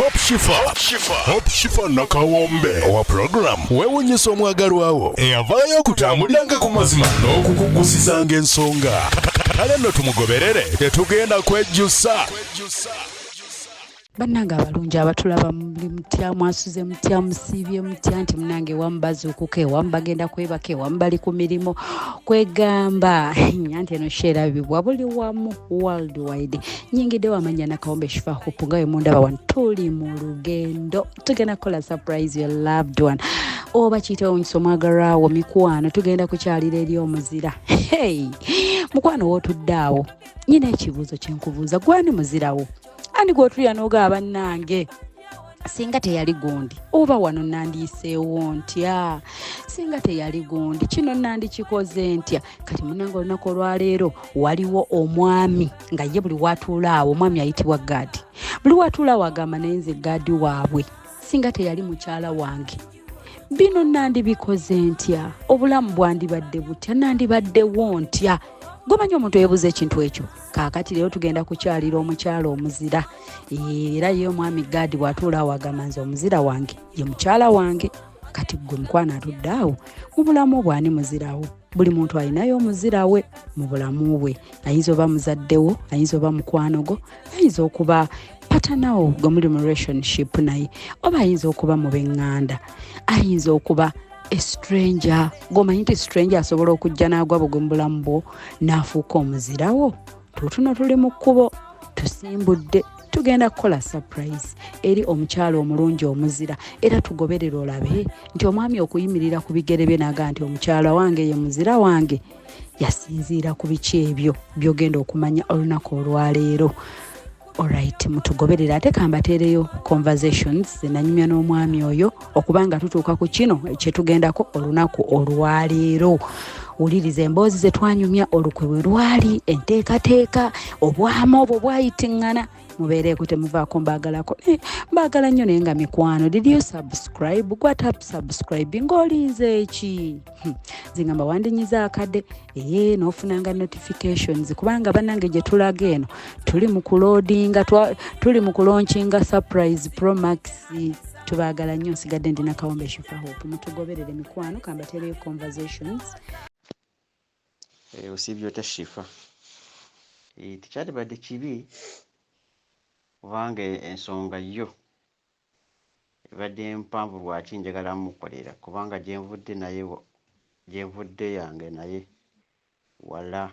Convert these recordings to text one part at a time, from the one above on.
Hope Shifa, Hope Shifa Nakawombe owa program weewunyisa omwagalwawo eyavaayo okutambuliranga ku mazima n'okukugusizanga ensonga. Kale nno tumugoberere, tetugenda kwejjusa. Bannange abalungi abatulaba, muli mutya? Mwasuze mutya? Musiibye mutya? Nti munange ewamu bazuukuka, ewamu bagenda kwebaka, ewamu bali ku mirimu. Kwegamba anti eno show erabibwa buli wamu worldwide. Nyingiddewo amanya Nakawombe Shifa Hope, nga wemundaba wano tuli mu lugendo, tugenda kukola surprise your loved one oba kiyite owunyisa omwagalwawo. Mikwano, tugenda kukyalira eri omuzira. Hey, mukwano, wootudde awo nyina ekibuuzo kyenkubuuza: gwani muzirawo? Ani gwotulya n'ogaba, bannange, singa teyali gundi oba wano nandiyiseewo ntya? Singa teyali gundi, kino nandikikoze ntya? Kati munange, olunaku olwaleero waliwo omwami nga ye buli watuula awo, omwami ayitibwa Gaadi, buli watuula awo agamba, "Naye nze Gaadi waabwe, singa teyali mukyala wange, bino nandibikoze ntya? Obulamu bwandibadde butya? Nandibaddewo ntya?" Gomanyi omuntu eyebuuza ekintu ekyo. Kaakati leero tugenda kukyalira omukyala omuzira, era ye omwami Gaadi bw'atuula awo agamba, "Nze omuzira wange ye mukyala wange." Kati gwe mukwano atudde awo, mu bulamu bwani muzirawo? Buli muntu alinayo omuzira we mu bulamu bwe. Ayinza oba muzaddewo, ayinza oba mukwano gwo, ayinza okuba partner wo gwe muli mu relationship naye, oba ayinza okuba mu b'eŋŋanda, ayinza okuba estranger gwomanyi nti stranger asobola okujja n'agwa bugwe mu bulamu bwo n'afuuka omuzirawo. Tuutuno tuli mu kkubo, tusimbudde, tugenda kukola surprise eri omukyala omulungi omuzira, era tugoberere olabe nti omwami okuyimirira ku bigere bye naga nti omukyala wange ye muzira wange, yasinziira ku biki ebyo byogenda okumanya olunaku olwaleero. Alright, mutugoberere, ate kambateereyo conversations zenanyumya n'omwami oyo okubanga tutuuka ku kino kyetugendako olunaku olwaleero. Wuliriza emboozi zetwanyumya, olukwe bwe lwali, enteekateeka, obwama obwo bwayitiŋŋana. Mubeereeko, temuvaako. Mbaagalako, mbaagala nnyo. Naye nga mikwano, did you subscribe? Gwata subscribe ng'olinze eki? Zingamba wandinyiza akadde ee n'ofunanga notifications, kubanga bannange gye tulaga eno tuli mu kuloadinga, tuli mu kulaunchinga surprise pro max. Tubaagala nnyo. Nsigadde ndi Nakawombe Shifa Hope. Mutugoberere mikwano, kambateereyo conversations. Osiibye otya, Shifa? Tekyalibadde kibi kubanga ensonga yo ebadde mpanvu. Lwaki njagala mukolera? Kubanga gyenvudde naye gyenvudde yange naye wala,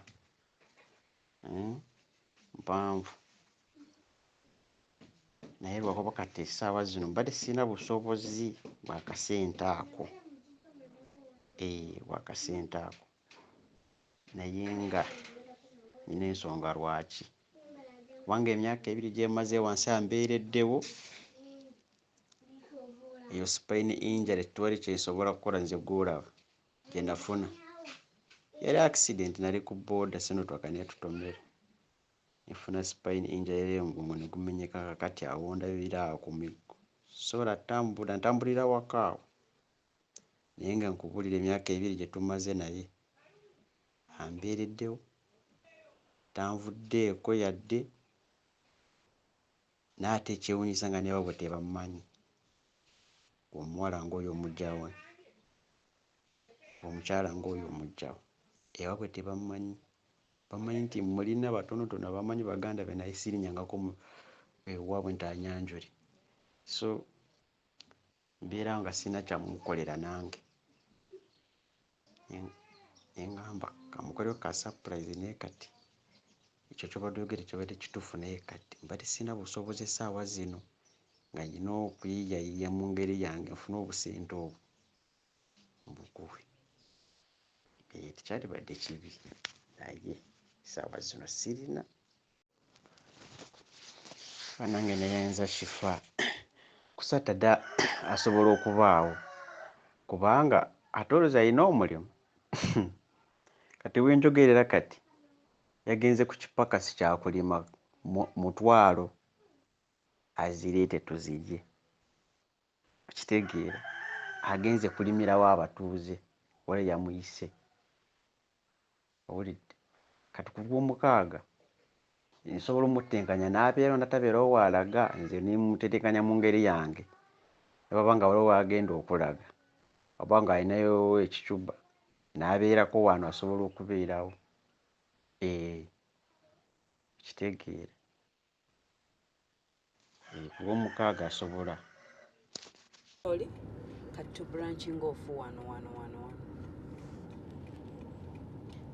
Mpanvu, naye lwakuba kati essaawa zino mbadde sirina busobozi bwakasente ako, bwakasente ako, naye nga nina ensonga lwaki, kubanga emyaka 2 gyemaze wansi ambeereddewo. Eyo spine injury, tewali kyensobola kukola. Nze gwolaba gye nafuna yali accident, nali ku boda, Sinotruk netutomera, nefuna spine injury era omugongo ne gumenyeka. Kakati awo ndabira awo ku miggo, sobola tambula, ntambulira waka awo. Naye nga nkubuulira, emyaka 2 gye tumaze naye ambeereddewo, tanvuddeeko yadde. Naye ate ekyewuunyisa nga newaabwe tebammanyi. Omuwala ng'oyo omuggyawo, omukyala ng'oyo omuggyawo, ewaabwe tebammanyi. Bamanyi nti mulina batonotono abamanyi baganda be, naye sirinnyangako ewaabwe nti anyanjule. So mbeera nga sirina kyamukolera nange, ne ŋŋamba kamukoleko ka surprise. Naye kati ekyo ky'obadde oyogera kibadde kituufu, naye kati mbadde sirina busobozi essaawa zino, nga nnina okuyiiyayiiya mu ngeri yange nfune obusente obwo mbukuwe. Tekyalibadde kibi, naye essaawa zino sirina. Bannange, neyenza Shifa ku Saturday asobola okubaawo, kubanga ate olowooza alina omulimu. Kati wenjogerera kati yagenze ku kipakasi kyakulima 500 azireete tuzirye. Okitegeera? Agenze kulimirawo abatuuze, waliwo yamuyise. Owulidde? Kati ku Lwomukaaga Nsobola omutetenkanya n'abeerawo n'atabeerawo w'alaga, nze ne mmutetenkanya mu ngeri yange. Ne bw'aba nga waliwo w'agenda okulaga oba ng'alinayo ekicuba n'abeerako wano asobola okubeerawo. Eeh, okitegeera? Eeh, ku Lwomukaaga asobola. Oli kati tu branching off wano wano wano wano.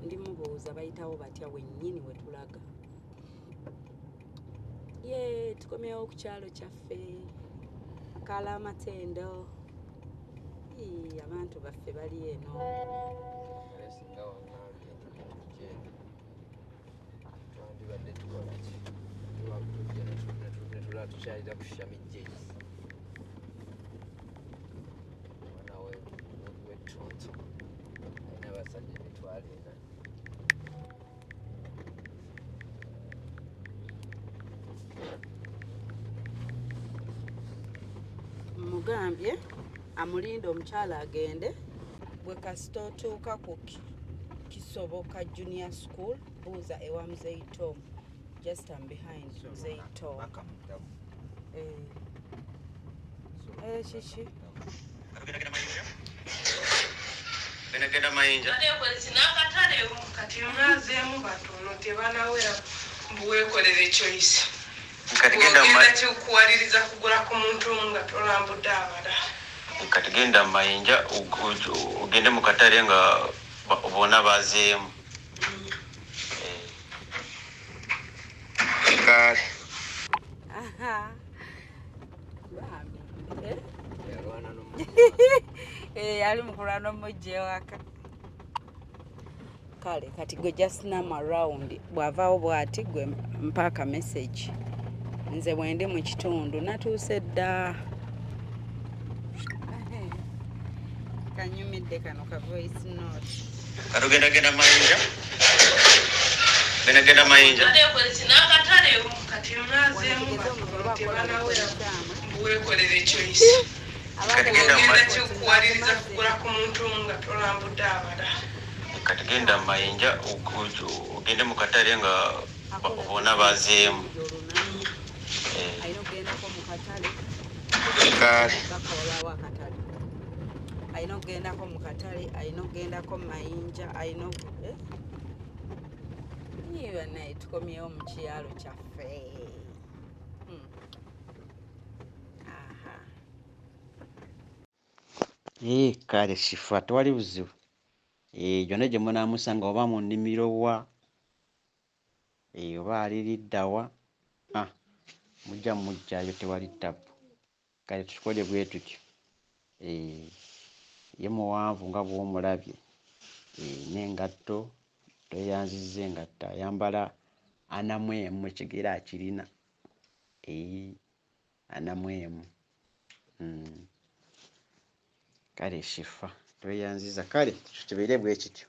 Ndi mubuuza bayitawo batya wennyini we tulaga. Ye tukomyewo ku kyalo kyaffe akaala amatendo. Ii, abantu baffe bali eno. Naye singa wangambye nti tujje twandibadde tukola ki? Tujja netulala tukyalira ku Shami Jays. Omwana w'ettuntu alina abasajja 400,000. Mugambye amulinde omukyala agende. Gwe kasita otuuka ku Kisoboka Junior School buuza ewa Mzei Tom. Just am behind Mzei Tom. Eh. Eh, kiki? Genda mayinja. N'akatale kati mwazeemu batono tebanawera mbu weekolere choice. Kati genda Ogenda kikuwaliriza kugula ku muntu omu nga tolambudde abalala. Kati genda mayinja ogende mu katale nga bonna bazeemu. Kale. Aha. Bambi. Eh? Yalwana n'omu Eh, ali mu kulwana omujja ewaka. Kale kati gwe just nam around bw'avaawo bw'ati gwe mpa aka message. Nze bwe ndi mu kitundu natuuse dda. Kanyumidde kano ka voice note. Kati ogenda genda mayinja. Genda genda mayinja. N'akatale kati mwazeemu batono tebanawera mbu weekolere choice. Kati genda Ogenda kikuwaliriza kugula ku muntu omu nga tolambudde abalala. Kati genda mayinja ogende mu katale nga bonna bazeemu. Alina okugendako mu katale. Kale. Bakawalawo akatale. Alina okugendako mu katale, alina okugendako mu mayinja, alina eh? Yee bannange tukomyewo mu kyalo kyaffe. Aha. Ee, kale Shifa tewali buzibu. Ee, gyonna gye munaamusanga oba mu nnimiro wa, ee, oba ali lidda wa, ah, mujja muggyayo tewali ttabu. Kale tukole bwe tutyo. Ee, ye muwanvu nga bw'omulabye. Ee, n'engatto tweyanzizza engatto ayambala 41 ekigere akirina. Ee, 41. Kale Shifa tweyanzizza. Kale kibeere bwe kityo.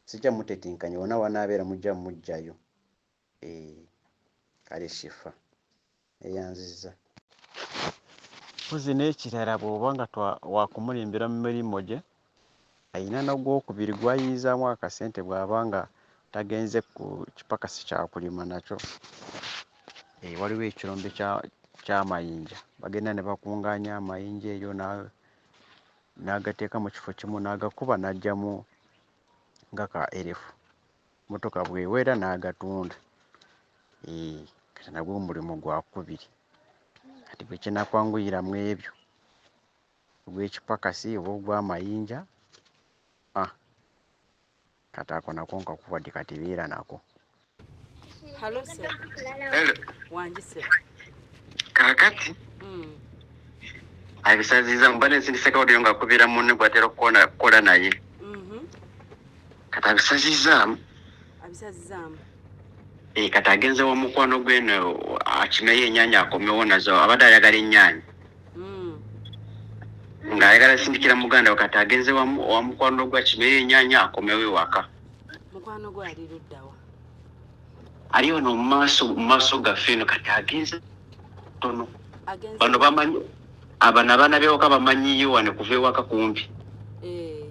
Sijja mutetenkanya wonna w'anaabeera mujja muggyayo. Ee, kale Shifa neeyanzizza. Mpozzi n'ekirala bw'oba nga waakumulimbira mu mirimu gye, ayina n'ogwokubiri gw'ayiyizaamu akasente bw'aba nga tagenze ku kipakasi kya kulima nakyo. Ee, waliwo ekirombe ky'amayinja. Bagenda ne bakungaanya amayinja eyo n'agateeka mu kifo kimu n'agakuba n'aggyamu nga ka erefu. Mmotoka bw'ewera n'agatunda. Ee, kati nagwo omulimu gwakubiri. Kati gwe kinakwanguyira mu ebyo, ogw'ekipakasi oba ogw'amayinja, ah, kati ako nako nkakuwadde kati beera nako. Hello sir. Hello. Wangi sir. Kaakati abisaziza mba nensindise kawuliro ng'akubira munne gw'atera okukola naye. Kati abisazizaamu. Abisazizaamu. Eh, kati agenze wa mukwano gweno akimeyo ennyaanya akomewo nazo abadde ayagala ennyaanya. Ng'ayagala sindikira muganda we kati agenze wa mukwano gwe akimeyo ennyaanya akomewo ewaka. Mukwano gwe ali ludda wa? Ali wano mu maaso gaffe eno kati agenze tono. Agenze Bano bamanyi abano abaana b'ewaka bamanyiyo wano kuva ewaka kumpi. Eh.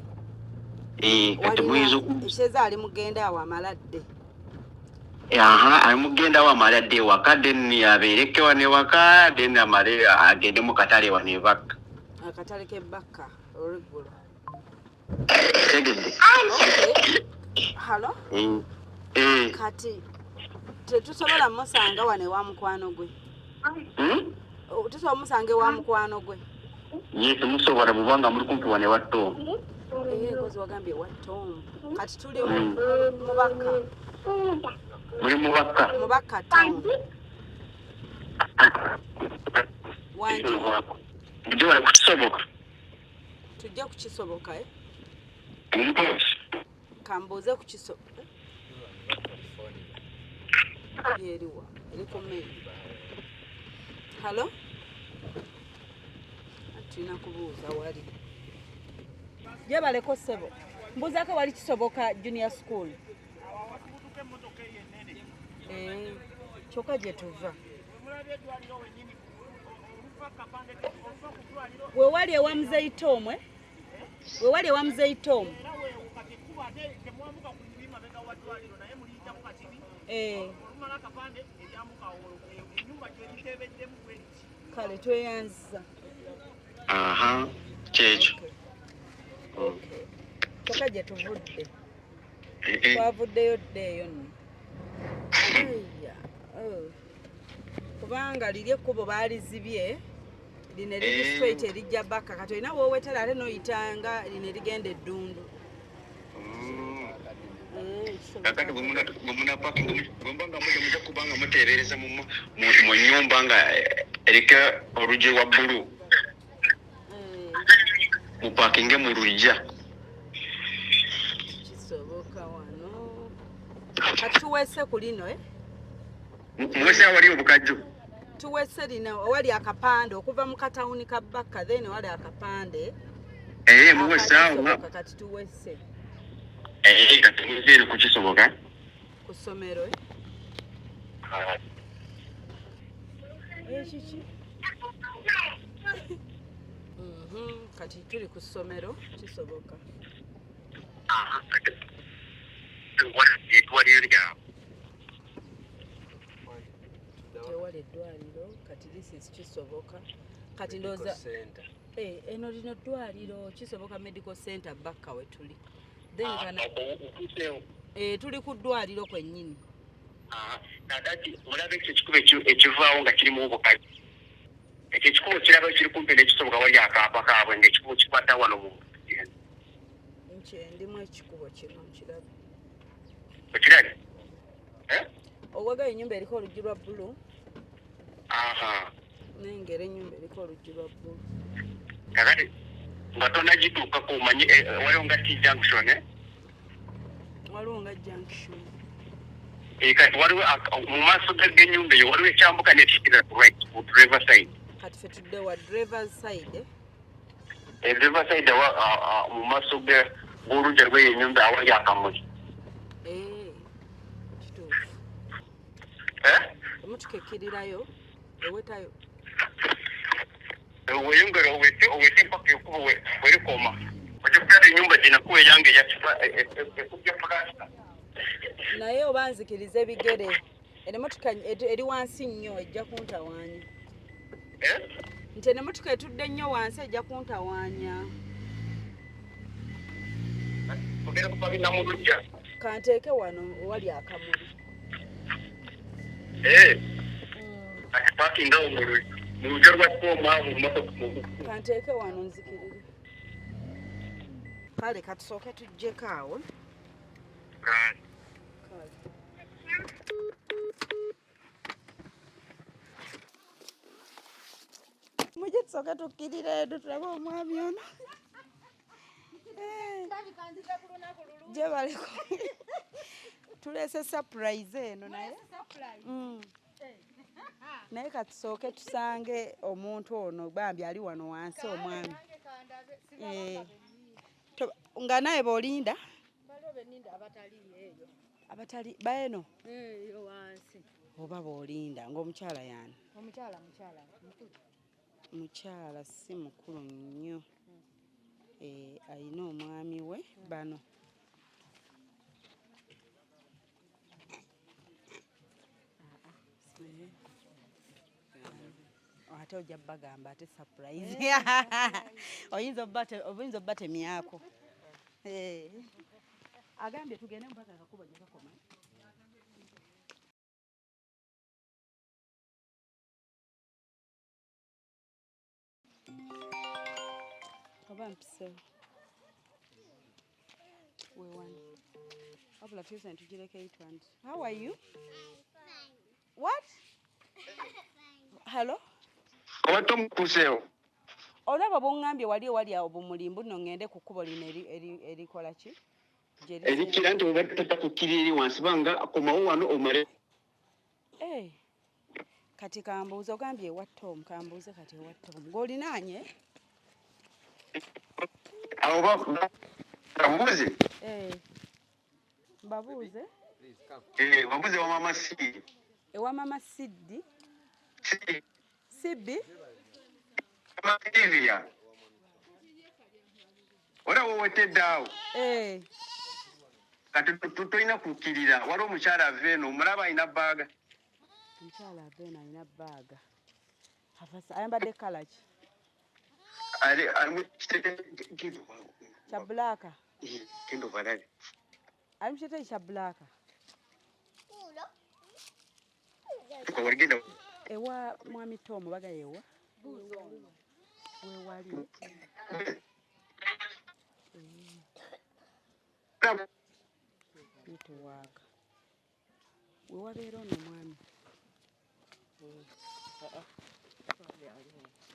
Eh, kati Walina muyinza Sheeza ali mugenda awo amaladde. Aha, ali mugenda wamale adde ewaka, then abeereko wano ewaka, then amale agende mu katale wano ebakka. Akatale k'ebbakka olweggulo. Tegedde. Okay. Halo. Eh. Kati tetusobola musanga wano ewa mukwano gwe? Hmm? Tusobola musanga ewa mukwano gwe? Yes, musobola bubanga muli kumpi wano ewa Tom. Eh, kozi wagambye ewa Tom. Kati tuli mubakka. Muli mubakka? Mubakka town. Wangi. Mujje wano kukisoboka. Tujje kukisoboka, eh? Kambuuze kukisoboka. Yeriwa eri ku mail. Halo, tulina kubuuza wali gyebaleko ssebo. Mbuuzaako wali Kisoboka Junior School. Eh, kyokka gye tuva wewali ewa Muzeyi Tom, eh? Wewali ewa Muzeyi Tom. Eh. Kale tweyanziza. Aha, kyekyo. Kyokka gye tuvudde twavuddeyo dda eyo nno. Ayya, oh. Kubanga liri ekkubo baalizibye, lino eriri straight erijja Bakka. Kati olina woowetera ate n'oyitanga lino erigenda eddundu. Eh, kisoboka. Kakati bwe muba nga mujja, mujja kuba nga muteebereza mu nnyumba nga eriko oluggi lwa bbulu. Mupaakinge mu luggya. Kisoboka wano kati tuweese ku lino, eh? Muwese awali obukajjo. Tuweese lino owali akapande okuva mu katawuni ka Bakka, then owali akapande. Eh, muwese awo. Kisoboka, kati tuweese. Eh, kati muzeere ku Kisoboka. Ku ssomero, eh? Ekiki? Kati tuli ku ssomero Kisoboka. Eddwaliro lyabwe. Tewali eddwaliro kati. This is Kisoboka. Kati ndowooza Center. Eh, eno lino ddwaliro Kisoboka Medical Center, Bakka we tuli. Then kana eh, tuli ku ddwaliro kwennyini. Kakati mulaba ekyo ekikubo ekivaawo nga kirimu obukajjo, ekyo ekikubo kiraba kiri kumpi n'Ekisoboka, wali akaapa kaabwe nga ekikubo kikwata wano mu Nki ndimu ekikubo kino nkirabe. Okirabe. Owagayo ennyumba eriko oluggi lwa bbulu. Aha. Nengera ennyumba eriko oluggi lwa bbulu. Kakati nga tonagituukako omanyi waliwo nga T junction, eh? Waliwo nga junction. Eh, kati waliwo mu maaso g'ennyumba eyo waliwo ekyambuka nekikira ku right, ku driver side. Kati fe tudde wa driver's side, eh? Eh, driver side mu maaso g'oluggi lw'eyo ennyumba awali akamuli. Eh, kituufu. Eh? Emotoka ekkirirayo ewetayo. Weyongera owete mpaka ekubo werikoma, ojja kulaba ennyumba gyenakuwa eyange ekujja pulasita. Naye oba nzikiriza ebigere, eno emotoka eri wansi nnyo ejja kuntawaanya. Nti eno emotoka etudde nnyo wansi ejja kuntawaanya. Ogenda kupakina mu luggya. Kanteeke wano owali akamuli. Eh, kati pakinga awo mu luggya lwa kooma awo mu motoka. Kanteeke wano nzikirire. Kale katusooke tuggyeko awo. Kale. Mujje tusooke tukkirire eno tulabe omwami ono. Eh, gyebaleko. Tuleese surprise eno naye. Naye katusooke tusange omuntu ono, bambi ali wano wansi omwami. Eh, nga naye bw'olinda abatali baeno oba bw'olinda ng'omukyala yaani? Omukyala mukyala mukulu. Mukyala si mukulu nnyo. Eh, alina omwami we bano. Ate ojja bagamba ate surprise. Oyinza obbatemyako. Agambye tugende mpaka akakubo gye kakoma. Oba mpisewo. Weewano. Wabula tuuse ntugireko 8. How are you? Fine. What? Fine. Hello? Oba tomukuseewo. Olaba bw'oŋŋambye wali ewali awo bumuli mbu nno ŋŋende ku kkubo lino erikola ki? Erikira nti oba totakukkirira eri wansi banga komawo wano omale. Kati kambuuze ogambye ewa Tom, kambuuze kati ewa Tom. Gw'olinaanye? Awo babuuze. Mbabuuze? Babuuze ewa Mama Siddi. Ewa Mama Siddi? Sibbi? Mama Silvia. Olaba owetedde awo. Kati tolina kukkirira, waliwo omukyala ava eno, omulaba alina bbaaga. Omukyala ava eno alina bbaaga. Ayambadde kkala ki? Kya bbulaaka. Genda obalabe. Ali mu kiteteeyi kya bbulaaka. Ewa Mwami Tom baga ewa? Weewali. Nituwaaka. Wewabeera ono omwami.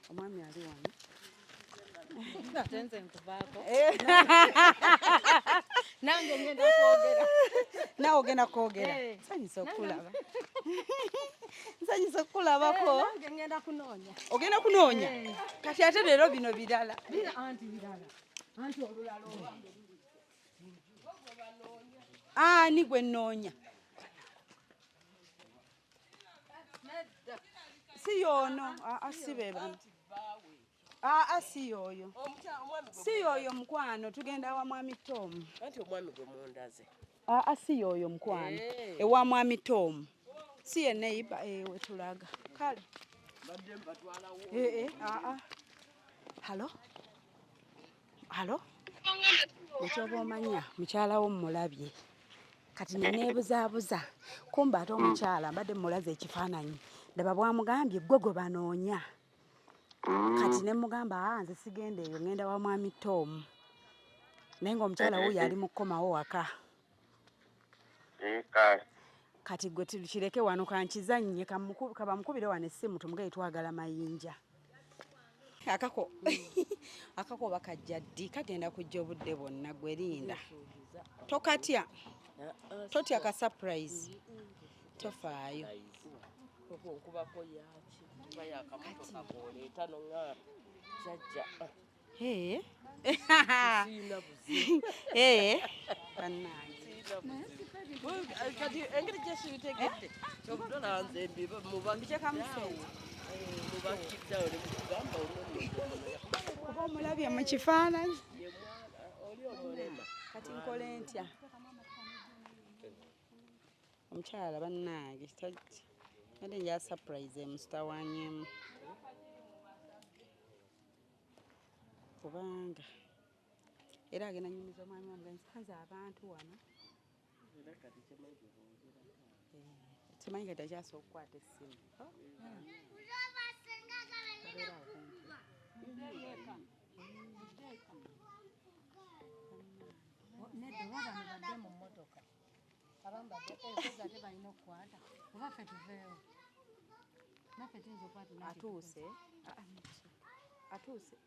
Omwami ali wano. Ate nze nkuvaako. Nange ngenda kwogera. Naawe ogenda kwogera. Nsanyusa okulaba. Nsanyusa okukulabako. Nange ngenda kunoonya. Ogenda kunoonya? Kati ate leero bino birala. Anti birala. Anti olulala olwange. Ani gwe nnoonya? Si y'ono. Si be bano. Si y'oyo. Si y'oyo mukwano, tugenda wa Mwami Tom. Anti omwami gwe mundaze. Si y'oyo mukwano. Ewa Mwami Tom. Si ye neighbor wetulaga. Kale. Hello? Hello? Ekyoba omanya mukyala wo mmulabye. Kati neneebuzaabuza kumbe ate omukyala mbadde mmulaze ekifaananyi. Ndaba bw'amugambye ggwe gwe banoonya. Kati ne mmugamba nze sigenda eyo ŋŋenda wa Mwami Tom. Naye ng'omukyala wuuyo ali mu kukomawo waka. Kati gwe kireke wano kankizannye kabamukubire wano essimu tumugaye twagala mayinja. Akako akako bakajja ddi kagenda kujja obudde bwonna gwe linda. Tokatya. Totya ka surprise. Tofaayo. Nkubako yaki kuba yakamotoka k'oleeta n'oŋŋamba jjajja. Siina buzibu. Bannange. Kati engeri gye sibitegedde ky'okudola nze Mbiteekamu ssente. mubakiddeawo ne mugamba Oba omulabye mu kifaananyi. oli omulema. Kati nkole ntya? Omukyala bannange mbadde njagala surprise emusitawaanyeemu. Kubanga era agenda nnyumiza omwami wange nsanze abantu wano. Simanyi kati akyasobola okukwata essimu. Nedda oba bano badde mu mmotoka. Abamu badde ate balina okukwata. Oba ffe tuveewo. Naffe tuyinza okukwata. Atuuse. Atuuse.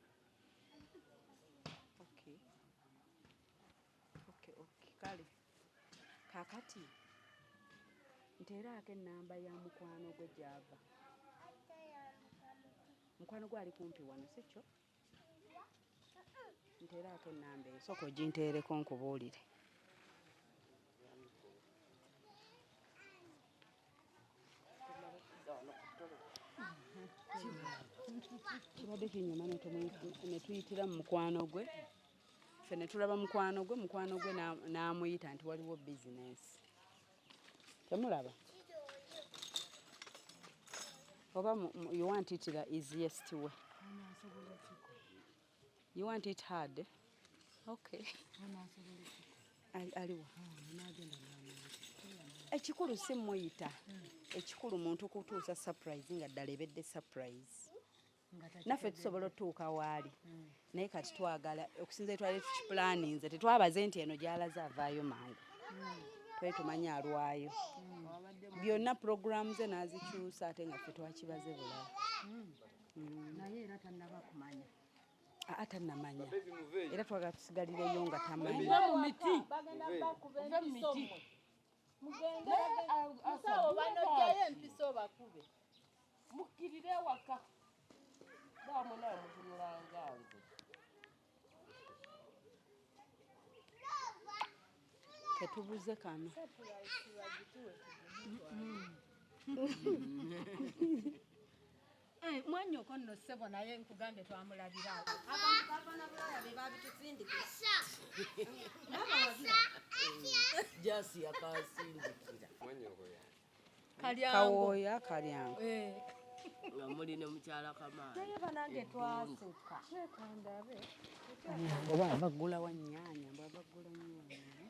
Okay. Okay, okay. Kale. Kaakati nteeraako ennamba ya mukwano gwe gy'ava. Mukwano gwe ali kumpi wano, si kyo? Nteeraako ennamba eyo, sooka oginteereko nkubuulire. Kibadde kinyuma ne tuyitira mu mukwano gwe. Ffe ne tulaba mukwano gwe n'amuyita nti waliwo bizinesi. Temulaba? Oba you want it the easiest way? You want it hard? Okay. Aliwa ekikulu si muyita ekikulu muntu kutuusa surprise nga ddala ebedde surprise. Naffe tusobola otutuuka waali, naye kati twagala okusinza twali tukipulaninze, tetwabaze nti eno gyalaze avaayo mangu, twali tumanyi alwayo byonna puroguramu ze n'azikyusa, ate nga ffe twakibaze bulala. Naye era tannaba kumanya. Aa, tannamanya, era twagala tusigalireyo nga tamanyi. Mu miti. Muve mu miti. Musawo, banojjayo empiso bakube. Mukkirire ewaka bamwe, nawe mutunulanga nze. Tetubuze kano. Eh, mwannyoko nno ssebo, naye nkugambye twamulabira awo. Abantu bava na Bulaaya be babitusindikira. Jasi yakansindikira. Kalyango. Kawooya Kalyango. Eh. Nga muli ne mukyala Kamaani. Naye banange twaseka. Oba abagula wa nnyaanya, bwe abagula nnyaanya.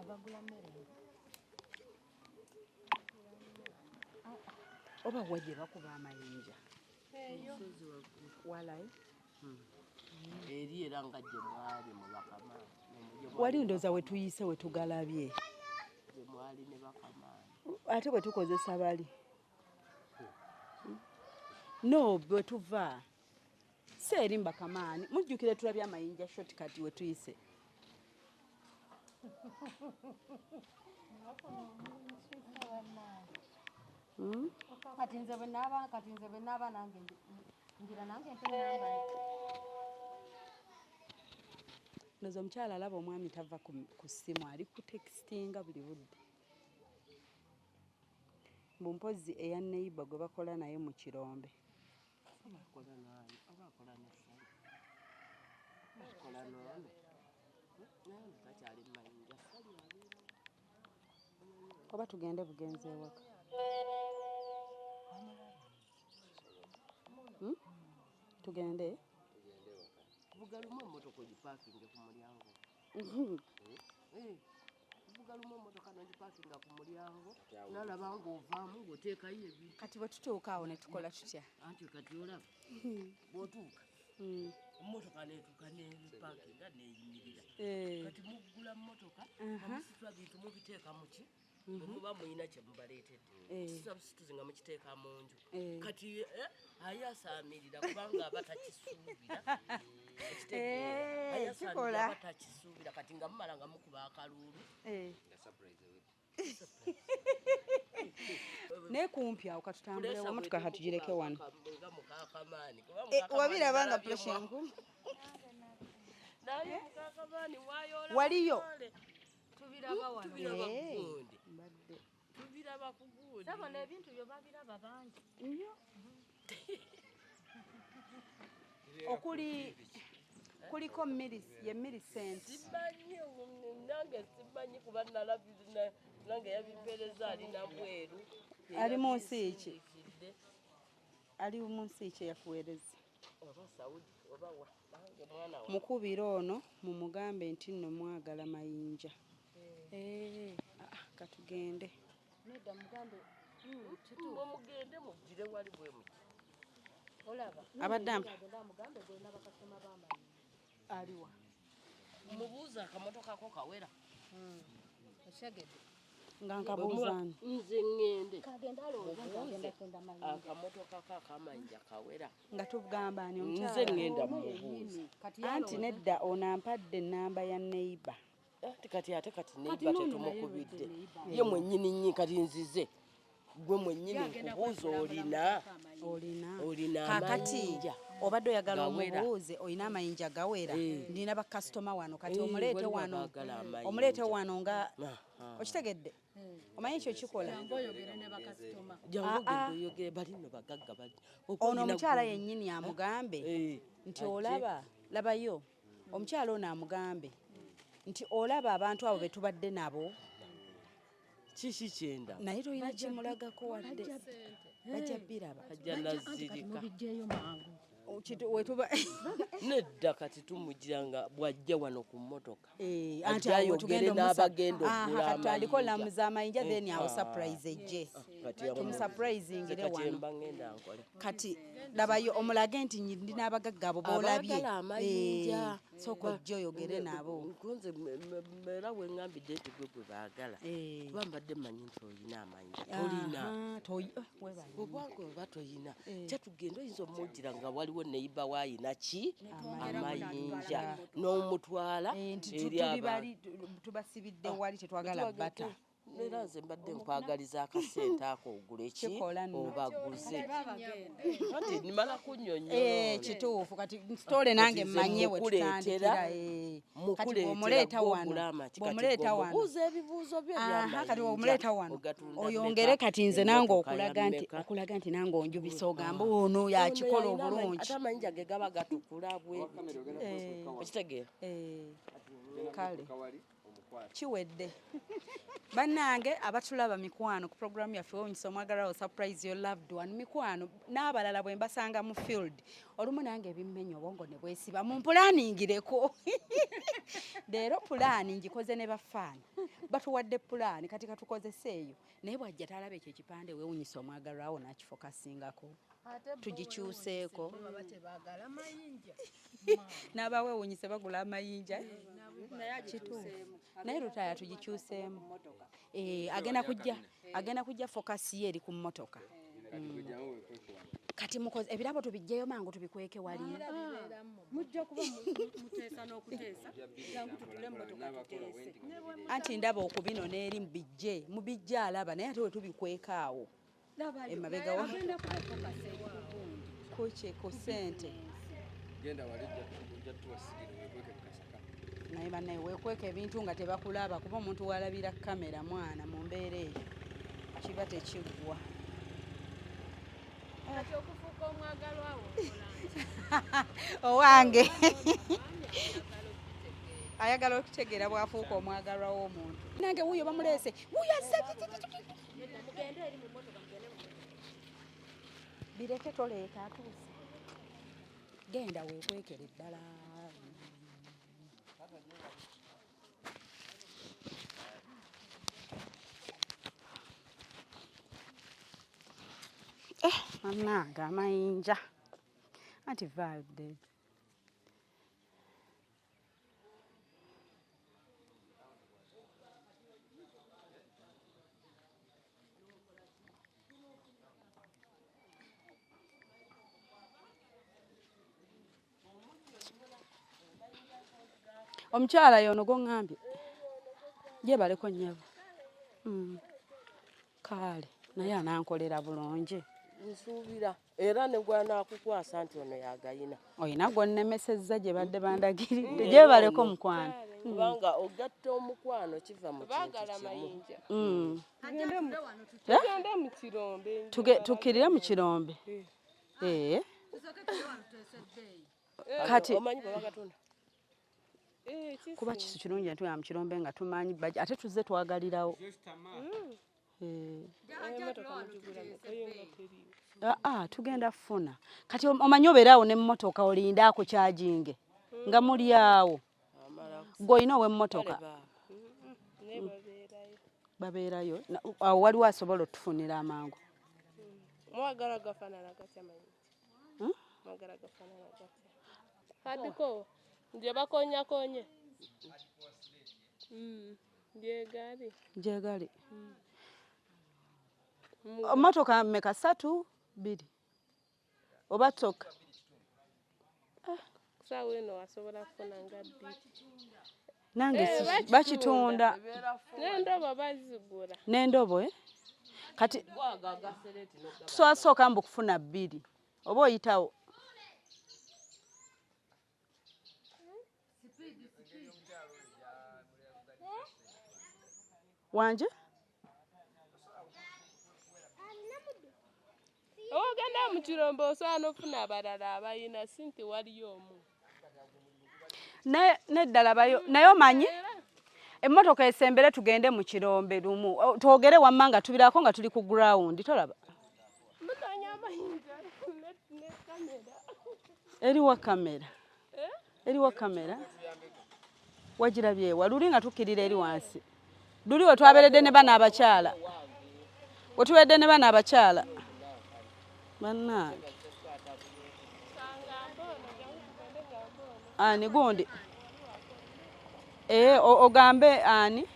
Abagula mmere. Oba wa gye bakuba amayinja? Eyo. Walayi. Eri era nga gye mwali mu Bakamaani. Wali ndooza we tuyise we tugalabye. Gye mwali ne Bakamaani. Ate bwe tukozesa bali no bwe tuva si eri mbakamaani, mujjukire tulabye amayinja shortcut we tuyise. Kati nze bwe naaba nange ngira nange mpe namba. Ndowooza omukyala alaba omwami tava ku ssimu, ali kutextinga buli budde. Mbu mpozzi eya neighbor gwe bakola naye mu kirombe. Oba akola naye, oba akola ne Sally, oba akola noono, naye ono takyali mumayinja. Sally abeera. Oba tugende bugenzi ewaka? Tugende. Vuga lumu emmotoka ogipaakinge ku mulyango. Eh, vuga lumu emmotoka n'ogipaakinga ku mulyango, nalaba ng'ovaamu ng'oteekayo ebintu. Kati bwe tutuuka awo ne tukola tutya? Anti kati olaba bw'otuuka, emmotoka neetuuka nepaakinga neeyimirira. Kati muggula mmotoka, nga musitula bintu mubiteeka muki, bwe muba muyina kye mubaleetedde, musitula busituzi nga mukiteeka mu nju. Kati ayasaamirira kubanga aba takisuubira. Okitegeera? Ayasaamirira. Kikola. Aba takisuubira. Kati nga mumala nga mukuba akaluulu. Naye kumpi awo, katutambulewo, emotoka katugireke wano. Nga mukakamaani. Wabiraba nga pressure enku Naye mukakamaani wayola. Waliyo. Tubiraba wano. Tubiraba kugundi. Mbadde Tubiraba kugundi. Sabo n'ebintu byo babiraba bangi. Nnyo. Okuli kuliko ye Millicent. Simanyi, nange simanyi, kuba nalabi nange yabimpeereza ali nabweru. Ali mu nsi ki? Yabinsindikidde. Ali mu nsi ki eyakuweereza? Oba Saudi oba wa, nange mwana wa. Mukubire ono mumugambe nti nno mwagala mayinja. Ah, ah, katugende. Nedda, mugambe. Mwe mugende mugire wali bwe muti. Olaba. Abadde ampa. Agenda amugambe gwena bakasoma b'amayinja. Aliwa? Mubuuza akamotoka ko kawera. Okitegedde? Nga nkabuuzaani? Nze ŋŋende. Kagenda alowooza nti Mubuuze agenda kutunda mayinja. Akamotoka ko akamayinja kawera. Nga tugamba ani? Nze Omukyala. ŋŋenda Ono mubuuza. yennyini. Kati Anti yalowooza. nedda, ono ampadde ennamba ya neighbor. Anti kati ate kati Kati neighbor n'ono naye tetumukubidde. lwedde neighbor. Ye mwennyini nnyi kati nzize gwe mwennyini Yagenda nkubuuza kwekulambula olina mu amayinja. Olina? Olina Kakati amayinja obadde oyagala gawera? omubuuze olina amayinja gawera? Ndina bakasitoma wano kati. Omuleete Waliwo wano. abaagala amayinja. Omuleete wano nga Aha. okitegedde, omanyi ekyo kikola. Jangu oyogere ne bakasitoma. Jangu Ah, ogende ah. oyogere, bali nno bagagga bali. Ono omukyala yennyini amugambe nti Ajje. olaba, labayo omukyala ono amugambe nti olaba abantu abo be tubadde nabo. Kiki kyenda? Naye tolina kimulagako wadde. Bajja biraba. Ajja nazirika. Mubijjeeyo mangu. Wetuba Nedda, kati tumugira nga bw'ajja wano ku mmotoka. Eh, anti Ajja awo ayogere tugenda n'abagenda Aha, okugula kati tutandike amayinja. olamuza amayinja, then awo Ah. surprise ejje. Kati awo- Tumusuprisingire Kati wano. mba ngenda nkole. Kati labayo omulage nti ndi n'abagagga abo boolabye. Abaagala amayinja. Eh, sooka ojje oyogere nabo. Nze era we ŋŋambidde nti gwe gwe baagala. Kuba mbadde mmanyi nti olina amayinja. Tolina. Aha, webale. Obwange oba toyina, kyatugenda oyinza omugira nga waliwo neyiba waayina ki amayinja n'omutwala Nti eri tuli abantu. bali tubasibidde wali, tetwagala bata. Era nze mbadde nkwagaliza akasente ako ogule ki Kikola nno. obaguze. Anti nimala kunnyonnyola Eh, ono. kituufu. Kati sitole nange Kati nze mmanye we mukuleetera, tutandikira. Eh. Kati mukuleetera bw'omuleeta gwe wano, ogula amaki, kati bw'omuleeta gwe wano. omubuuza ebibuuzo byo Aha, eby'amayinja. kati bw'omuleeta wano Ogatunda oyongere mmeka, kati nze nange emmotoka ya okulaga nti mmeka. okulaga nti nange onjubisa, ogamba ono yakikola Ono yalina obulungi. Ate amayinja ge gaba gatukula bwe Eh. okitegeera. Eh, kale kiwedde. Bannange abatulaba, mikwano, ku programu yaffe Wewunyisa Omwagalwawo, surprise your loved one. Mikwano, n'abalala bwe mbasanga mu field, olumu nange ebimmenya obwongo ne bwesiba, mumpulaningireko. Leero pulaani ngikoze ne bafaani batuwadde pulaani, kati katukozese eyo. Naye bw'ajja talaba ekyo ekipande Wewunyisa Omwagalwawo n'akifokasingako, tugikyuseeko. Baba tebaagala mayinja. N'abawewunyise bagula amayinja, kituufu. Naye Lutaaya tugikyuseemu. Eh, agenda kujja focus ye eri ku mmotoka. Kati mukoze ebirabo tubijjeyo mangu, tubikweke wali. Mujja kuba muteesa n'okuteesa, jangu tutule emmotoka tuteese. Anti ndaba okubinona eri mubijje, mubijje alaba, naye ate we tubikweka awo emabega wa Agenda kuba focus eri ku gundi. Kuki? Ku ssente? Genda wali, ojja tuwasigire wekweke ku kasaka. Naye bannaye, weekweka ebintu nga tebakulaba, kuba omuntu walabira kamera mwana mu mbeera eyo kiba tekiggwa. Kati okufuuka omwagalwa wo okola? Owange ayagala okutegeera bwafuuka omwagalwa w'omuntu. Nange wuuyo bamuleese, wuuyo azze. Mugende eri mu mmotoka, mugende mu mmotoka. Bireke, toleeta, atuuse. Genda weekwekere ddala. Eh, bannange, amayinja anti vaadde. Omukyala yono gwoŋŋambye gyebaleko nnyabo. Kale naye anankolera bulungi. Nsuubira era ne gwanaakukwasa nti ono yagayina. Olina gwonnemesezza gye badde bandagiridde. Gyebaleko, mukwano. Kubanga ogatta omukwano kiva mu kintu Baagala kimu. mayinja. Eh? Tugende mu kirombe. Tukkirire mu kirombe. Eh. Kati Omanyi bwe bagatunda? Kuba kisu kirungi ntugenda mu kirombe nga tumanyi ate tuzze twagalirawo. Eh. Aa, tugenda kufuna. Kati omanyi obeeraawo n'emmotoka, olinde akukyajinge nga muli awo. Gwe olina ow'emmotoka? Babeerayo. Awo waliwo asobola otufunira amangu. Mwagala gafaanana gatya mayinja? Hmm? Mwagala gafaanana gatya? Kadiko gye bakonyakonye gyegali. Gyegali. Emmotoka mmeka? Ssatu, bbiri oba toka? Saawa eno wasobola kufuna nga bbiri. Nange Eh, bakitunda. N'endobo bazigula. N'endobo, eh? Kati tusobola sooka mbu kufuna bbiri oba oyitawo. Wanje. Ogenda mu kirombe osobola n'ofuna abalala abayina, si nti waliyo omu. Neddala bayo. Naye omanyi, Emmotoka esembere tugende mu kirombe lumu twogere wamma nga tubirako nga tuli ku ground tolaba. Eriwa kamera? Eh? Eriwa kamera? Wagirabyewa luli nga tukkirira eri wansi luli we twaberedde ne bano abakyala we tuberedde ne bano abakyala bannange ani gundi ee eh, ogambe ani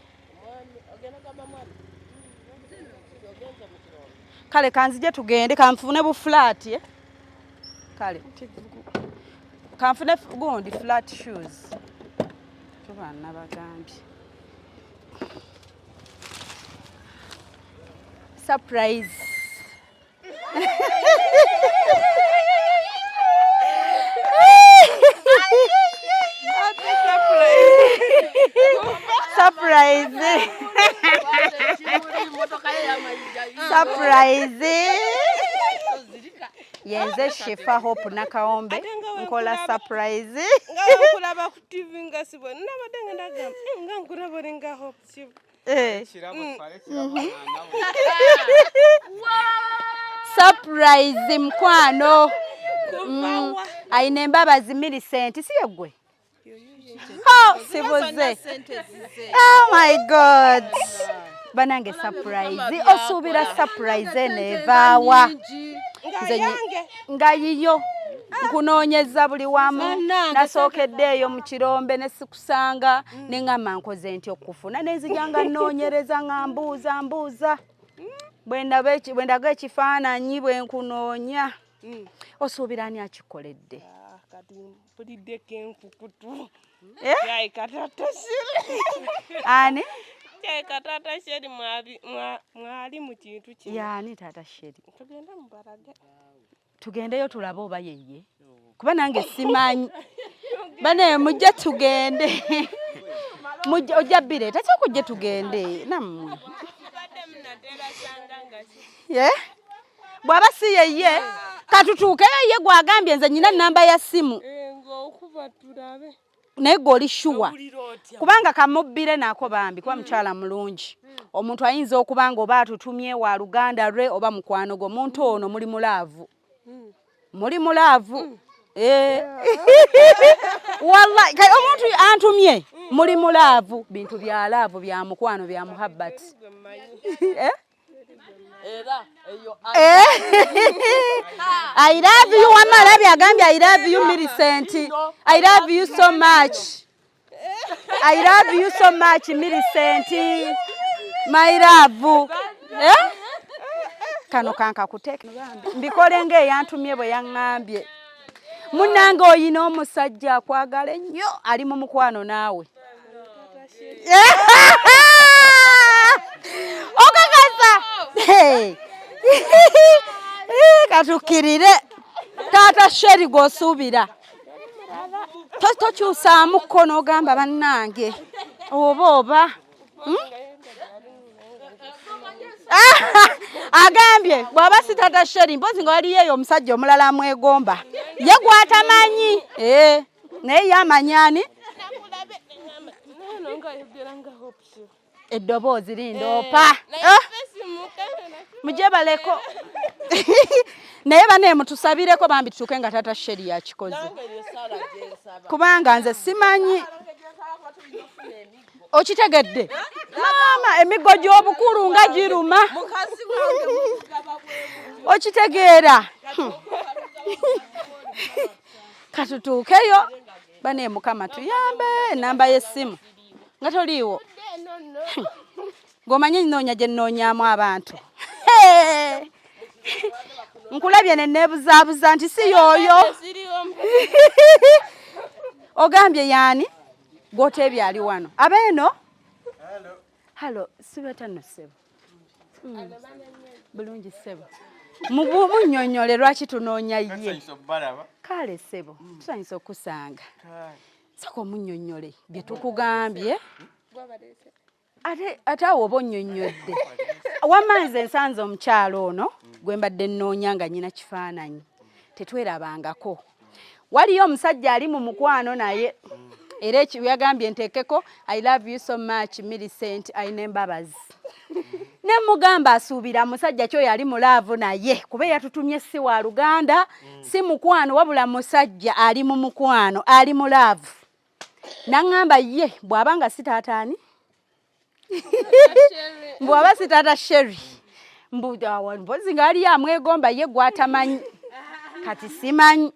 kale kanzije tugende kanfune bu flat eh? kale kanfune gundi flat shoes tuba nabagambye surprise Surprise! Surprise! Yenze Shifa Hope Nakawombe nkola surprise. Nga nkulaba ku TV nga sibwe nabadde ngenda gamba eh, nga nkulaba olinga Hope Shifa. Eh. Surprise mukwano. Ayina embabazi Millicent si yeggwe? Oh, sibuze. Oh my God. Banange surprise. Osuubira surprise eno evaawa. Nga yiyo. Nkunoonyeza buli wamu. Nasookedde eyo mu kirombe ne sikusanga ne ŋŋamba nkoze ntya okukufuna ne nzija nga nnoonyereza nga mbuuza mbuuza. Bwe ndaga ekifaananyi bwe nkunoonya. Osuubira ani akikoledde? Ah, kati mpuliddeko enkukutu. Eh? Kyayika taata Sheri. Ani? Kyayika taata Sheri mwali mu kintu kino. Yaani taata Sheri? Tugende mubalage. Tugendeyo tulabe oba yeye. Kuba nange simanyi. Bane mujje tugende. Mujje ojja bireeta kyokujje tugende nammwe. Yeah? Bw'aba si yeye katutuukeyo ye gw'agambye nze nyina namba ya ssimu eh, naye gwe oli shuwa kubanga kamubbire nako bambi kuba mukyala mulungi omuntu ayinza okuba nga oba atutumye wa luganda lwe oba mukwano gwe omuntu ono muli mulaavu muli mulaavu eh. Wallahi omuntu antumye muli mulaavu bintu bya laavu bya mukwano bya muhabbati eh? Eh? I love you wamma alabye agambye I love you Millicent I love you so much I love you so much Millicent my love eh? Kano kankakuteeke mbikole ng'eyantumye bwe yaŋŋambye munnange oyina omusajja akwagala ennyo ali mu mukwano naawe okakasa katukkirire taata sheri gw'osuubira tokyusaamuko n'ogamba bannange oba oba hmm? Agambye bw'aba si taata sheri mpozi nga waliyo eyo omusajja omulala amwegomba ye gw'atamanyi eh, naye ye amanyi ani eddoboozi lindoopa eh, ah! mujje baleko naye bane mutusabireko bambi tutuuke nga taata sheri yakikoze kubanga nze simanyi okitegedde maama emiggo gy'obukulu nga giruma okitegeera katutuukeyo bane mukama tuyambe enamba y'essimu nga toliiwo ng'omanyi nnoonya gye nnoonyaamu abantu nkulabye ne neebuzaabuza nti si yooyo ogambye yaani gw'oteebye ali wano abeeno halo sibeta no ssebo hmm. bulungi ssebo munyonyole lwaki tunoonya ye kale ssebo tusanyusa okusanga sooka omunyonyole bye tukugambye ate ate awo oba onnyonnyodde wamma nze nsanze omukyalo ono gwe mbadde nnoonya nga nyina kifaananyi tetwerabangako waliyo omusajja ali mu mukwano naye Era yagambye nteekeko I love you so much Millicent Ainembabazi. Ne mugamba asuubira musajja kyo yali mu laavu naye kuba yatutumye si wa luganda si mukwano wabula musajja ali mu mukwano ali mu laavu. Naŋŋamba ye bw'aba nga si taataani mbu aba si taata Sherry mbu mpozi nga aliyo amwegomba ye gw'atamanyi kati simanyi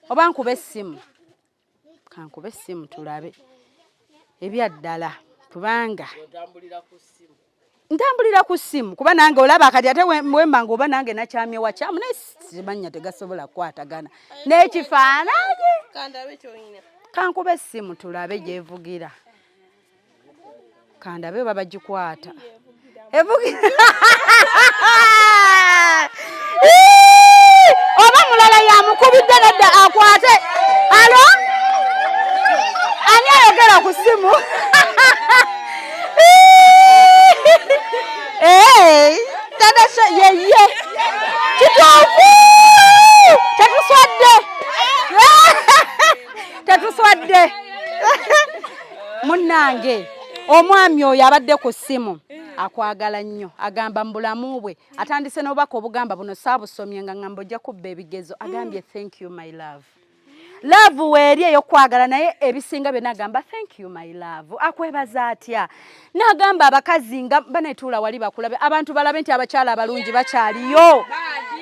oba nkuba essimu kankube essimu tulabe ebyaddala kubanga ntambulira ku ssimu kuba nange olaba kati ate wemba nga oba nange nakyamye wakyamu naye simannya tegasobola kukwatagana n'ekifaananyi kankuba essimu tulabe gyevugira kandabe oba bagikwata evugira oba mulala yamukubidde nedda akwate alo ani ayogera ku ssimu tata yeye kituufu tetuswadde tetuswadde munnange omwami oyo abadde ku ssimu akwagala nnyo agamba mu bulamu bwe atandise n'obubaka obugamba buno saabusomye nga ngamba ojja kubba ebigezo agambye thank you my love love weeri ey'okwagala naye ebisinga byonna agamba thank you my love akwebaza atya n'agamba abakazi nga banetuula wali bakulabe abantu balabe nti abakyala abalungi bakyaliyo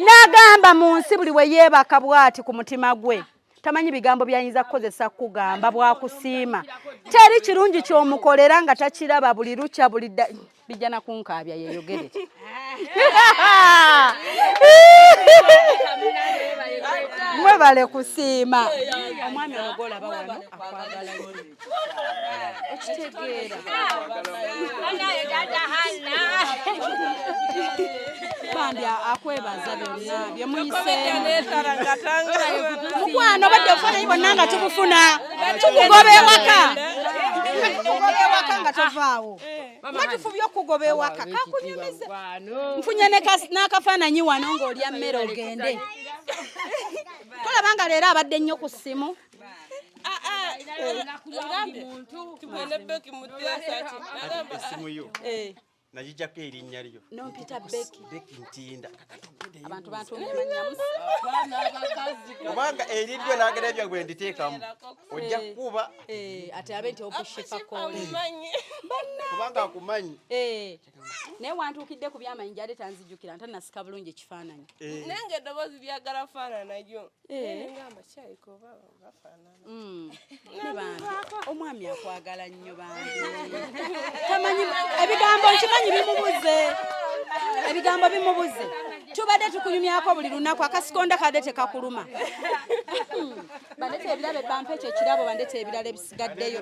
n'agamba mu nsi buli we yeebaka bw'ati ku mutima gwe tamanyi bigambo byayinza kukozesa kugamba bwakusiima teri kirungi kyomukolera nga takiraba buli lukya buli bijja nakunkaabya yeyogere mwebale kusiima omwami oyo gwolaba wano akwagala okitegeera bambi akwebaza byonna byemuyiseemu mukwano obadde obufaananyi bwonna nga tubufuna tukugoba ewaka tukugoba ewaka nga tovaawo nga tufubye okukugoba ewaka kakunyumize nfunye n'akafaananyi wano ng'olya mmere ogende tolaba nga leero abadde nnyo ku ssimu Nagijjako erinnya lyo nompita Becky. Becky Ntinda. Abantu bantuumye manyamusi. Kubanga eriddyo nagera ebyo bwe nditeekamu ojja kukuba ate abe nti okushifa kole kubanga akumanyi. Naye wantuukidde ku byamanyi ate tanzijjukira nta nasika bulungi ekifaananyi. Naye ng'eddoboozi lyagala faananayo. Ngamba kyayika oba bafaanana. Ne bambi omwami akwagala nnyo bambi tamanyi ebigambo nkimanyi bimubuze ebigambo bimubuze tubadde tukunyumyako buli lunaku akasikonda kadde tekakuluma bandete ebirabo bampe ekyo ekirabo bandete ebirala ebisigaddeyo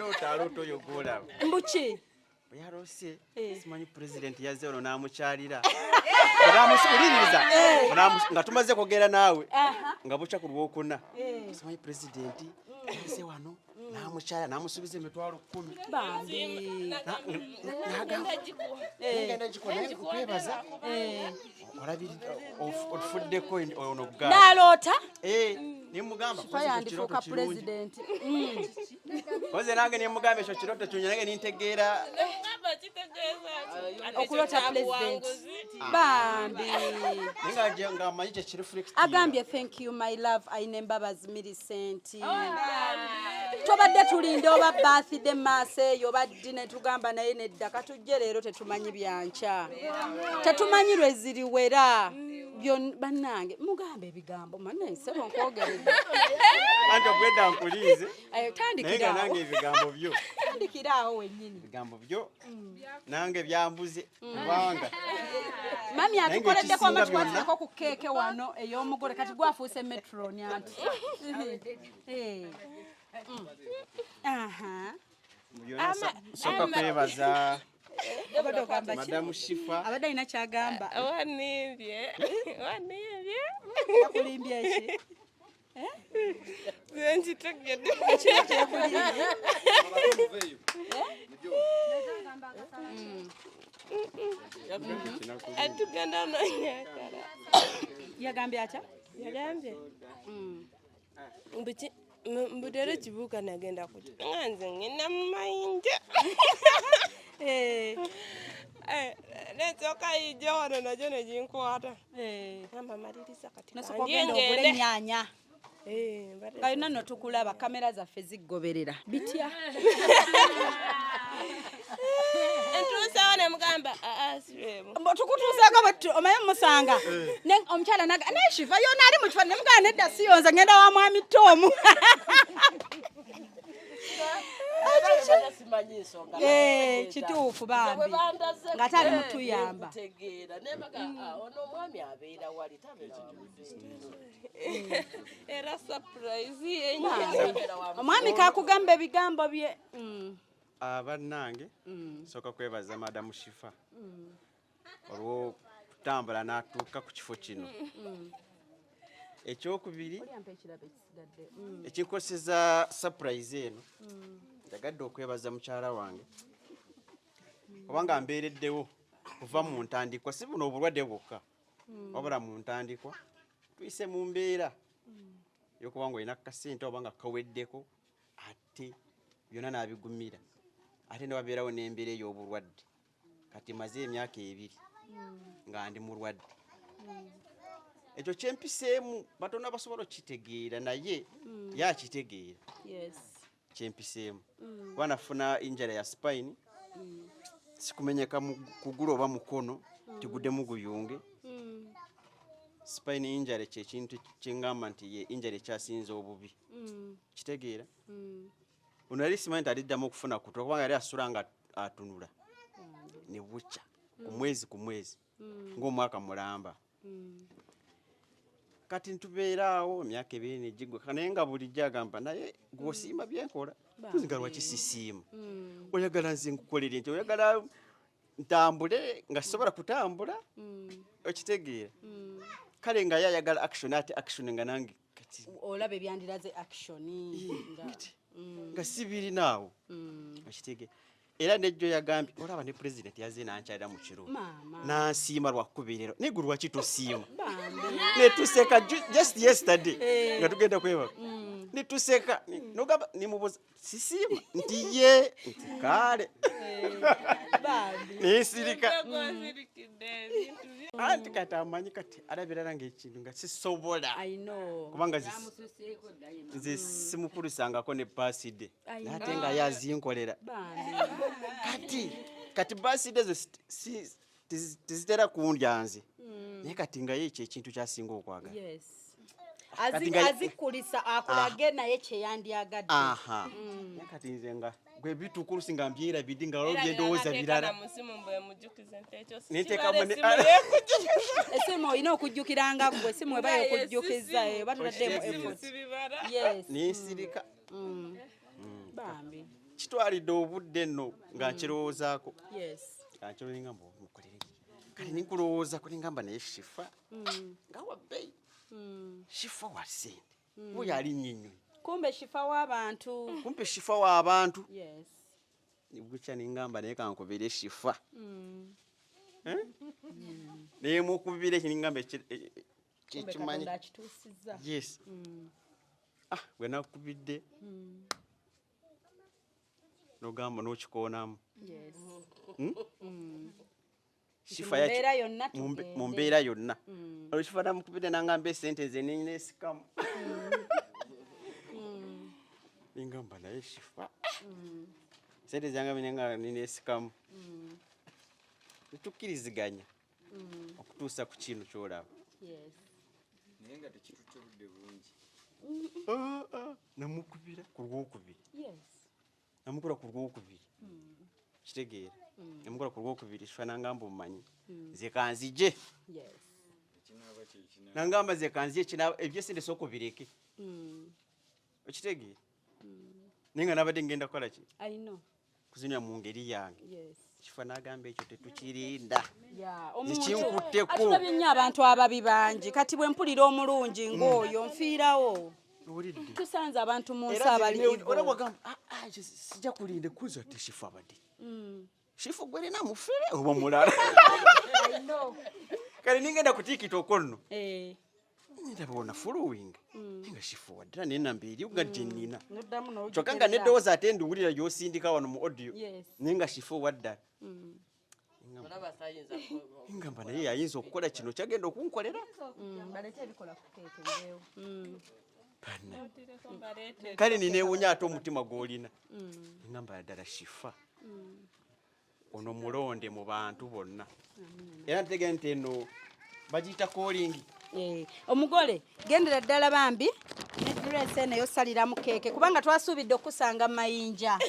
mbuki Yarose simanyi president yazze ono n'amukyalira uliririza nga tumaze kwogera naawe nga bukya ku lwokuna simanyi president yazze wano n'amukyalira n'amusuubiza emitwalo 10 bambi ngenda gikuwa naye nkwebaza olabirira otufuddeko ono gaali n'aloota nemugamba yandifuuka president koze nange nemugamba ekyo kirooto kirungi nange nintegeera okulota president bambi naye nga amanyi kye kireflect agambye thank you my love aine embabazi Millicent tobadde tulinda oba birthday maaso eyo oba ddi ne tugamba naye nedda katujje leero tetumanyi byankya tetumanyi lwe ziriwera bannange mugambe ebigambo manne nsebo nkwogeredde anti obwedda nkuliize naye nga nange ebigambo byo tandikira awo wennyini ebigambo byo nange byambuze kubanga mami atukoleddeko amatwatireko ku keeke wano ey'omugole kati gwafuuse metron anti Soka kwebaza Madamu Shifa abadde alina kyagamba wanimbye wanimbye yakulimbye ki nkitegedde atugenda nonyakala yagambye atya yagambye Mbuki mbu leero kibuuka nagenda kuki nga nze ngenda mu mayinja. Eh. Eh, nesooka yijja wano nagyo neginkwata. Eh. Gamba maliriza kati Nosooka kandye ogenda ogule ngende. ennyaanya. Eh, mbadde Nga yonna nno tukulaba kamera zaffe ziggoberera. Bitya? Ntuuseewo ne mugamba aa sibeemu. Mbu tukutuusaako bwe tuti omanyi musanga omukyala naga naye Shifa yona ali mu kifo ne mugamba nedda si yonze ngenda wa mwami Tom. Simanyi nsonga. Eh, kituufu bambi. Bwe bandaze Ng'ate ali mutuyamba. Nkutegeera ne mbaga ono omwami abeera wali tabeera wa muzeeyi. Era surprise yennyini. Omwami kakugamba ebigambo bye. Bannange nsooka kwebaza Madamu Shifa olw'okutambula n'atuuka ku kifo kino. Ekyokubiri ekinkoseza surprise eno, njagadde okwebaza mukyala wange kubanga mbeereddewo kuva mu ntandikwa, si buno obulwadde bwokka, wabula mu ntandikwa tuyise mu mbeera y'okuba ng'olina kasente oba nga kaweddeko, ate byonna n'abigumira, ate ne wabeerawo n'embeera ey'obulwadde. Kati maze emyaka 2 nga ndi mulwadde. Ekyo kyempiseemu batono abasobola okukitegeera, naye ye akitegeera. Kyempiseemu. Kuba nafuna injury ya spine, sikumenyeka kugulu oba mukono, tiguddemu guyunge. Spine injury kye kintu kye ngamba nti ye injury ekyasinze obubi. Kitegeera? Ono yali simanyi nti aliddamu okufuna kutulo, kubanga yali asula nga atunula ne bukya ku mwezi ku mwezi ng'omwaka mulamba. Kati ntubeera awo emyaka 2 negigwa, naye nga bulijjo agamba naye gw'osiima bye nkola, tuzinga lwaki sisiima? Oyagala nze nkukolere nti oyagala ntambule nga sisobola kutambula, okitegeera? Kale nga ye ayagala action, ate action nga nange kati olaba ebyandiraze action nga sibirinaawo, okitegeera? Era nejjo yagambye olaba ne president yazze n'ankyalira mu kiro n'ansiima lwakubeerera, naye gwe lwaki tosiima? Netuseka just yesterday nga tugenda kwebaka, netuseka nogamba nemubuuza sisiima nti ye nti kale nensirika. Anti kati amanyi kati alabirala ng'ekintu nga sisobola, kubanga nze simukulisangako ne birthday, ate nga ye azinkolera. Kati birthday zo tezitera kundya nze, naye kati nga ye ekyo ekintu kyasinga okwagala. Azikulisa akulage naye kyeyandyagadde. Naye kati nze nga gwe bitukulusi nga mbyerabidde nga waliwo byendowooza birala. Esimu olina okujjukiranga ggwe, esimu eba yokujjukiza oba tutaddemu effort. Nensirika. Bambi. Kitwalidde obudde nno nga nkirowoozaako. Nga nkirowooza mbu mukolere ki? Kale ninkulowoozaako ningamba naye Shifa nga wa bbeeyi. Shifa wa ssente. Oyo alinnya ennyonyi. Kumbe Shifa w'abantu. Kumbe Shifa w'abantu. Bukya ningamba naye kankubire Shifa. Naye mukubire eki ningamba kyekimanyi. Yes. Gwe nakubidde. Nogamba n'okikoonamu. Shifa mu mbeera yonna. Olwo Shifa namukubidde n'angamba esente nze neesikamu. Ningamba naye Shifa. Sente zange nenga neesikamu. Netukkiriziganya okutuusa ku kino ky'olaba. Naye nga tekitutte budde bungi. Namukubira ku lwokubiri. Namukubira ku lwokubiri. Kitegeera. Namukubira ku lwokubiri, Shifa n'angamba omumanyi. Nze kanzije. Nangamba nze kanzije ebyesente sooka obireke. Okitegeera? Naye nga nabadde ngenda kukola ki? Kuzinywa mu ngeri yange. Shifa n'agamba ekyo tetukirinda. Ekinkutteko. Atulabye nnyo abantu ababi bangi. Kati bwe mpulira omulungi ng'oyo nfiirawo. Tusanze abantu mu nsi abali evil. Era wagamba, sijja kulinda kuza ate Shifa abadde. Shifa gwe nina mufere oba mulala. Kale ningenda ku TikTok nno. Ndaba wona following nga Shifa waddala nenamba eri nga gye nnina, Noddamu n'ogiterera. kyokka nga neddowooza ate ndiwulira gy'osindika wano mu audio, naye nga Shifa waddala. Olaba sayinza. Ngamba naye ayinza okukola kino kyagenda okunkolera. Baleete ebikola ku keeke bibeewo. Banna. Kale ninewunya ate omutima gw'olina, ngamba ddala Shifa ono mulonde mu bantu bonna, era ntegera nti eno bagiyita calling. Eh, omugole gendera ddala bambi ne dress eno eyosaliramu keeke, kubanga twasuubidde okusanga mayinja.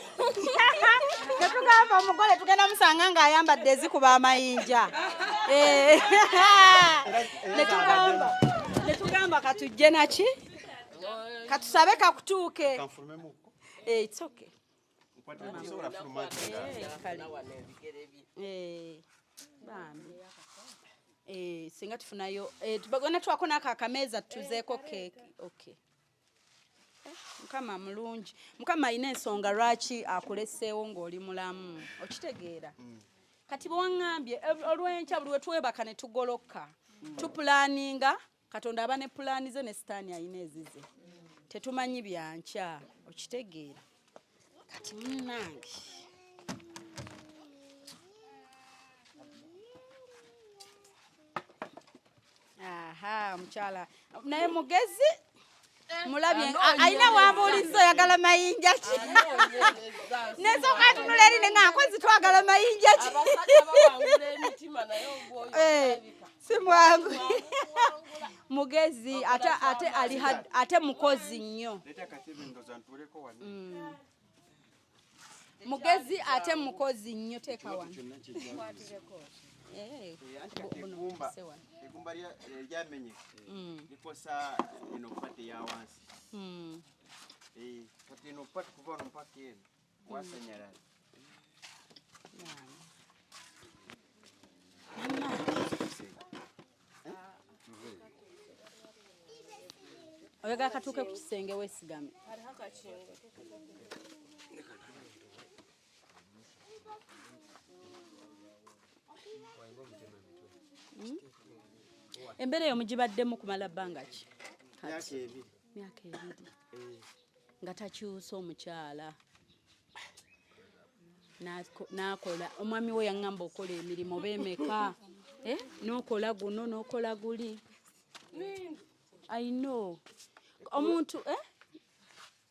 Tetugamba omugole tugenda musanga ng'ayambadde ezikuba amayinja. Eh, netugamba katujje naki, katusabe kakutuuke. Kanfulumemuko. Eh, it's okay. Nsobola fuluma nti Kale. Wano ebigere bye. Eh, bambi. Eh, singa tufunayo tubagona twako nako akameeza tutuzeeko keeki. Okay. Eh, Mukama mulungi, Mukama alina ensonga lwaki akuleseewo ng'oli mulamu, okitegeera? Kati bwe waŋŋambye olw'enkya buli we twebaka ne tugoloka tupulaninga, Katonda aba ne pulaani ze ne Sitaani alina ezize, tetumanyi byankya, okitegeera? Kati munnange, aha, omukyala naye mugezi, mulabye alina wambuuliza oyagala mayinja ki, nesooka ntunula eri ne nga nkozi twagala mayinja ki. Abasajja bawangula emitima, naye ogwoyo Eh, si mwangu, mugezi ate ali ate mukozi nnyo. Leeta akatebe, ndoza ntuuleko wano. Mugezi ate mukozi nnyo, teeka wano. Kyonna kyejja. Eh, Anti kati buno eggumba buse wano. eggumba lyamenyeka, likosa eno part eya wansi. Eh, kati eno part kuva wano mpaka eno wasanyalala. Bambi. Oyagala katuuke ku kisenge weesigame? Hariho akakingo. Embeera eyo mugibaddemu kumala bbanga ki? Myaka 2. Myaka 2 nga takyusa omukyala. N'akola omwami we yaŋŋamba okola emirimu oba emeka. Eh? N'okola guno n'okola guli. I know omuntu, eh?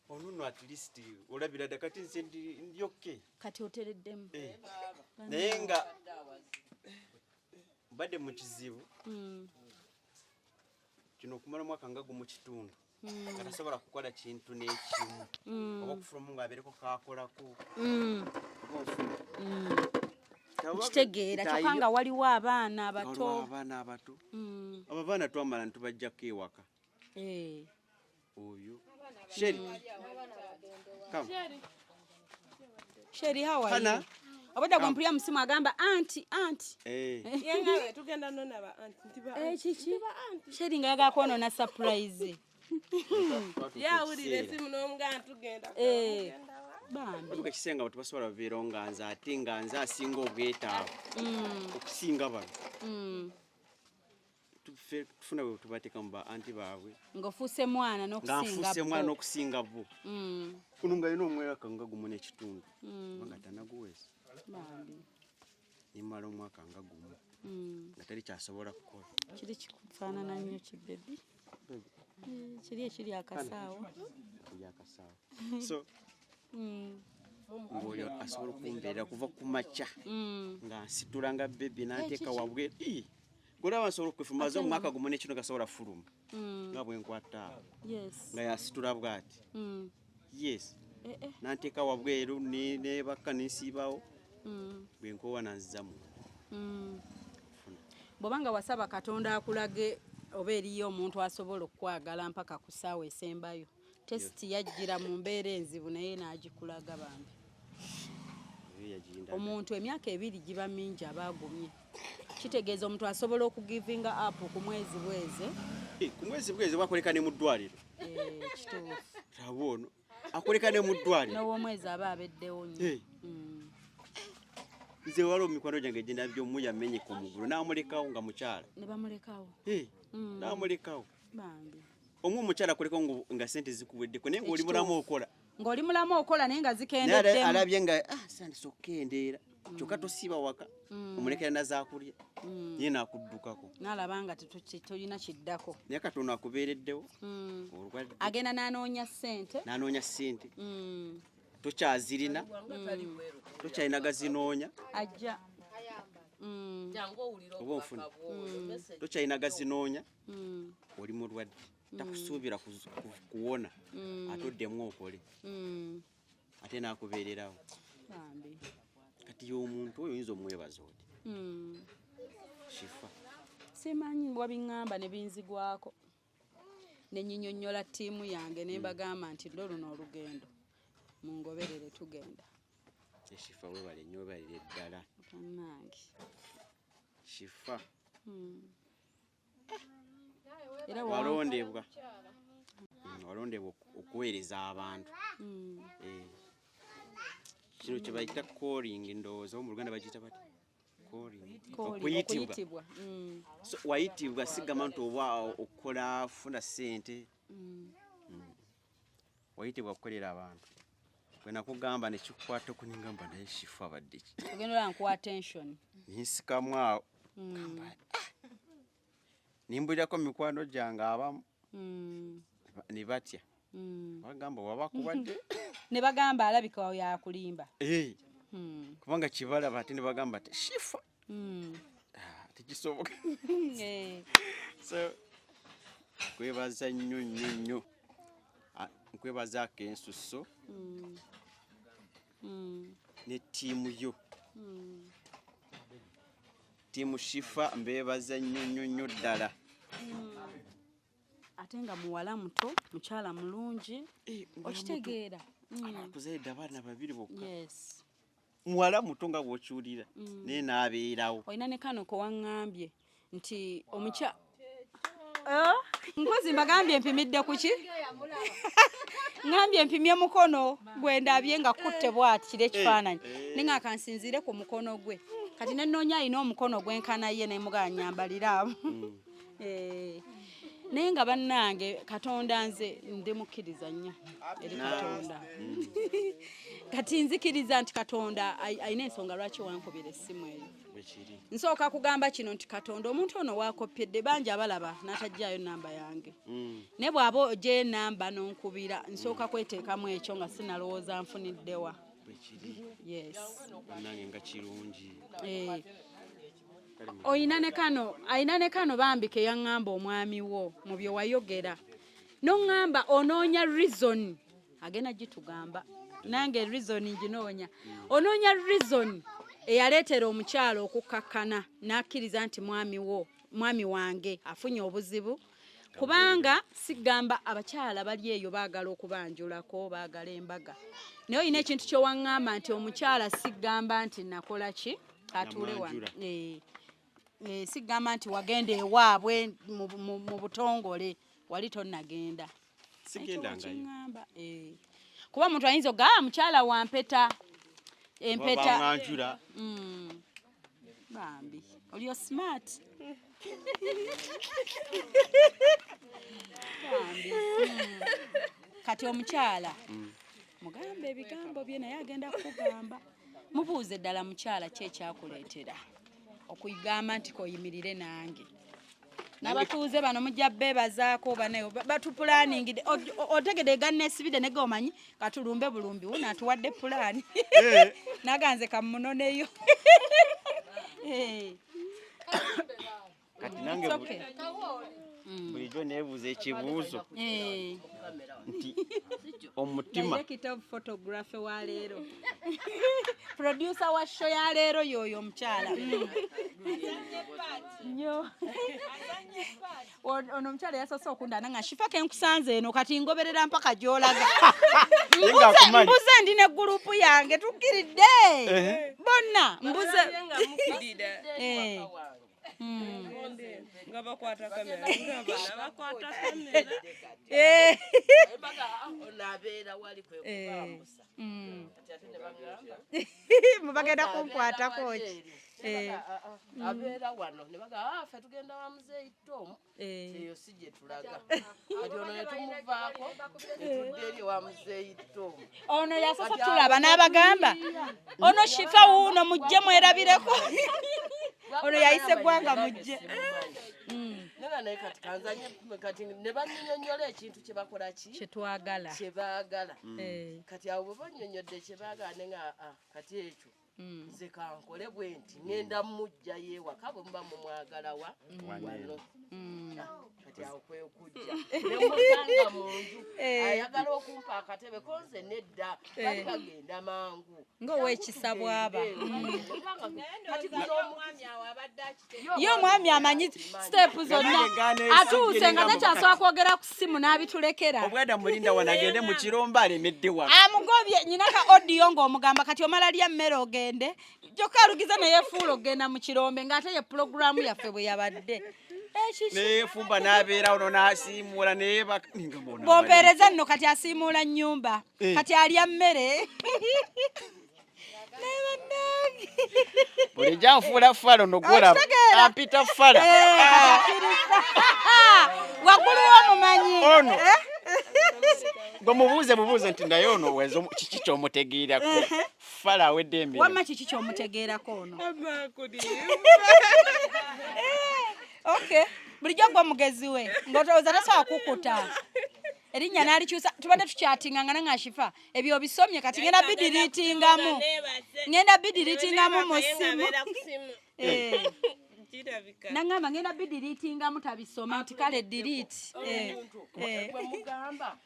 Ono nno at least olabira dda kati nze ndi okay. Kati otereddemu. Eh, naye nga mbadde mu kizibu kino okumala omwaka nga gumu kitundu nga tasobola kukola kintu n'ekimu oba okufulumu ng'abeereko kakolako oba ofuna. Nkitegeera, kyokka nga waliwo abaana abato. Waliwo abaana abato. Abo abaana twamala ntubajjako ewaka. Oyo Sheri. Come. Sheri, how are Hannah. you? Obwedda gwe mpulira musimu agamba anti anti. Eh. Yengawe tugenda nonaba anti nti ba Eh, kiki Sheri nga yagala kwonoona surprise? Yawulira esimu n'omugamba tugenda. Eh, bambi. Batuuka ekiseera nga tebasobola babeerawo, nga nze ate nga nze asinga obwetaavu okusinga bano. Tufuna bwe tubateeka mu ba anti baabwe. Ng'ofuuse mwana Nga n'okusinga nfuuse mwana bo. n'okusinga bo. Kuno nga alina omwaka nga gumu n'ekitundu kubanga tanaguweesa. Bambi. Nimala omwaka nga gumu nga teri kyasobola kukola. Kiri kikufaanana nnyo kibebi. Eh, kiri ekiri akasaawo. Ebyakasaawo, so ng'oyo asobola okumbeerera kuva ku makya nga nsitula nga baby n'anteeka wabweru. Ii, golaba nsobola okwefumaze omwaka gumu n'ekino gasobola fuluma nga bwe nkwata awo nga yasitula bw'ati. Yes. Eh, eh. N'anteeka wabweru nebakka nensiibawo, bwe nkoowa nanziza mu. Bw'oba nga wasaba Katonda akulage oba eriyo omuntu asobola okukwagala mpaka ku ssaawa esembayo, test yajjira mu mbeera enzibu naye n'agikulaga, bambi. Eyo yaginda. Omuntu emyaka 2 giba mingi aba agumye, kitegeeza omuntu asobola okugivinga up ku mwezi bweze. Eh, ku mwezi bwezi bwakoleka ne mu ddwaliro. Eh, kituufu. Laba ono akoleka ne mu ddwaliro. N'ow'omwezi aba abeddewo nnyo. Eh. Nze waliwo mikwano gyange gye ndabye omu yamenyeka omugulu n'amulekawo nga mukyala. Ne bamulekawo? Eh, n'amulekawo. Bambi. Omu omukyala kuleko nga sente zikuweddeko naye ng'oli mulamu okola. Ng'oli mulamu okola naye nga Naye zikendeddemu. alabye nga sandisa okukendeera kyokka tosiiba waka omulekera na zaakulya ye n'akuddukako. N'alaba nga tolina kiddako. Naye Katonda akubeereddewo olwadde. Agenda n'anoonya ssente. N'anoonya ssente. Tokyazirina. Tokyalina gazinoonya. Ajja. Oba onfuna. Tokyalina gazinoonya. Oli mulwadde. Takusuubira kuwona. Ate oddemu okole. Ate n'akubeererawo. Bambi. Kati y'omuntu oyo oyinza omwebaza oti. Shifa. Simanyi wabiŋŋamba ne binzigwako. Ne nnyinyonnyola ttiimu yange ne mbagamba nti lwo luno olugendo mungoberere tugenda. Shifa weebale nnyo weebalire ddala. Bannange. Shifa. Era walondebwa. Walondebwa okuweereza abantu. Kino kye bayita calling ndowooza mu Luganda bagiyita bati? Calling. Calling, Okuyitibwa. okuyitibwa. So, wayitibwa sigamba nti oba okola funa ssente. Wayitibwa okukolera abantu. Bwe nakugamba ne kikukwata okuningamba naye Shifa abadde ki? Ogenda olaba nkuwa attention. Nsikamu awo. Nimbulirako mikwano gyange abamu. Ne batya. Bagamba wabakuwadde. Ne bagamba alabika oyo akulimba. Kubanga kibalaba ate ne bagamba nti Shifa. Tekisoboka. So kwebaza nnyo nnyo nnyo. Nkwebazaako ensusso. Ne ttiimu yo. Ttiimu Shifa mbeebaza nnyo nnyo nnyo ddala. Ate nga muwala muto, mukyala mulungi. Okitegeera. Akuzaalidde abaana babiri bokka. Yes. Muwala muto nga bw'okiwulira naye n'abeerawo. Olina ne kano ke waŋŋambye nti omukya nkozi mbagambye mpimidde ku ki? Ŋŋambye mpimye mukono gwe ndabye nga kutte bw'ati kiri ekifaananyi. Naye nga kansinziire ku mukono gwe. Kati ne nnoonya alina omukono gwenkana ye ne mugamba nnyambalira awo. Naye nga bannange Katonda nze ndi mukkiriza nnyo eri Katonda. Kati nzikiriza nti Katonda alina ensonga lwaki wankubira essimu eyo. Nsooka kugamba kino nti Katonda omuntu ono waakopyedde bangi abalaba n'atajjaayo nnamba yange. Naye bw'aba oggyeyo ennamba n'onkubira nsooka kweteekamu ekyo nga sinalowooza nfuniddewa. Yes. Bannange nga kirungi. Oyina ne kano, ayina ne kano bambi ke yaŋŋamba omwami wo mu bye wayogera. N'oŋŋamba onoonya reason. Agenda gitugamba. Nange reason nginoonya. Onoonya reason eyaleetera omukyala okukkakkana n'akkiriza nti mwami wo, mwami wange afunye obuzibu. Kubanga sigamba abakyala bali eyo baagala okubanjulako, baagala embaga. Naye olina ekintu kye waŋŋamba nti omukyala sigamba nti nakola ki? Atuule wano. Sigamba nti wagenda ewaabwe mu butongole, wali tonnagenda. Sigendangayo. Kuba omuntu ayinza okugamba, mukyala wa mpeta. Empeta. Bamwanjula. Bambi, oli smart. Bambi. Kati omukyala mugambe ebigambo bye naye agenda kukugamba. Mubuuze ddala mukyala ki ekyakuleetera okugamba nti koyimirire nange. N'abatuuze bano mujja beebazaako bane batupulaaningidde. Otegedde ganneesibidde ne gomanyi katulumbe bulumbi wuno atuwadde pulaani. Naganze kamunoneyo. Kati nange bulijjo neebuuza ekibuuzo nti omutima. Director of photography wa leero. Producer wa show ya leero y'oyo omukyala. Nnyo. Ono omukyala yasoose okundana nga Shifa ke nkusanze eno kati ngoberera mpaka gy'olaga. Mbuze ndi ne gurupu yange tukkiridde. Bonna mbuze. Nga bakwata kamera, nga bana bakwata kamera. Ono abeera wali kwe kubambusa. Kati ate ne bagamba Mubagenda kunkwatako ki? Abeera wano ne bagamba, "Ah, ffe tugenda wa muzeeyi Tom." Eyo si gye tulaga. Kati ono ne tumuvaako ne tudda eri ewa muzeeyi Tom. Ono yasoose tulaba n'abagamba ono Shifa wuuno, mujje mwerabireko. Ono yayise eggwanga, mujje. Naga naye kati kanzanye, kati ne bannyonnyola ekintu kye bakola ki, kyetwagala, kye baagala. Kati awo bwe bannyonnyodde kye baagala, ne nga aa, kati ekyo nze kankole bwe nti ŋŋenda mmuggyayo ewaka bwe muba mumwagala wa wano. Kati awo kwe kujja ne musanga mu nju, ayagala okumpa akatebe ko nze nedda, bali bagenda mangu. Ng'owekisa bw'aba. Kati guno Omwami awo abadde akitegeera. Ye omwami amanyi step zonna, atuuse nga takyasobola kwogera ku ssimu n'abitulekera. Obweda mulinda wano agende mu kirombe, alemedde wano. Amugobye nyina ka audio ng'omugamba kati omala lya mmere ogende, kyokka alugiza neyefuula okugenda mu kirombe ng'ate ye pulogulaamu yaffe bwe yabadde. Ekiki? Neyefumba n'abeera wano n'asiimuula neyebaka ninga mbona. Bw'ompeereza nno kati asiimuula nnyumba. Kati alya mmere. Naye bannange. Bulijjo anfuula fala ono gwolaba. Okitegeera? Ampita fala. Kati akkiriza. Waggulu w'omumanyi. Ono. Gwe mubuuze bubuuze nti naye ono weza kiki kyomutegeerako? Fala awedde emirimu. Wamma kiki kyomutegeerako ono? Okay, bulijjo gwe mugezi we ng'otowooza tasobola kukuta erinnya n'alikyusa. Tubadde tukyatinga nga nanga Shifa ebyo obisomye, kati ngenda bidiriitingamu, ngenda bidiriitingamu mu ssimu. Kirabika. Nangamba ngenda bidiriitingamu, tabisoma nti kale delete. Omuntu bwe mugamba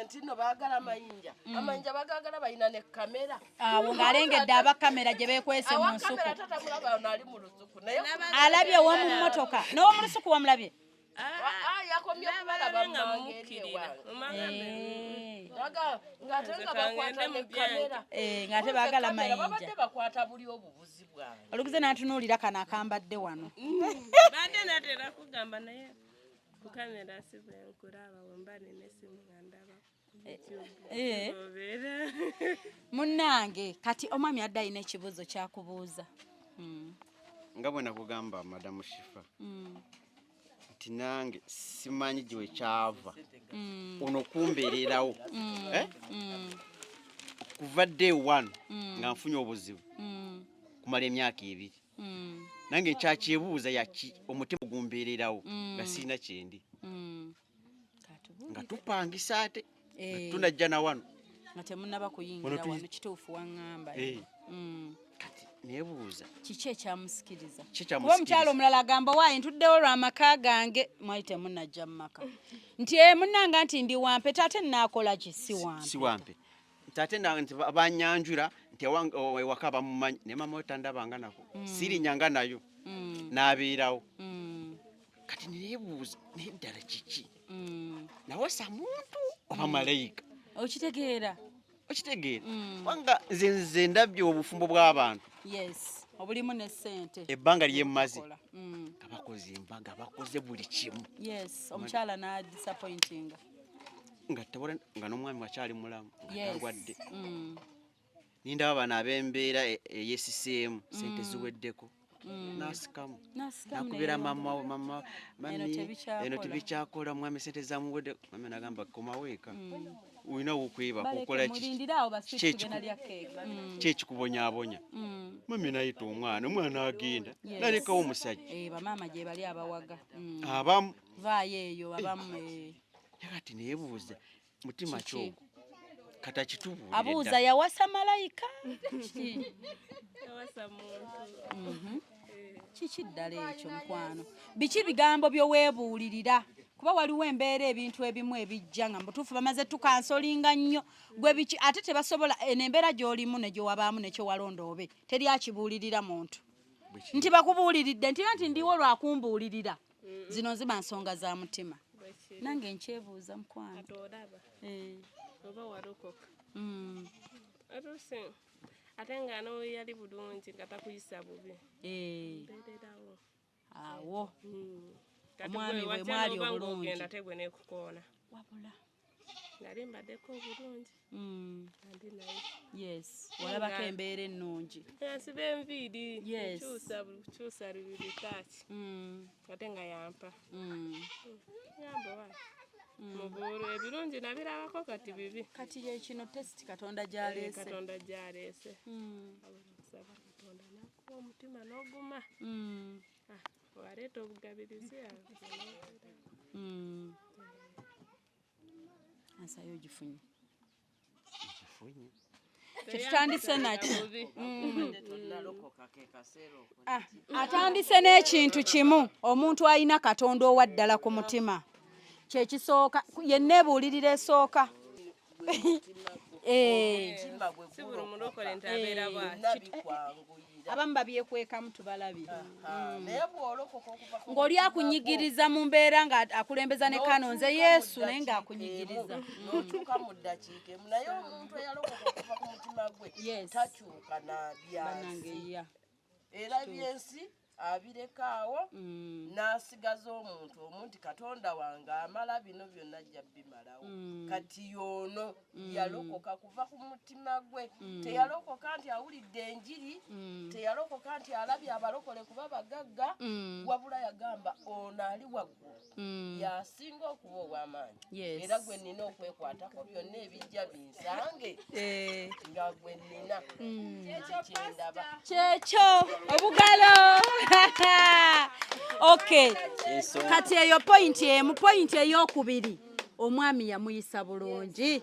nti nno baagala amayinja, amayinja bagagala, balina ne kamera. Awo ng'alengedde abakamera gye beekwese mu Awa nsuku. kamera tatamulaba, ono ali mu lusuku naye. Alabye ow'omu mmotoka n'ow'omu lusuku wamulabye. Ah, yakomye kubalaba nga mmange eri mukkirira ewange. Omagambe. Ng'ate nga bakwata ne kamera. Ng'ate baagala Kamera, mayinja. Babadde bakwata buli obubuzi bwange. Oluguze n'atunuulira kano akambadde wano. Badde natera kugamba naye ku kamera si bwe nkulaba, bwe mba nina essimu nga ndaba ku YouTube. Obeera. Munnange, kati omwami adde alina ekibuuzo kyakubuuza. Nga bwe nakugamba, Madamu Shifa, nti nange simanyi gye kyava ono kumbeererawo. Eh? Kuva day one nga nfunye obuzibu kumala emyaka 2, nange nkyakyebuuza yaki omutima gumbeererawo nga sirina kyendi, nga tupangisa ate nga tunajja na wano. Nga temunnaba kuyingira Wano wano, kituufu waŋŋamba. Kati neebuuza Kiki ekyamusikiriza? Ki Kuba ekyamusikiriza? omukyalo omulala agamba, waayi ntuddewo lw'amaka gange, mwali temunnajja mu maka, nti e munnanga nti ndi wampeta, ate nnaakola ki? Si wampeta. Si wampe nti ate nti banyanjula nti ewaka bamumanyi, naye mama we tandabanga nako, sirinyanga nayo n'abeerawo. Kati neebuuza naye ddala kiki? Nawasa muntu oba malayika? Okitegeera? Okitegeera? Kubanga nze ndabye obufumbo bw'abantu Yes, obulimu ne ssente. Ebbanga lyemmaze nga bakoze embaga, bakoze buli kimu. Yes, omukyala n'adisappointinga. Nga tebona nga n'omwami wakyali mulamu, nga talwadde. Nindaba bano ab'embeera eyesiseemu, sente ziweddeko, nasikamu. Nasikamu. Nakubira Naye mama we, mama Eno mami, tebikyakola. Eno tebikyakola, mwami sente zamuwedde. Mami nagamba komawo eka, olina wokwebaka. Baleke, Okola ki? mulindire awo Ki basweet, tugenda lya keeki. Ki ekikubonyaabonya? Mami nayita omwana, omwana agenda nalekawo omusajja. Bamaama gye bali abawaga. Abamu. Vaayo eyo abamu. Naye kati neebuuza mutima Kiki? kyogwo kati akitubuulire Abuuza ddala. yawasa malayika? Kiki? Yawasa muntu. Kiki ddala ekyo, mukwano? Biki bigambo byoweebuulirira? Kuba waliwo embeera, ebintu ebimu ebijja nga mubutuufu bamaze tukansolinga nnyo gwe biki, ate tebasobola. Eno embeera gy'olimu ne gyewabaamu nekyewalonda obe teri akibuulirira muntu nti bakubuuliridde nti era nti ndiwo lwakumbuulirira. Zino ziba nsonga za mutima. Nange nkyebuuza, mukwano. Ate olaba oba walokoka. Oluusi ate nga noyali bulungi nga takuyisa bubi, mbeererawo. Awo Kati omwami gwe bwe watya mwali n'oba obulungi. ng'ogenda te gwe nekukoona. Wabula. Nali mbaddeko obulungi. Nga ndi naye. Yes, walabako embeera ennungi. Nsiba enviiri. Yes. Nkyusa buli kukyusa litaaki. Ate nga yampa. Ngamba wa. Mubuulu ebirungi nabirabako kati bibi. Kati ye kino test Katonda gy'aleese. Katonda gy'aleese. Kusaba Katonda n'akuwa omutima n'oguma. Waleeta obugabirizi awo. Ansayo ogifunye. Gifunye. Kyetutandise nakyo. Atandise n'ekintu kimu, omuntu alina Katonda owa ddala ku mutima. Kyekisooka, yenna ebuulirira esooka. Si buli mulokole nti abeera bw'ati. Abamu babyekwekamu tubalabye. Naye bw'olokoka okuva ku Ng'oli akunyigiriza mu mbeera nga akulembeza ne kano nze Yesu naye ng'akunyigiriza. N'otuuka mu ddakiika emu, naye omuntu eyalokoka okuva ku mutima gwe takyuka n'abyansi. Era byensi abirekaawo n'asigaza omuntu omu nti Katonda wange amala bino byonna ajja bimalawo. Kati y'ono yalokoka kuva ku mutima gwe. Teyalokoka nti awulidde enjiri, teyalokoka nti alabye abalokole kuba bagagga, wabula yagamba ono ali waggulu yasinga okuba ow'amaanyi. Era gwe nnina okwekwatako byonna ebijja binsange nga gwe nnina. Kyendaba. Kyekyo obugalo. Okay. Kati eyo point emu, point ey'okubiri. Omwami yamuyisa bulungi.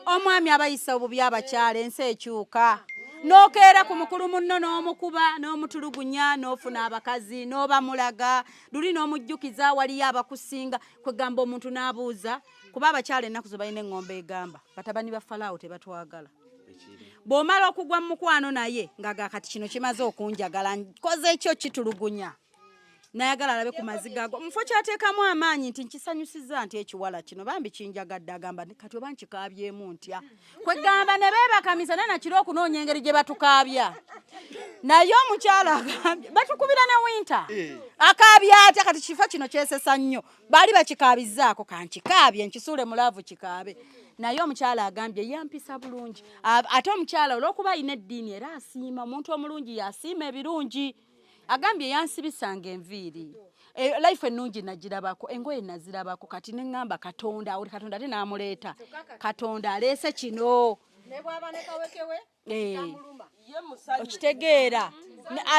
Omwami abayisa obubi abakyala, ensi ekyuka. N'okeera ku mukulu munno n'omukuba n'omutulugunya n'ofuna abakazi n'obamulaga luli n'omujjukiza waliyo abakusinga kwegamba omuntu n'abuuza kuba abakyala ennaku zo balina eŋŋombe egamba batabani ba Falaawo tebatwagala. Bw'omala okugwa mu mukwano naye nga kati kino kimaze okunjagala nkoze ekyo kitulugunya. Nayagala alabe ku maziga ago. Mufo kyateekamu amaanyi nti nkisanyusiza nti ekiwala kino bambi kinjagadde agamba kati oba nkikaabyemu ntya. Kwegamba ne beebakamisa naye nakiro okunoonya engeri gye batukaabya. Naye omukyala agambye batukubira ne winter. Akaabya atya kati kifo kino kyesesa nnyo. Baali bakikaabizzaako kankikaabye nkisuule mu laavu kikaabe. Naye omukyala agambye yampisa bulungi. Ate omukyala olw'okuba alina eddiini era asiima omuntu omulungi yasiima ebirungi. Agambye yansibisanga enviiri. Life ennungi nagirabako, engoye nazirabako kati ne ŋŋamba Katonda, awo Katonda ate n'amuleeta. Katonda aleese kino. Ne bw'aba ne kawekewe, tamuluma. Okitegeera.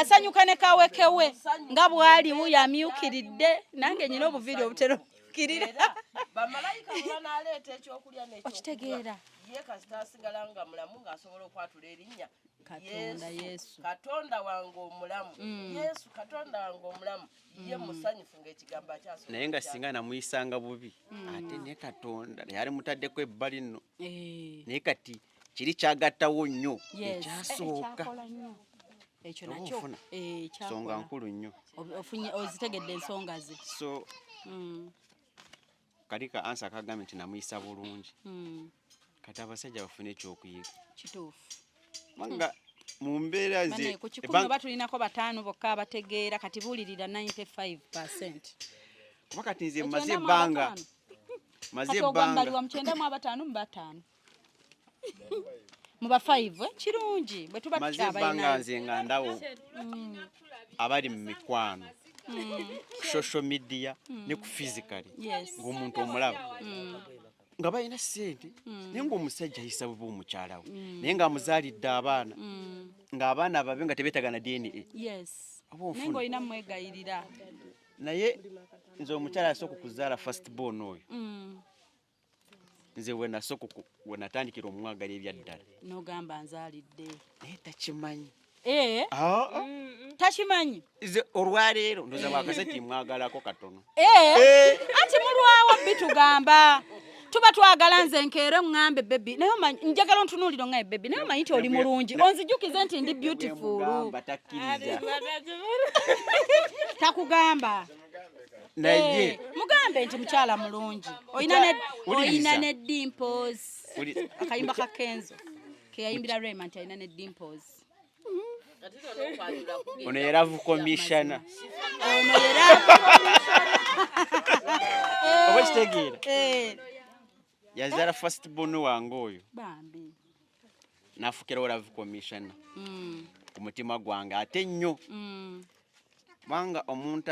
Asanyuka ne kawekewe nga bw'ali wuuyo amyukiridde, nange nnyina obuviiri obutera okumyukirira. Bamalayika bwe banaaleeta ekyokulya n'ekyokunywa, Okitegeera. ye kasita asigala nga mulamu ng'asobola okwatula erinnya Katonda Yesu. Katonda wange omulamu. Yesu Katonda wange omulamu. Ye musanyufu ng'ekigambo akyasobola. Naye nga singa namuyisanga bubi ate ne Katonda yali mutaddeko ebbali nno. Naye kati kiri kyagattawo nnyo ekyasooka. Ekyo nakyo nsonga nkulu nnyo. Ozitegedde ensonga ze. So kalika ansa akagambye nti namuyisa bulungi. Kati abasajja bafune ekyokuyiga. Kituufu. Kubanga mu mbeera ze ku kikumi oba tulinako bataano bokka abategeera kati buulirira 95%. Kuba kati nze maze ebbanga. Maze ebbanga. Kati 95 mu 5. Mu ba 5 kirungi bwe tuba tukyaba. Maze ebbanga nze nga ndawo abali mu mikwano. Ku social media ne ku physically. Ng'omuntu omulaba. Nga balina ssente naye ng'omusajja ayisa bubi omukyala we naye ng'amuzaalidde abaana ng'abaana babe nga tebeetaaga na DNA. Yes. Naye ng'olina mmwegayirira. Naye nze omukyala yasooka okuzaala first born oyo. Nze we nasooka we natandikira omwagala ebya ddala. N'ogamba nzaalidde. Naye takimanyi. Takimanyi. Nze olwaleero ndoza bwakaseti mwagalako katono. Anti mulwawo bitugamba. Tuba twagala nze nkeere ŋŋambe baby naye omanyi njagala ontunuulire oŋŋambe baby naye omanyi nti oli mulungi onzijukize nti ndi beautiful. Takugamba. Naye mugambe nti mukyala mulungi. Olina ne dimples. Akayimba ka Kenzo ke yayimbira Rema nti alina ne dimples. Ono ye love commissioner. Ono ye love commissioner. Oba kitegeera. Yazaala first born wange oyo. Bambi. Nafukirawo love commissioner ku mutima gwange ate nnyo. Kubanga omuntu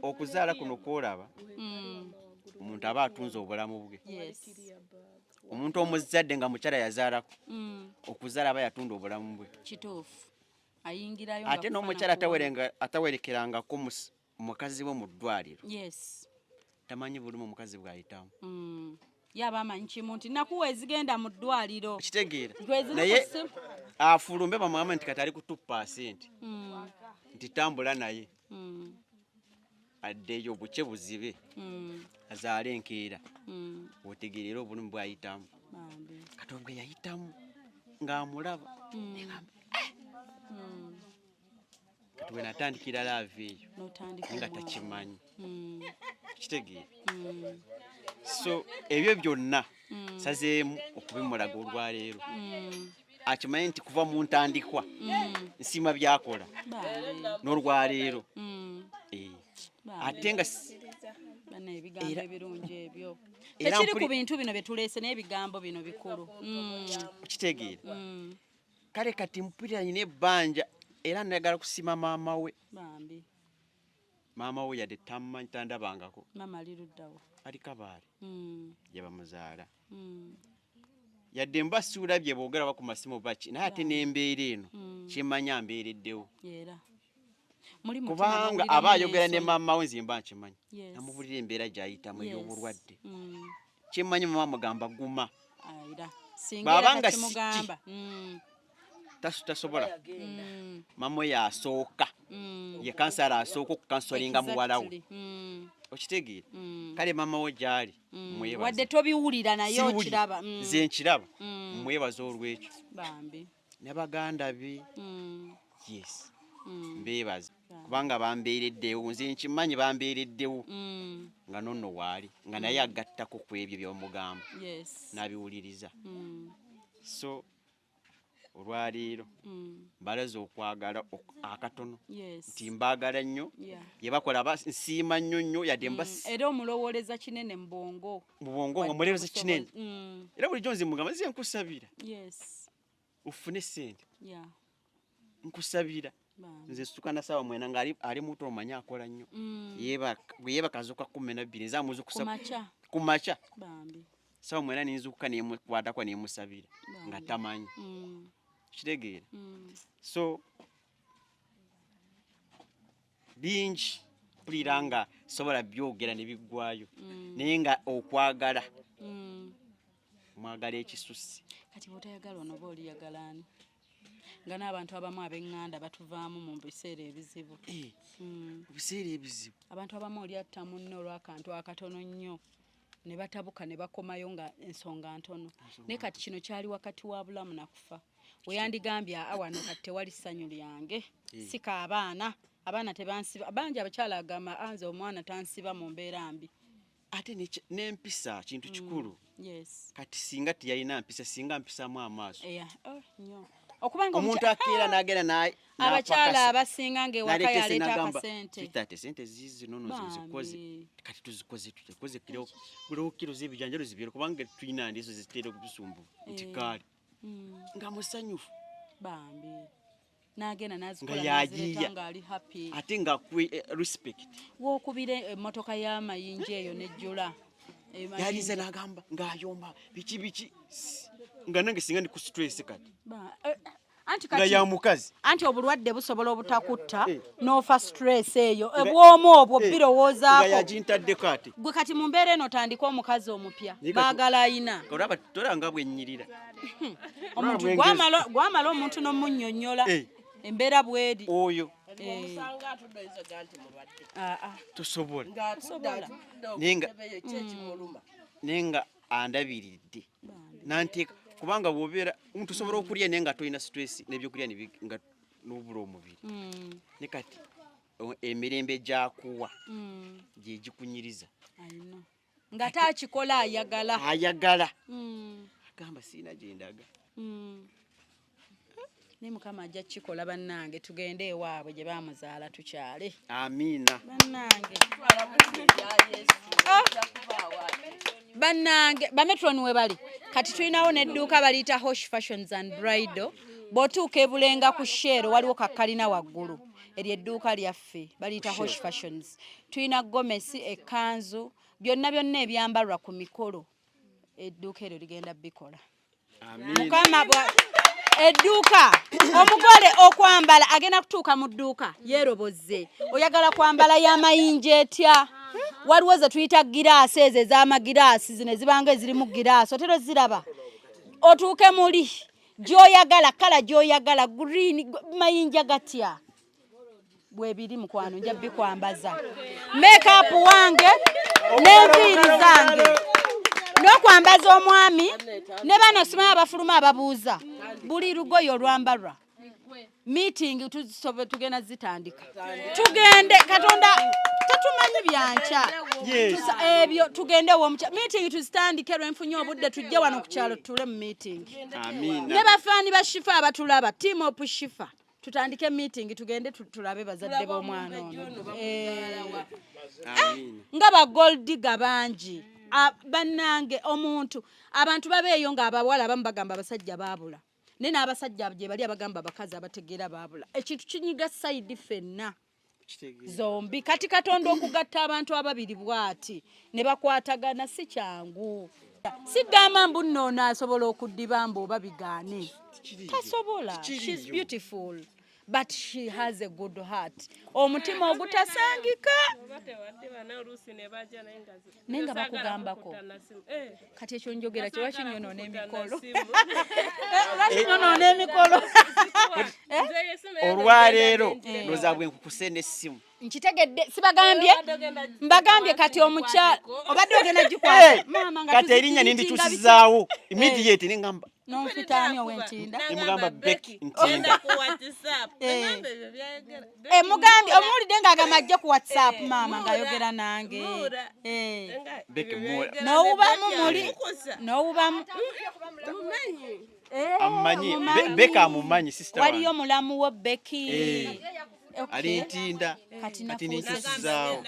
okuzaala kuno kwolaba, omuntu aba atunze obulamu bwe. Omuntu omuzadde nga mukyala yazaalako, okuzaala aba yatunda obulamu bwe. Kituufu. Ayingirayo nga Ate kufa n'omukyala na kuwona. atawerekerangako mukazi we mu ddwaliro. Tamanyi bulumi omukazi bw'ayitamu. Yaba amanyi kimu nti nakuwa ezigenda mu ddwaliro. Kitegeera. Gwe ziri Naye ku ssimu. afulumbe bamugambe nti kati ali ku 2% nti tambula naye. Addeyo bukye buzibe. Azaale enkeera. Otegeerere obulumi bw'ayitamu. Bambi. Kati obwe yayitamu ng'amulaba. Kati we natandikira love eyo. N'otandika Nga omwaka. takimanyi. Kitegeera. So ebyo byonna sazeemu okubimulaga olwaleero. Akimanyi nti kuva mu ntandikwa nsiima by'akola Bambi. n'olwaleero. Bambi. Ate nga Bana ebigambo ebirungi ebyo. Era Tekiri ku bintu bino bye tuleese n'ebigambo bino bikulu. Kitegeera. Kale kati mpulira nina ebbanja era njagala kusiima maama we. Bambi. Maama we yadde tammanyi tandabangako. Maama ali luddawa? Ali Kabaale. Gye bamuzaala. Yadde mba siwulabye boogera ba ku masimu baki naye ate n'embeera eno kyemmanya mbeereddewo. Era. Muli mutima Kubanga n'owuliramu aba ayogera ne n'ensonyi. maama we nze mba nkimanyi. Namubulira embeera gy'ayitamu ey'obulwadde. Kyemmanyi maama amugamba guma. Era. Singa Bw'aba era nga si ki, takimugamba. Tasobola. Maama we y'asooka. Ye kansala asooka okukansolinga muwala we. Okitegeera? Kale maama we gy'ali mwebaza. Wadde tobiwulira naye Sibiwulira. okiraba. Nze nkiraba. Mwebaza olw'ekyo. Bambi. Ne baganda be. Yes. Mbeebaza. Kubanga bambeereddewo. Nze nkimanyi bambeereddewo. Nga nonno waali. Nga naye agattako ku ebyo by'omugamba. N'abiwuliriza. So olwaleero mbalaze okwagala akatono. Nti mbaagala nnyo. Bye bakola nsiima nnyo nnyo yadde mba Era omulowooleza kinene mu bwongo. Mu bwongo nga Wadde mulowooleza obusobozi. kinene. Era bulijjo nze mugamba nze nkusabira. Ofune ssente. Nkusabira. Bambi. Nze nsituka na ssaawa 9 nga ali muto omanyi akola nnyo. Bwe yeebaka azuukuka 12 nze amuzuukusa Ku makya. Ku makya. Bambi. Ssaawa 9 ne nzuukuka ne mukwatako ne musabira nga Bambi. tamanyi. Kitegeera. So bingi mpulira nga sobola byogera ne biggwayo. Naye nga okwagala mwagala ekisusse. Kati bw'otayagala ono oba oliyagala ani? Nga n'abantu abamu ab'eŋŋanda batuvaamu mu biseera ebizibu. Mu biseera ebizibu. Abantu abamu oli atta munne olw'akantu akatono nnyo ne batabuka ne bakomayo nga ensonga ntono. Naye kati kino kyali wakati wa bulamu na kufa. Weyandigambye aa wano kati tewali ssanyu lyange. Sika abaana, abaana tebansiba. Bangi abakyala agamba nze omwana tansiba mu mbeera mbi. Ate n'empisa kintu kikulu. Kati singa teyalina mpisa singa mpisaamu amaaso. Oh, nnyo. Okubanga Omuntu akeera n'agenda abakyala n'apakasa. abasinga ng'ewaka N'aleeta yaleeta n'agamba, akasente. Sweetheart, sente ziizi nono zikoze. Bambi. Kati tuzikoze tutya? Tukoze kiro kiro z'ebijanjalo zibyero kubanga tulina ndizo zitera okubisumbu nti kaale. Nga musanyufu. Bambi. N'agenda n'azikola Nga n'azireeta yagiya. ng'ali happy. Ate nga kwe respect. W'okubira emmotoka y'amayinja eyo n'ejjula. Yalize n'agamba ng'ayomba biki biki. Nga nange singa ndi ku stress kati. Anti Nga kati ya mukazi. Anti obulwadde busobola obutakutta n'ofa stress eyo. Obwomu obwo birowoozaako. Nga yagintaddeko ate. Gwe kati mu mbeera eno otandika omukazi omupya. Naye kati Baagala ayina. Olaba tolaba nga bwe nnyirira. Omuntu Olaba bwe ngezi. gwamala omuntu n'omunnyonnyola. Embeera bw'eri. Oyo. Omusanga atudde oyinza ogamba nti mulwadde. Tosobola. Ng'atudde Tosobola. atudde Naye nga okutebe ye ki ekimuluma. Naye nga andabiridde. Nanteeka kubanga bw'obeera omuntu osobola okulya naye nga tolina stress n'ebyokulya nga n'obula omubiri. Ne kati emirembe gy'akuwa gye gikunyiriza. Ayina. Nga taakikola ayagala. Ayagala. Agamba sirina gye ndaga. Ne Mukama ajja kukikola bannange tugende ewaabwe gye baamuzaala tukyale. Amiina. Bannange. Tutwala mu linnya erya Yesu. Ojja kubaawo ate. Bannange bametron we bali kati tulinawo n'edduuka baliyita Hosh Fashions and Bridal. Bw'otuuka ebulenga ku Sheero waliwo kakkalina waggulu, eryo edduuka lyaffe baliyita Hosh Fashions. Tulina gomesi, ekkanzu, byonna byonna ebyambalwa ku mikolo, edduuka eryo ligenda bikola. Mukama bwa edduuka omugole okwambala agenda kutuuka mu dduuka yeerobozze, oyagala kwambala y'amayinja etya? Waliwo ze tuyita giraasi, ezo ez'amagiraasi zino ezibanga ezirimu giraasi, otera oziraba. Otuuke muli gy'oyagala, kala gy'oyagala, green, mayinja gatya, bwebiri mukwano, nja bikwambaza. Makeup wange n'enviiri zange n'okwambaza omwami ne baana simanyi abafuluma ababuuza buli lugoye olwambalwa. Meeting tusobe tugenda zitandika, tugende. Katonda tetumanyi byankya. Ebyo tugende womukya meeting tuzitandike lwenfunye obudde, tujje wano ku kyalo tutule mu meeting. Amiina. Ne bafaani ba Shifa abatulaba, team of Shifa, tutandike meeting, tugende tulabe bazadde b'omwana ono. Amiina. Nga ba gold digger bangi. Bannange omuntu abantu babeeyo ng'abawala abamu bagamba abasajja baabula, naye n'abasajja gye bali abagamba abakazi abategeera baabula. Ekintu kinyiga side ffenna zombi. Kati Katonda okugatta abantu ababiri bw'ati ne bakwatagana si kyangu. Sigamba mbu nno ono asobola okuddiba mbu oba bigaane, tasobola. She's beautiful, but she has a good heart, omutima ogutasangika. Oba tewaddiba naye oluusi ne bajja naye nga Naye nga saagala bakugambako. kukuta na simu. Eh, Kati ekyo njogera kye lwaki nyonoona kukuta na emikolo? simu. Lwaki nyonoona emikolo? Nze esimu eyo Olwaleero ngenda ndowooza bwe nkukuse n'essimu. Nkitegedde, sibagambye, mbagambye. Kati omukyala obadde ogenda gikwata maama nga Kati erinnya tuzikiritinga. nindikyusizaawo immediate nengamba Nonfitaani ow'entinda. Nemugamba Becky Genda Ntinda. ku WhatsApp. Engamba ebyo byayogera. Eh, mugambye omuwulidde ng'agamba ajje ku WhatsApp, Eh, maama ng'ayogera nange. Muura. Eh. Enga Becky ebyo Muura. byayogera ne N'owubamu Becky muli amukusa. n'owubamu. Mumanyi. Eh, Amumanyi. omumanyi. Becky amumanyi, sister Waliyo wange. mulamu wo Becky. Eh, Okay. ali Ntinda. Kati Kati nafuuse ninkyusizaawo.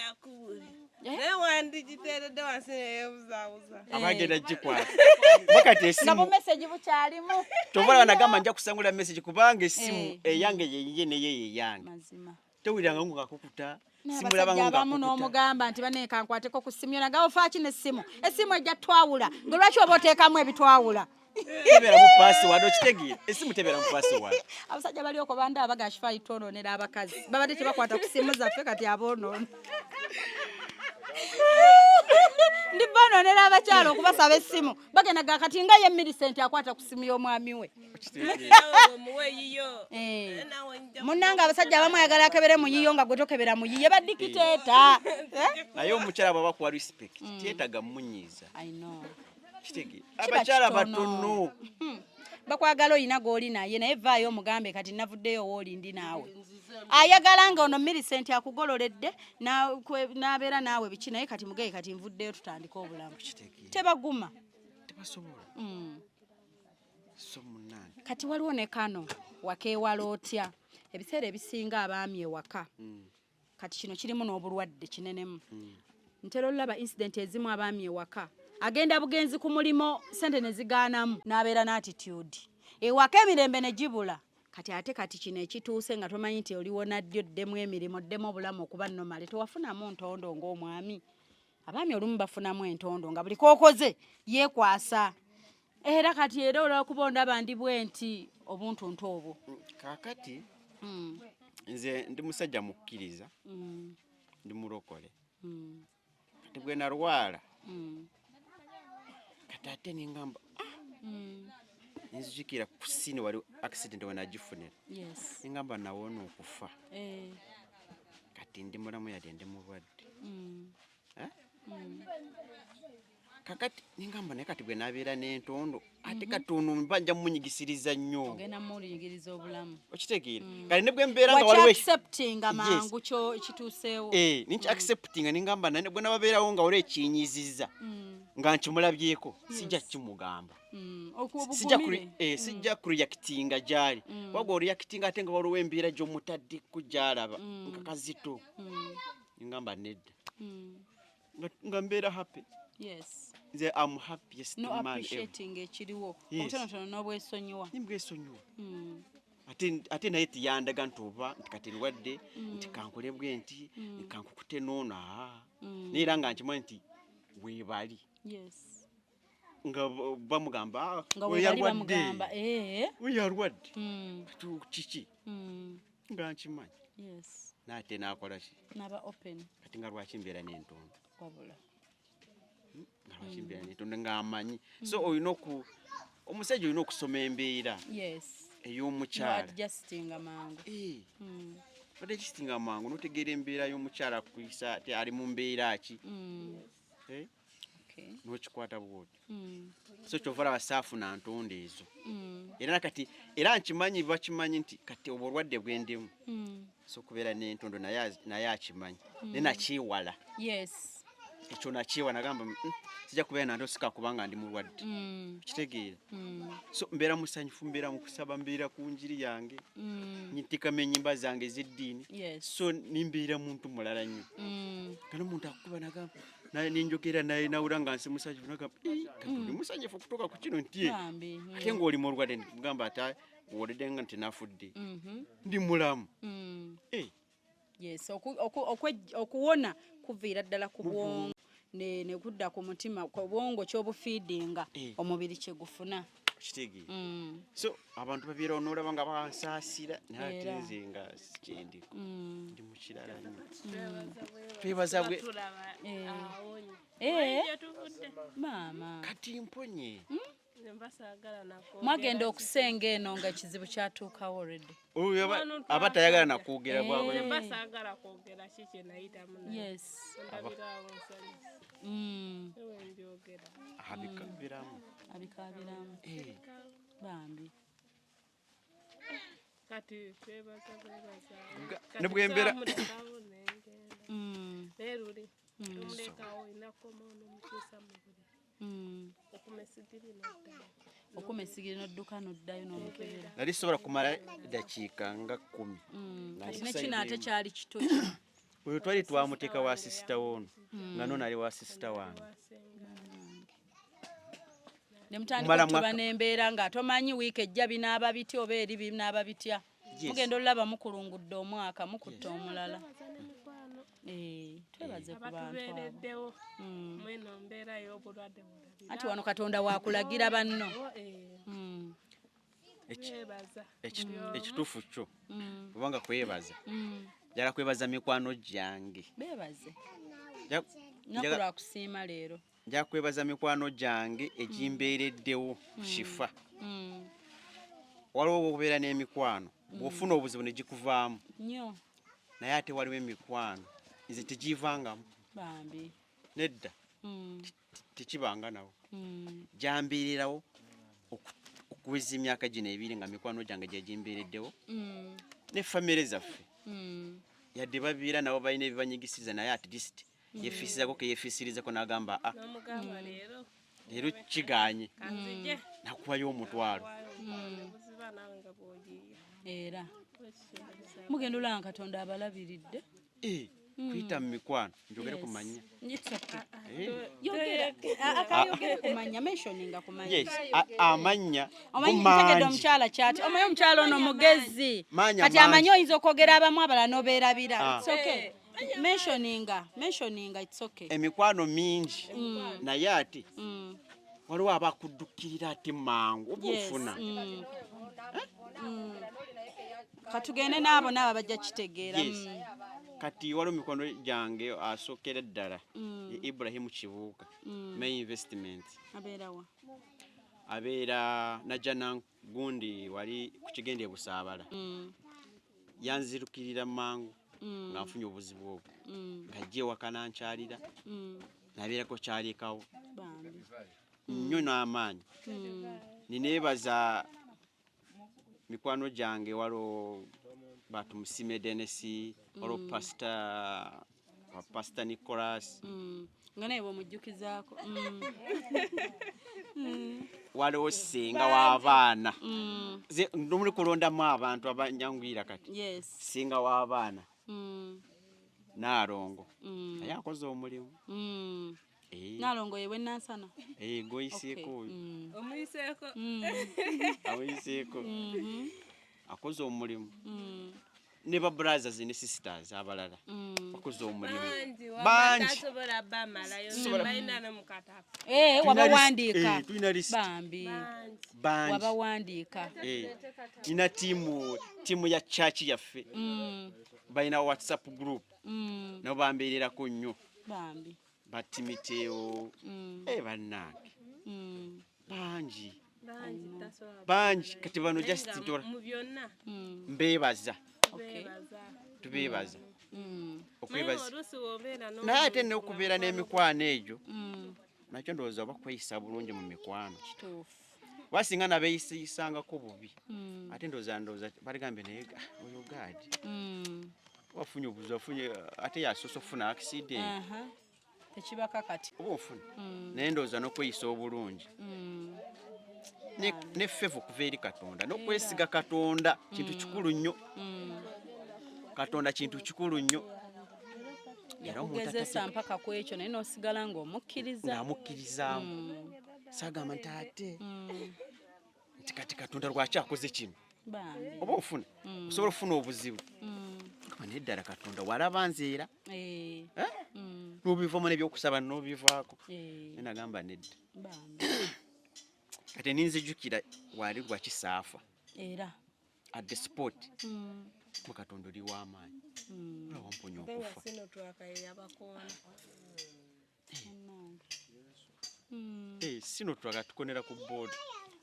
Naye wandigiteeredde wansi neyeebuzaabuza. Abagenda gikwata kuba kati Nga esimu bu message bukyalimu. Tovala nagamba nja kusangula message kubanga esimu eyange yeyiye neye yeyange. Mazima. Tewuliranga ngo ngakukuta. Abasajja abamu n'omugamba nti bane kankwateko ku ssimu yona gawo faaki n'essimu, essimu ejja twawula. Gwe lwaki oba oteekamu ebitwawula? Tebeeramu password, okitegeera? Esimu tebeeramu password. Abasajja bali okwo banda abaga Shifa twonoonera abakazi, babadde tebakwata ku simu zaffe, kati aboonoona ndi bonoonera abakyala okubasaba essimu. Bagenda ga kati nga ye Millicent akwata ku simu y'omwami we. Omuwe yiyo. Eh. Nawe nja Munnange abasajja abamu ayagala akebere mu yiyo nga gwe tokebera mu yiye, badikiteeta. Naye omukyala bw'aba kuwa respect teetaga munyiiza. I know. Kitegeera? Kiba Abakyala kitono. batono. Bakwagala oyina gw'oli naye, naye vaayo omugambe kati navuddeyo wooli ndi naawe. Ayagala nga ono Millicent akugololedde n'abeera naawe biki, naye kati mugaye kati nvuddeyo tutandike obulamu. Tebaguma. Tebasobola. So munnange. Kati waliwo ne kano wakeewala otya ebiseera ebisinga abaami ewaka. Kati kino kirimu n'obulwadde kinenemu. Ntera olaba incident ezimu, abaami ewaka agenda bugenzi ku mulimo, sente ne zigaanamu, n'abeera n'attitude ewaka, emirembe ne gibula. Kati ate kati kino ekituuse nga tomanyi nti oliwona ddi, oddemu emirimu, oddemu obulamu okuba normal, tewafunamu ntondo ng'omwami. Abaami olumu bafunamu entondo nga buli kokoze yeekwasa, era kati era olwokuba ondaba ndi bwe nti obuntuntu obwo. Kaakati nze ndi musajja mukkiriza, ndi mulokole. Kati bwe nalwala, kati ate nengamba nenzijukira ku scene wali accident we nagifunira, nengamba nawona okufa. Kati ndi mulamu yadde ndi mulwadde. Eh? Kakati nengamba naye kati bwe nabeera n'entondo ate kati ono mba nja munyigisiriza nnyo. Ogenda munyigiriza obulamu. Okitegeera? Kale ne bwe mbeera nga waliwo Wakyacceptinga mangu kyo kituuseewo. Eh, ninki acceptinga, nengamba naye bwe nababeerawo nga waliwo ekinyiziza nga nkimulabyeko, sijja kimugamba. Sijja sijja kureactinga gyali, wagwa oreactinga ate nga waliwo embeera gy'omutaddeko gyalaba nga kazito. Ngamba nedda, nga mbeera happy. Yes. Nze am happiest No man ever. appreciating ekiriwo. Yes. Obutonotono n'obwesonyiwa. Nimbwesonyiwa. Ate naye tiyandaga nti oba nti kati ndwadde, nti kankole bwe nti, kankukute noono, aa. Naye era nga nkimanyi nti weebali. Nga bamugamba, "Ah, Nga oyo webali yalwadde. bamugamba eh. Oyo yalwadde. Kati kiki?" Nga nkimanyi. Naate n'akola ki? N'aba open. Kati nga lwaki mbeera n'entondo? Wabula. Nga lwaki mbeera n'entondo ng'amanyi. So olina oku omusajja olina okusoma embeera ey'omukyala. No adjustinga mangu. Adjustinga mangu n'otegeera embeera y'omukyala akuyisa ate ali mu mbeera ki. N'okikwata bw'otyo. So kyova olaba saafuna ntondo ezo. Era nakati era nkimanyi, bakimanyi nti kati obulwadde bwe ndimu. So okubeera n'entondo naye akimanyi. Naye nakiewala. Ekyo nakiewala, nagamba, sijja kubeera nanto sika kubanga ndi mulwadde." Kitegeera. So mbeera musanyufu, mbeera mu kusaba, mbeera ku njiri yange. Nteekamu ennyimba zange ez'eddiini. So nimbeera muntu mulala nnyo. Nga n'omuntu akukuba nagamba, naye ninjogera naye nawulira nga nsi musanyufu, nagamba, "Ii, kati oli musanyufu okutuuka ku kino nti ye." Bambi. Ate ng'oli mulwadde, mugamba ate olidde nga nti nafudde. Ndi mulamu. Yes, okuwona kuviira ddala ku bwongo ne kudda ku mutima, ku bwongo ky'obufiidinga omubiri kye gufuna. Kitegeera. So abantu babeerawo n'olaba nga bansaasira, naye ate Era. nze nga sikyendiko. Ndi mu kirala nnyo. Twebaza Twebaza tulaba awonye. Gye tuvudde. Maama. Kati mponye. Nze mba saagala nakwogera. Mwagenda okusenga eno nga ekizibu kyatuukawo already. Oyo Wano aba tayagala nakwogera bw'akola. Nze mba saagala kwogera ki kye nayitamu naye. Ondabira awo nsanyuse. Ewe mbyogera. Abikaabiramu. Abikaabiramu. Bambi. Kati twebaza bwebaza. Ne bwe mbeera- Twamulekawo nengenda. Naye luli tumulekawo olina kukomawo n'omukyusa mu buliri. Okuma essigiri n'oddayo. Okuma essigiri n'odduka n'oddayo n'omukebera. Nali sobola kumala dakiika nga 10. Nga Kati ndi ne ku kino ate side emu. kyali kito. Oyo twali twamuteeka wa sisita woono, nga noono ali wa sisita wange. Ne mutandika Kumala okutuba mwaka- n'embeera nga tomanyi wiiki ejja binaaba bitya oba eri binaaba bitya. Mugenda olaba mukulungudde omwaka mukutte omulala. Twebaze ku bantu abo. Abatubeereddewo mweno mbeera y'obulwadde bulabira. Anti wano Katonda waakulagira banno. Twebaza. Ekituufu kyo kubanga kwebaza. Njagala kwebaza mikwano gyange. Beebaze. Nnaku lwa kusiima leero. Nja kwebaza mikwano gyange egimbeereddewo Shifa. Waliwo okubeera n'emikwano bw'ofuna obuzibu ne gikuvaamu. Nnyo. Naye ate waliwo emikwano nze tegivangamu. Bambi. Nedda. Tekibanga nawo. Gyambeererawo okuweza emyaka gino ebiri nga mikwano gyange gye gimbeereddewo. Ne famire zaffe. Yadde babeera nabo balina ebibanyigisiza, naye at least yefiisizaako ke yefiisirizako n'agamba, "Ah, N'omugamba leero. leero kigaanye." Kanzije. Nakuwayo omutwalo. Ne buziba naawe nga bw'ogiiya. Era. Mugenda olaba Katonda abalabiridde. Kuyita mu mikwano njogere ku mannya. It's okay. Yogera. Akayogere ku mannya, mentioninga ku mannya. Yes, amannya Omanyi go ntegedde mangi. omukyala kyati. Omanyi omukyala ono mugezi. Maanya Kati mangi. amanyi oyinza okwogera abamu abalala n'obeerabira. It's okay. Mentioninga, mentioninga, it's okay. Emikwano mingi, naye ate waliwo abakuddukirira ate mangu oba ofuna. Katugende n'abo n'abo bajja kitegeera. Yes. Kati waliwo mikwano gyange asookera ddala ye Ibrahimu Kibuuka, May Investment. Abeerawa? Abeera Najjana gundi wali ku kigende e Busaabala. Yanzirukirira mangu nga nfunye obuzibu obwo, ng'ajja ewaka n'ankyalira, nabeerako kyalekawo Bambi. nnyo n'amaanyi. Nineebaza mikwano gyange, waliwo Batumusime Denis, waliwo Pastor Nicholas. Nga naye bw'omujjukizaako. Waliwo ssenga w'abaana. Nze ndimuli kulondamu abantu abanyanguyira kati. Ssenga w'abaana Naalongo, naye akoze omulimu. Nalongo yewe Nansana. Goyiseeko oyo. Omuyiseeko. Amuyiseeko. Akoze omulimu. Ne ba brothers ne sisters abalala bakoze omulimu. Bangi. Tasobola bamalayo. Balina ne mukatabo. Wabawandiika. Tulina list. Bambi. Bangi. Wabawandiika. Nina tiimu ya church yaffe. Balina WhatsApp group. Nabo bambeererako nnyo. Bambi. Batimiteo. Bannange. Bangi. Bangi. Kati bano just ntola. Mu byonna. Mbeebaza. Tubeebaza. Okwebaza. Naye ate n'okubeera n'emikwano egyo. Nakyo ndowooza oba kweyisa bulungi mu mikwano. Basinga nabeeyisangako bubi. Ate ndowooza baligambye naye oyo gaadi. Wafunye obuzibu, wafunye ate yasoose okufuna accident. Tekibaka kati. Oba ofuna. Naye ndowooza n'okweyisa obulungi. Ne favor okuva eri Katonda. N'okwesiga Katonda kintu kikulu nnyo. Katonda kintu kikulu nnyo. Yakugezesa mpaka ku ekyo naye n'osigala ng'omukkiriza. Ng'amukkirizaamu. Saagamba nti ate nti kati Katonda lwaki akoze kino? Oba ofuna. Osobola okufuna obuzibu. Kama naye ddala Katonda walaba nze era. N'obivamu n'ebyokusaba n'obivaako. Naye nagamba nedda. Kati ninzijukira wali lwaki saafa. Era. At the spot. Mu Katonda oli w'amaanyi. Wamponya okufa. Sino twaka tukonera ku board.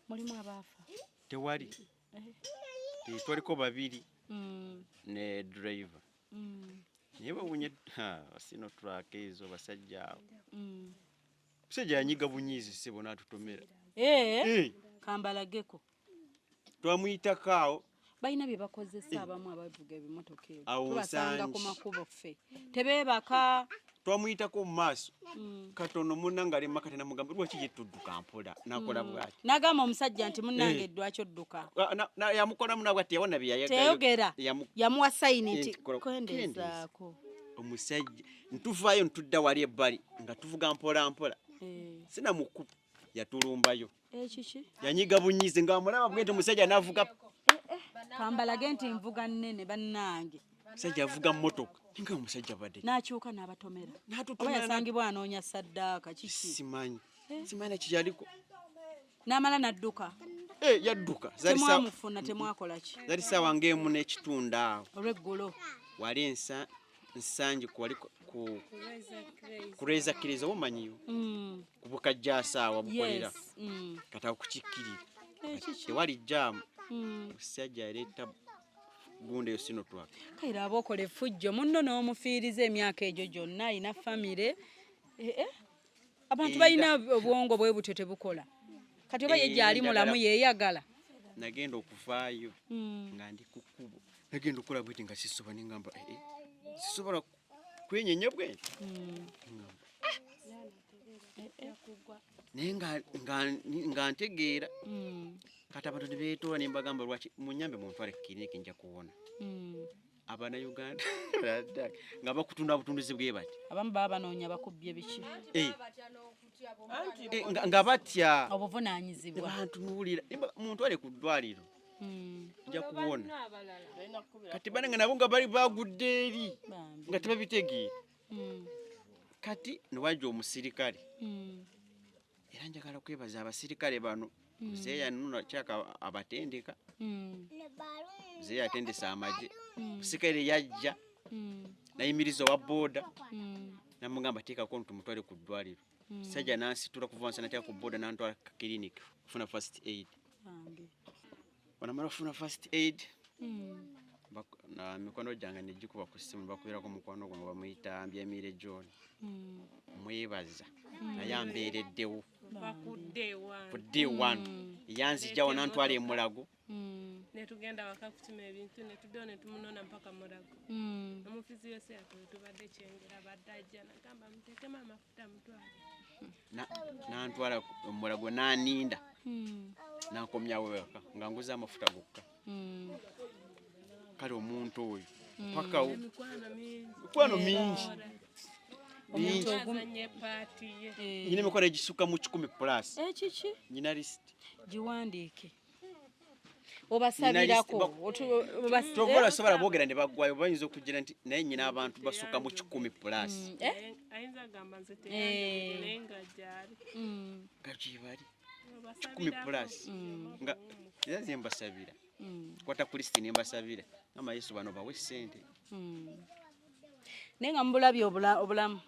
Mulimu abaafa. Tewali. Twaliko babiri. Ne driver. Naye bawunye sino twaka ezo basajja abo. Musajja yanyiga bunyiizi ssebo n'atutomera. Kambalageko. Twamuyitako awo. Balina bye bakozesa abamu abavuga ebimotoka ebyo. Tubasanga ku makubo ffe. Tebeebaka. Twamuyitako mu maaso. Katono munnange ali Makati namugamba lwaki ye tudduka mpola n'akola bw'ati. N'agamba omusajja nti munnange lwaki odduka. Yamukolamu nabwo ati yawona bye yayagala. Teyogera. Yamuwa sayini nti kwendezaako. Omusajja ntuvaayo ntudda wali ebbali nga tuvuga mpola mpola. Sinamukuba yatulumbayo. Ekiki? Yanyiga bunyiizi ng'amulaba bwenti omusajja n'avuga. Kambalage nti nvuga nnene bannange. Omusajja avuga mmotoka. Nga omusajja abadde. N'akyuka n'abatomera. Oba yasangibwa anoonya ssaddaaka kiki? Simanyi. Simanyi kiyaliko. N'amala n'adduka. Yadduka. Temwamufuna temwakola ki? Zali ssaawa ng'emu n'ekitundu awo. Olw'eggulo. Wali nsangi wali ku Reza Kireza omanyiyo. Ku Bukajja asaawa bukolera. Kati awo kukikkirira. Tewali jjaamu. Omusajja yaleeta gundi eyo sino twaka. Kaira abokola effujjo munno n'omufiiriza emyaka egyo gyonna alina famire. Abantu balina obwongo bwe butyo tebukola. Kati oba ye gyali mulamu yeeyagala. Nagenda okuvaayo nga ndi ku kkubo. Nagenda okukola bweti nga sisobola ne ngamba sisobola kwenyenya bwenti. Naye nga ntegeera. Kati abantu ne beetoola ne mbagamba lwaki munnyambe muntwale ku kiriniki nja kuwona. Abannayuganda nga bakutunda butunduzi bwe bati. Abamu baba banoonya bakubbye biki. Nga batya. Obuvunaanyizibwa. Bantunuulira. Muntwale ku ddwaliro. Nja kuwona. Kati bannange nabo nga bali bagudde eri. Nga tebabitegeera. Kati ne wajja omusirikale. Era njagala kwebaza abasirikale bano. Muzeeyi anunula kyaka abatendeka. Muzeeyi atendesa amagye. Omusirikale yajja. Nayimiriza owa booda. Namugamba teekako ntumutwale ku ddwaliro. Musajja n'ansitula kuva wansi n'ateeka ku booda n'antwala ku kiriniki okufuna first aid. Bw'anamala okufuna first aid, na mikono gyange ne gikuba ku ssimu bakubirako mukwano gwange bamuyita Mbyemiire John. Mwebaza naye ambeereddewo. Ku day one. Yanzijjawo n'antwala e Mulago. Ne tugenda waka kukima ebintu ne tuddayo ne tumunona mpaka Mulago. Omufizi yose yatwe tubadde Kyengera badde ajja n'agamba muteekemu amafuta mutwale. N'antwala Mulago n'aninda. N'ankomyawo waka nga nguza amafuta gokka. Kale omuntu oyo paka mikwano mingi. Omuntu Azanye part ye. Nyina emikwano egisukka mu 100 plus. Ekiki? Nyina list. Giwandiike. Obasabirako. Tovola sobola boogera ne baggwayo, bayinza okugira nti naye nyina abantu basukka mu 100 plus. Ayinza agamba nze teyanjulidde naye nga gyali. Nga gyebali 100 plus. Nga era nze mbasabira. Kwata ku list ne mbasabira. Mama Yesu bano bawe ssente. Naye nga mubulabye obulamu.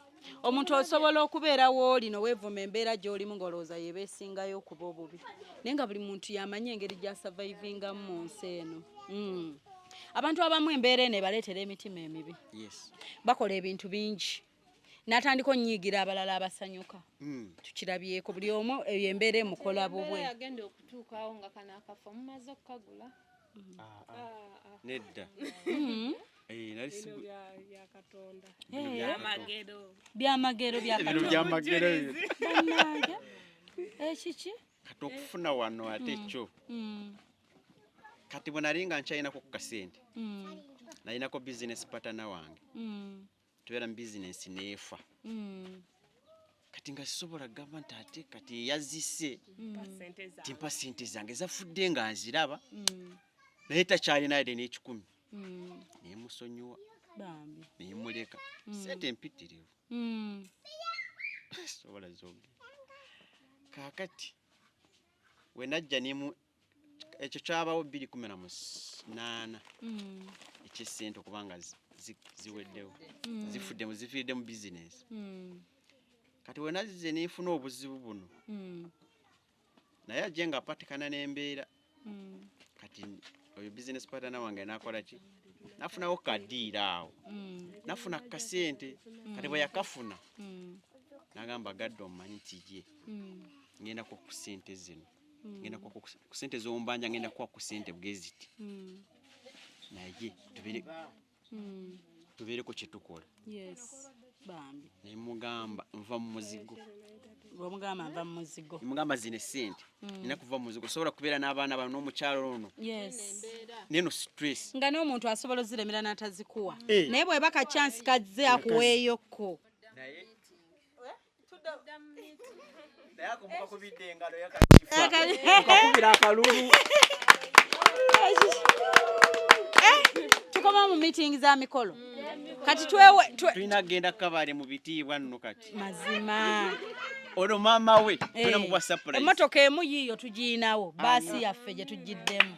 Omuntu osobola okubeera w'oli noweevuma embeera gy'olimu ng'olowooza yeeba esingayo okuba obubi, naye nga buli muntu y'amanyi engeri gy'asurvivingamu mu nsi eno. Abantu abamu embeera eno ebaleetera emitima emibi. Bakola ebintu bingi n'atandika onnyiigira abalala abasanyuka. Tukirabyeko buli omu eyo embeera emukola bubwe. Yagenda okutuukawo nga kano akafo mumaze okukagula. Nedda. Byamagero bya Katonda. Ekiki? Kati okufuna wano ate kyo. Kati bwe nali nga nkyayinako ku kasente. Nalinako business partner wange. Tubeera mu business neefa. Kati nga sisobola kugamba nti ate kati yazise. Timpa ssente zange zafudde nga nziraba. Naye takyalina yadde n'ekikumi. Naye musonyiwa. Naye muleka. Ssente mpitirivu. Sobola zogera. Kaakati we najja nemu ekyo kyabawo 2018 eky'essente okubanga ziweddewo. Zifudde zifiiridde mu bizinesi. Kati we nazze nenfuna obuzibu buno. Naye ajje nga apatikana n'embeera. Kati oyo business partner wange n'akola ki? Nafunawo kadiira awo. Nafuna kasente. Kati bwe yakafuna n'agamba gadde omumanyi nti ye. Ngenda kuwa ku ssente zino. Ngenda kuwa ku ssente z'ombanja, ngenda kuwa ku ssente bwe ziti. Naye tubeereko kye tukola. Yes. Bambi. Ne mugamba nva mu muzigo. Bw'omugamba nva mu muzigo. Mugamba zino ssente. Nina kuva mu muzigo. Sobola kubeera n'abaana bano n'omukyalo ono. Yes. Neno stress. Nga n'omuntu asobola oziremera n'atazikuwa. Naye bw'eba ka chance kazze akuweeyokko. Naye Tukoma mu meeting za mikolo. Kati tulina kugenda Kabale mu bitiibwa nno kati. Mazima. Ono maama we tulina mukuba surprise. Emmotoka emu yiiyo tugiinawo, baasi yaffe gye tugiddemu.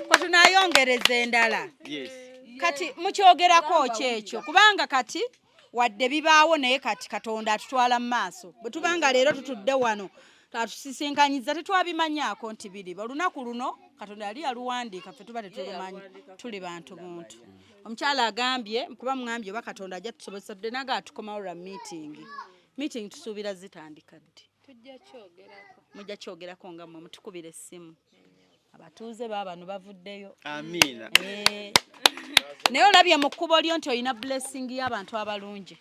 Kwe tunaayongereza endala. Yes. Kati mukyogerako ki ekyo? Kubanga kati wadde bibaawo naye kati Katonda atutwala mu maaso. Bwe tubanga leero tutudde wano atusisinkanyiza tetwabimanyaako nti biriba. Olunaku luno Katonda yali yaluwandiika ffe tuba tetulumanyi, tuli bantu buntu. Omukyala agambye kuba mugambye oba Katonda ajja tusobozesa tudde naga atukomawo lwa meeting. Meeting tusuubira zitandika ddi? Tujja kyogerako. Mujja kyogerako nga mmwe mutukubira essimu. Abatuuze baabano bavuddeyo. Amiina. Naye olabye mu kkubo lyo nti olina blessing y'abantu abalungi.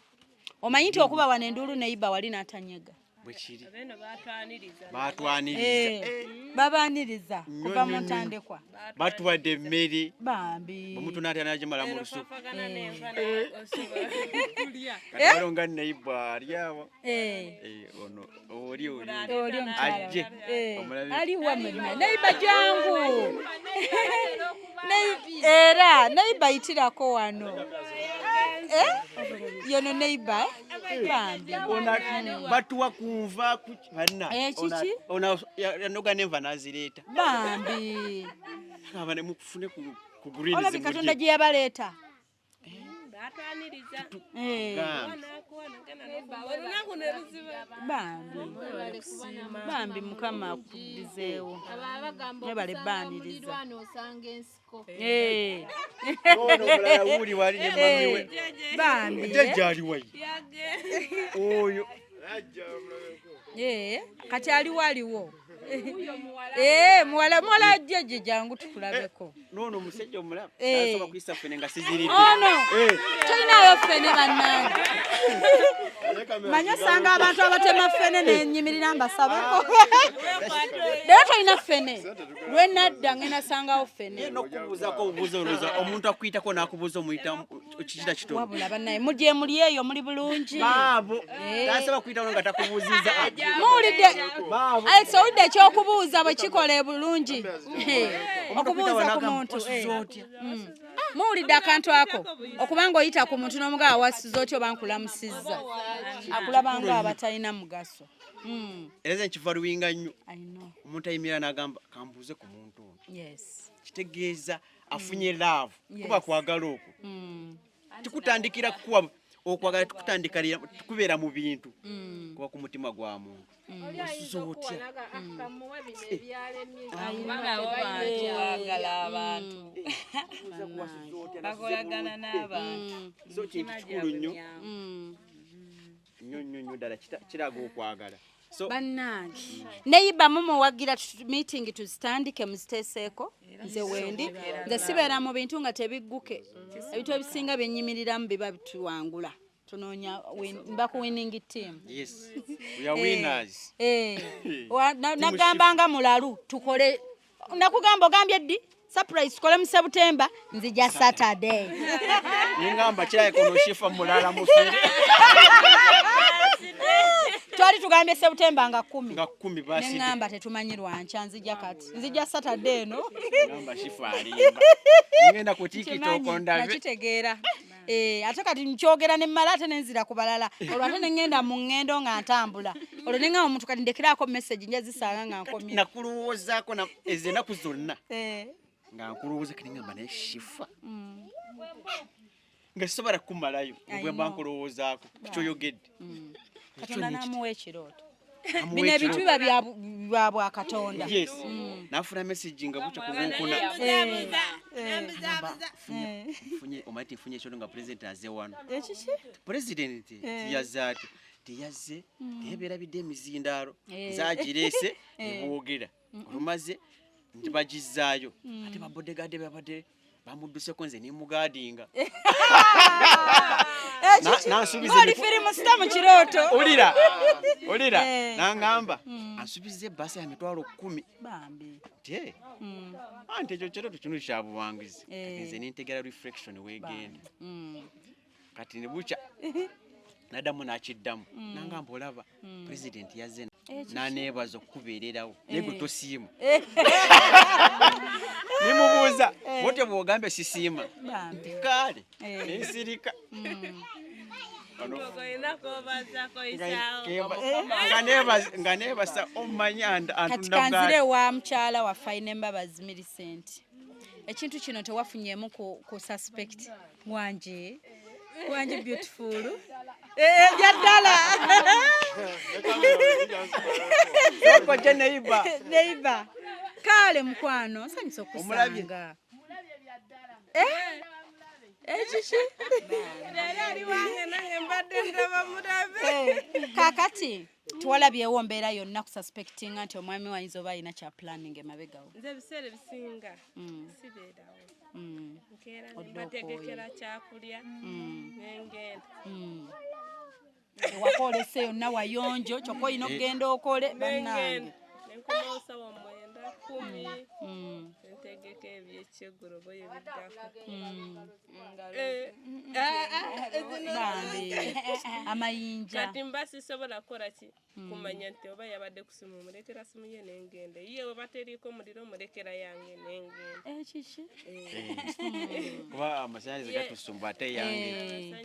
Omanyi nti okuba wano enduulu neyiba wali n'atanyega. Bwekiri. Baatwaniriza. Babaaniriza kuva mu ntandikwa. Batuwadde emmere. Bambi. Omuntu n'atya n'agimala mu lusuku. Kati waliwo nga neighbor ali awo. Ono oli oli. Oli omukyala. Ajje. Omulabe. Ali wammwe neighbor jangu. Era neighbor yitirako wano. Yono neighbor bambi. Batuwa kunva banna. Kiki? Ona yanoga n'enva n'azireeta. Bambi. Agamba ne mukufune ku greens Olabye Katonda gye yabaleeta. Batwaniriza. Bambi. Bambi Mukama akuddizeewo. Mwebale baaniriza. Ono omulala wuuli wali ne mami we. Bambi. Jjajja ali wayi. Oyo. Kati aliwo aliwo. Eh, muwala muwala jeje jangu tukulabeko. Nono omusajja omulaba Eh. tasobola kuyisa ffene nga siziridde. Ono Eh. tolinayo ffene bannange. Manyi osanga abantu abatema ffene nenyimirira mbasabeko. Leero tolina ffene. Lwe nadda ngenda sangawo ffene. Ye n'okubuuzaako obubuuza olowooza omuntu akuyitako n'akubuuza omuyita kikira kitono. Wabula bannaye mugye muli eyo muli bulungi. Baabo Eh. tasobola kuyitawo nga takubuuzizza. Muwulidde Alex owulidde ekyokubuuza bwe kikola bulungi. Okubuuza ku muntu. eh. Muwulidde akantu ako okubanga oyita ku muntu n'omugaba wasuze otya oba nkulamusizza akulaba nga abatalina mugaso. Era nze nkivaluwinga nnyo. I know. Omuntu ayimirira n'agamba kambuuze ku muntu ono. Yes. Kitegeeza afunye love. Yes. Kuba kwagala okwo. Tikutandikira kukuwa okwagala tikutandikira kubeera mu bintu. Kuba ku mutima gwa muntu. Wasuze otya? Baagala abantu bakolagana n'abantu. So kintu kikulu nnyo nnyo nnyo nnyo ddala kiraga okwagala. So Bannange neyiba mumuwagira meeting tuzitandike muziteeseeko nze wendi nze sibeera mu bintu nga tebigguke ebintu ebisinga byenyimiriramu biba bituwangula tunoonya mba ku winning team. Yes, we are winners. Eh, nagamba nga mulalu tukole nakugamba ogambye ddi surprise tukole mu September nzija Saturday. Ningamba kirabika ono Shifa mulala mufere. Twali tugambye September nga 10. Nga 10 basi. Nengamba tetumanyi lwankya nzija kati nzija Saturday eno. Ngamba Shifa alimba. Ngenda ku TikTok Nkimanyi, ndabe. nakitegeera. Eh, ate kati nkyogera ne mmala ate nenzira ku balala olwo ate ne ŋŋenda mu ŋŋendo nga ntambula olwo ne ŋŋamba omuntu kati ndekeraako message nja zisanga nga nkomye. Nakulowoozaako ezo ennaku zonna. Eh. Nga nkulowooza kati ngamba naye Shifa. Nga sisobola kukumalayo I bwe mba know. nkulowoozaako kyoyogedde. Katonda n'amuwa ekirooto. Amuwa Bino ebintu ekirooto. biba bya bwakatonda. Yes. Nafuna message nga bukya ku Lwokuna. Nfunye omanyi nti nfunye ekirooto nga president azze wano. Ekiki? President Eh. yazze ati teyazze naye beerabidde emizindaalo Eh. nzagireese Eh. ne boogera olumaze nti bagizzaayo ate babodegaade babadde bamudduseko nze nemugaadinga nansuubiza Ng'oli firimu sita mu kirooto. Olira olira Eh. nangamba ansuubiza ebbaasa ya 100,000 Bambi. nti "Eh, anti ekyo kirooto kino kya buwanguzi." Eh. Kati nze nentegera reflection weegenda kati ne bukya naddamu n'akiddamu nangamba olaba president yazze Ekiki? n'aneebaza okukubeererawo naye gwe Eh. tosiima. Eh. Nimubuuza Eh. bwotyo bw'ogambye sisiima Bambi. kale Eh. nensirika. Nga neebasa omumanyi Kati antunda kanzire bw'ati. wa mukyala waffe alina embabazi Millicent. Ekintu kino tewafunyeemu ku suspect wanje wanje beautiful. Eh, bya ddala. Kojja neighbor. Neighbor. Kale mukwano nsanyusa Omulabye? okusanga. Eh? Ekiki? Leero ali wange nange mbadde ndaba mulabe. Kaakati tuwalabyewo mbeera yonna ku suspectinga nti omwami wayinza oba alina kya planning emabegawo. Nze ebiseera ebisinga sibeerawo. Nkeera ne Odde mbategekera okooye. kyakulya nengenda. Ewaka olese yonna wayonjo kyokka olina okugenda okole bannange. Nengenda. Nenkomawo ssaawa 9, 10 ntegeka ebyekyegulo boye biddako. Eh, Bambi amayinja. Kati mba sisobola kukola ki kumanya nti oba yabadde ku simu mulekera simu ye nengenda ye oba teriiko muliro mulekera yange nengenda. Ekiki? Kuba amasannyalaze gatusumba ate yange.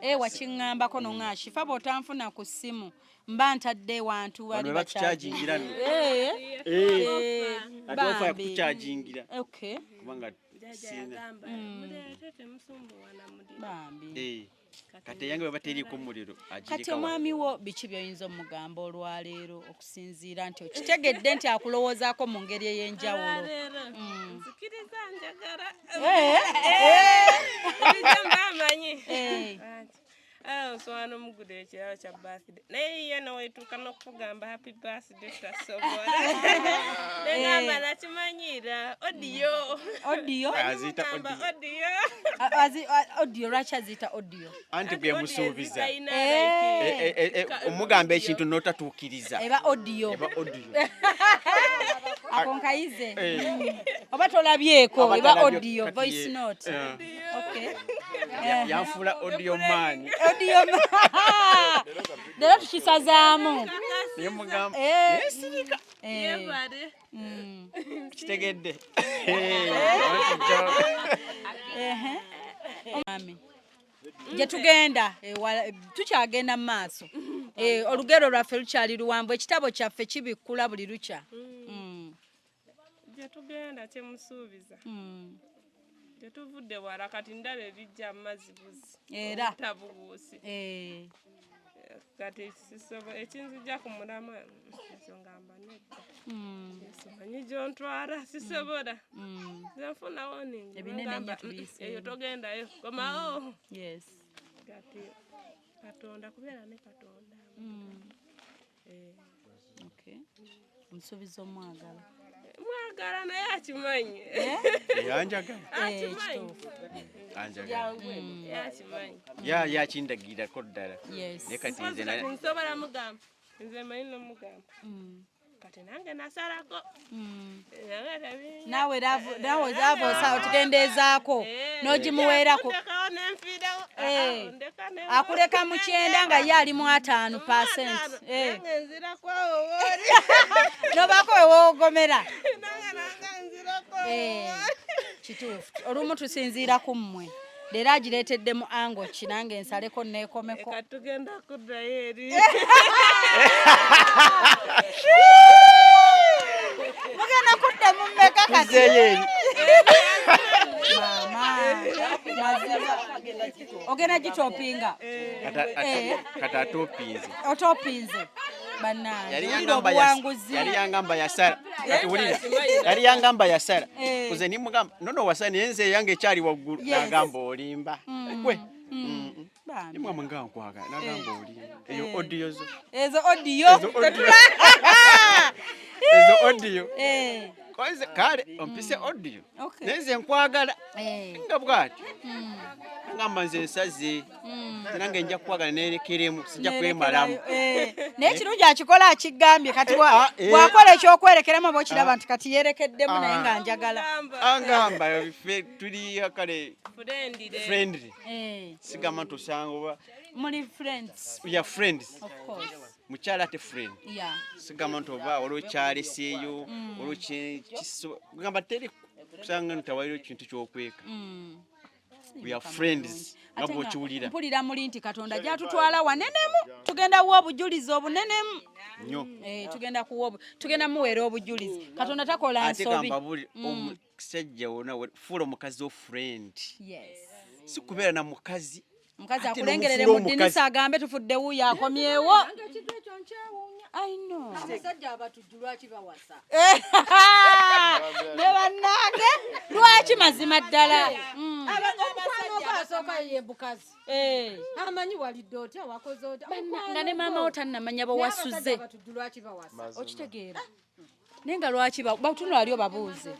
Eh, wakiŋŋambako noŋŋa Shifa bw'otanfuna ku ssimu mba ntadde wantu Bano wali be batukyajingira nno. Eh. Eh. Ate ofa Bambi. yakutukyajingira. Okay. Kubanga Jjajja sina. yagamba muleete temusumbuwa na muliro. Bambi. Eh. Kati eyange bw'eba teriiko muliro Kati agireka wa. omwami wo biki by'oyinza omugamba olwaleero okusinziira nti okitegedde nti akulowoozaako mu ngeri ey'enjawulo? Olwaleero nzikiriza njagala. Eh. Bulijjo mba mmanyi. Eh. Anti, Ah, osobola n'omugulira ekirabo kya birthday naye ye nowetuuka n'okugamba happy birthday tasobola negamba Eh. nakimanyira odiyo Audio? Aziyita Mugamba audio. audio Audio lwaki aziyita audio? Anti gwe musuubiza. Eh. Eh, eh, eh, omugamba ekintu n'otatuukiriza. Eba audio. Eba audio. Ako nkayize. Eh. Oba tolabyeko Oba eba talabye- audio kati voice note. Eh. Okay. Yanfuula audio man. Audio man. Leero tukisazaamu. Naye mugamba Eh. nesirika. Eh. Kitegedde. Ehe. Mami. Gye tugenda ewala, tukyagenda mu maaso. Eh, olugero lwaffe lukyali luwanvu, ekitabo kyaffe kibikkula buli lukya. Gye tugenda kyemusuubiza tetuvudde wala kati ndaba ebijja amazzi buzi Era. obutabuguusi. Eh. Kati sisobo ekinzija ku mulamwa ekyo ngamba nedda simanyi gyontwala sisobola nze nfuna warning Ebinene ngamba, nnyo tubiyiseemu. eyo togendayo komawo. Yes. Kati Katonda kubeera ne Katonda. Eh. Okay. Omusuubiza omwagala. Mwagala naye akimanyi. Yanjagala. Akimanyi. Anjagala. Ye akimanyi. Ya yakindagirako ddala. Yes. Naye kati nze Mpozi kati nsobola mugamba nze manyi nomugamba kati nange nasalako. Nange Naawe love naawe love osa otugendeezaako n'ogimuweerako. Ndekawo nenfiirawo. Eh. Ndeka ne Akuleka mu 90 nga ye ali mu 50%. Eh. nange nzirako awo wooli. Nobaako we woogomera. Nange nzirako. Eh, kituufu. Olumu tusinziira ku mmwe. Leero agireetedde mu ango ki nange nsaleko neekomeko. Kati tugenda kuddayo eri. Mugenda kudda mu mmeka kati? Tuzzeeyo eri. Maama, mazima. Ogenda gitopinga. Eh. Kati atopinze. Otopinze. Bannange. Yali Wulira yangamba yas- obuwanguzi. yali yangamba yasala. Kati wulira. Yali yangamba yasala. Eh. Nze nimugamba nono wasala naye nze eyange ekyali waggulu. Yes. Nagamba olimba. Gwe. Bambi. Nimugamba nga nkwagala. Nagamba olimba. Eyo Eh. audio zo. Ezo audio. Ezo audio. Ezo audio. Eh. Koze kale ompise audio. Okay. Naye nze nkwagala. Eh. Nga bw'atyo. Ngamba nze nsaze. Nze nange nja kukwagala neerekeremu sijja kwemalamu. Eh, naye ekirungi akikola akigambye kati Eh, eh. bw'akola ekyokwerekeramu oba okiraba nti kati yeerekeddemu naye nga njagala. Angamba ffe tuli kale Friendly. friendly. Eh, Sigamba nti osanga oba muli friends. we are friends. Of course. Mukyala ate friend. Yeah. Sigamba nti oba waliwo kyaleseeyo waliwo gamba teri kusanga nti tewaliwo kintu ky'okweka. We are friends nga Ate nga bw'okiwulira mpulira muli nti Katonda gy'atutwala wanenemu tugenda kuwa obujulizi obunenemu. nnyo. Eh, tugenda kuwa tugenda muweera obujulizi. Katonda takola Ate nsobi. gamba buli omusajja wonna fuula omukazi wo friend. Yes. Si kubeera na mukazi. Omukazi Ate akulengerere n'omufuula mu ddinisa omukazi. agambe tufudde wuuyo akomyewo. Ekintu ekyo nkyewuunya. I know. Abasajja abatujju lwaki bawasa? Ne bannange lwaki mazima ddala? Omukwano gwo asooka ye bukazi. Eh. Amanyi walidde otya wakoze otya. Nga ne maama wo tannamanya bwe Naye abasajja wasuze. abatujju lwaki bawasa? Okitegeera. Naye nga lwaki batunula wali obabuuze.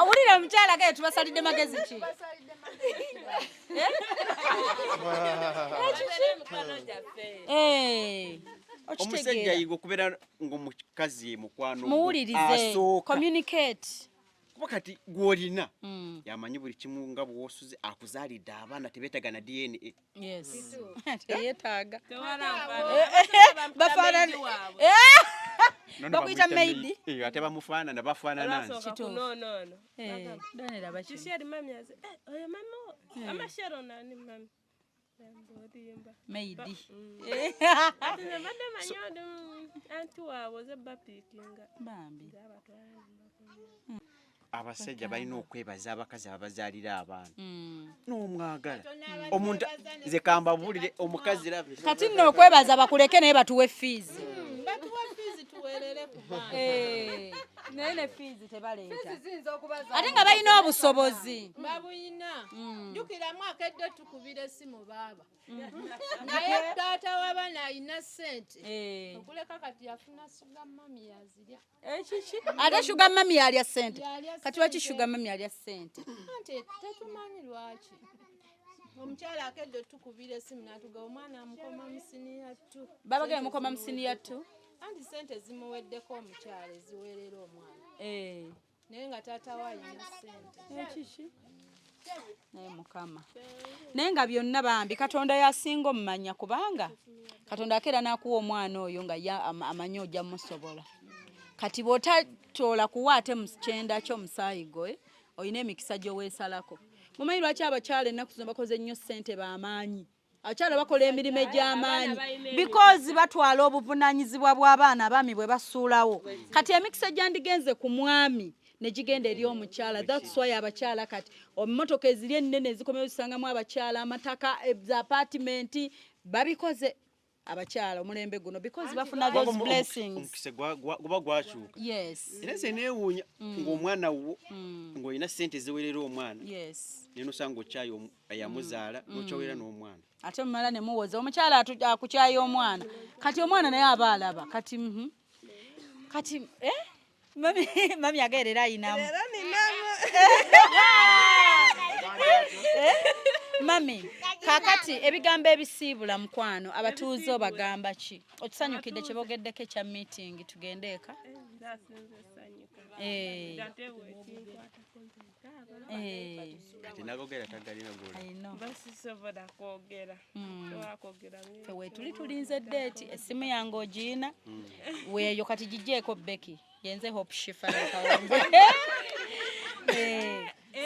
Owulira omukyala gaye tubasalidde magezi ki? Eh, Omusajja okitegeera. yiga okubeera ng'omukazi ye mukwano gwo Muwulirize. asooka. Communicate. Kuba kati gw'olina yamanyi buli kimu nga bw'osuze akuzaalidde abaana tebeetaaga na DNA. Yes. Teyeetaaga. Tewala Bafaanana. Nono Bakuyita bamuyita maid. maid. Eh, ate bamufaanana bafaanana nze. Olwasooka kunoonono. Eh, Donera baki. Kisheri mami aze eh oyo mami wo ama Sharon ani mami. Namba olimba. Maid. Kati nze mbadde manyi oli anti waabwe oze bapiikinga. Bambi. Abasajja balina okwebaza abakazi ababazaalira abaana. N'omwagala. Omuntu nze kambabuulire omukazi laba. Kati nno okwebaza bakuleke naye batuwe fees. Batuwa fiizi tuweerere ku baana. Eh, Naye ne fees tebaleeta. Fees ziyinza okuba za- Ate nga balina obusobozi. Babuyina. Jjukiramu akedde tukubira essimu baaba. Naye taata w'abaana alina ssente. Okuleka kati yafuna sugar mummy yazirya. Ekiki? Ate sugar mummy yalya ssente. Yalya Kati lwaki ssente. sugar mummy alya ssente? Anti tetumanyi lwaki. Omukyala akedde tukubira essimu n'atuga omwana amukoma mu siniya 2. Babagenda mukoma mu siniya 2? Anti ssente zimuweddeko omukyala eziweerera omwana. Naye nga taata we alina ssente. Ekiki? Naye Mukama. Naye nga byonna bambi Katonda yasinga omumanya, kubanga Katonda akeera n'akuwa omwana oyo nga ye amanyi ojja musobola. Kati bw'otatoola kuwa ate mu kyenda kyo omusaayi gwe, olina emikisa gy'oweesalako. Mumanyi lwaki abakyala ennaku zino bakoze nnyo ssente b'amaanyi? Abakyala bakola emirimu egy'amaanyi because batwala obuvunaanyizibwa bw'abaana abaami bwe basuulawo. Kati emikisa gyandigenze ku mwami ne gigenda eri omukyala. That's why abakyala kati emmotoka eziri ennene ezikomyewo zisangamu abakyala, amataka, za apartment babikoze abakyala omulembe guno because bafuna those blessings. Omukisa guba gwakyuka. Yes. Era nze neewuunya ng'omwana wo ng'olina ssente eziwerera omwana. Yes. Naye nosanga okyayi eyamuzaala n'okyawera n'omwana. Ate mumala ne muwoza omukyala akukyaya omwana. Kati omwana naye aba alaba. Kati Kati Mami, mami agerera ayinamu. Era ninamu. Mami, kaakati ebigambo ebisiibula mukwano abatuuze obagamba ki? Okisanyukidde kye boogeddeko ekya meeting tugende eka? Nze sanyuka. Ate bwekinkwatako nze nkaaba. Kati nagogera tagalina gola. I know. Basisobola kwogera. Sobola kwogera. Ffe weetuli tulinze date, essimu yange ogiina. Weeyo kati gigyeeko Becky. Yenze Hope Shifa Nakawombe.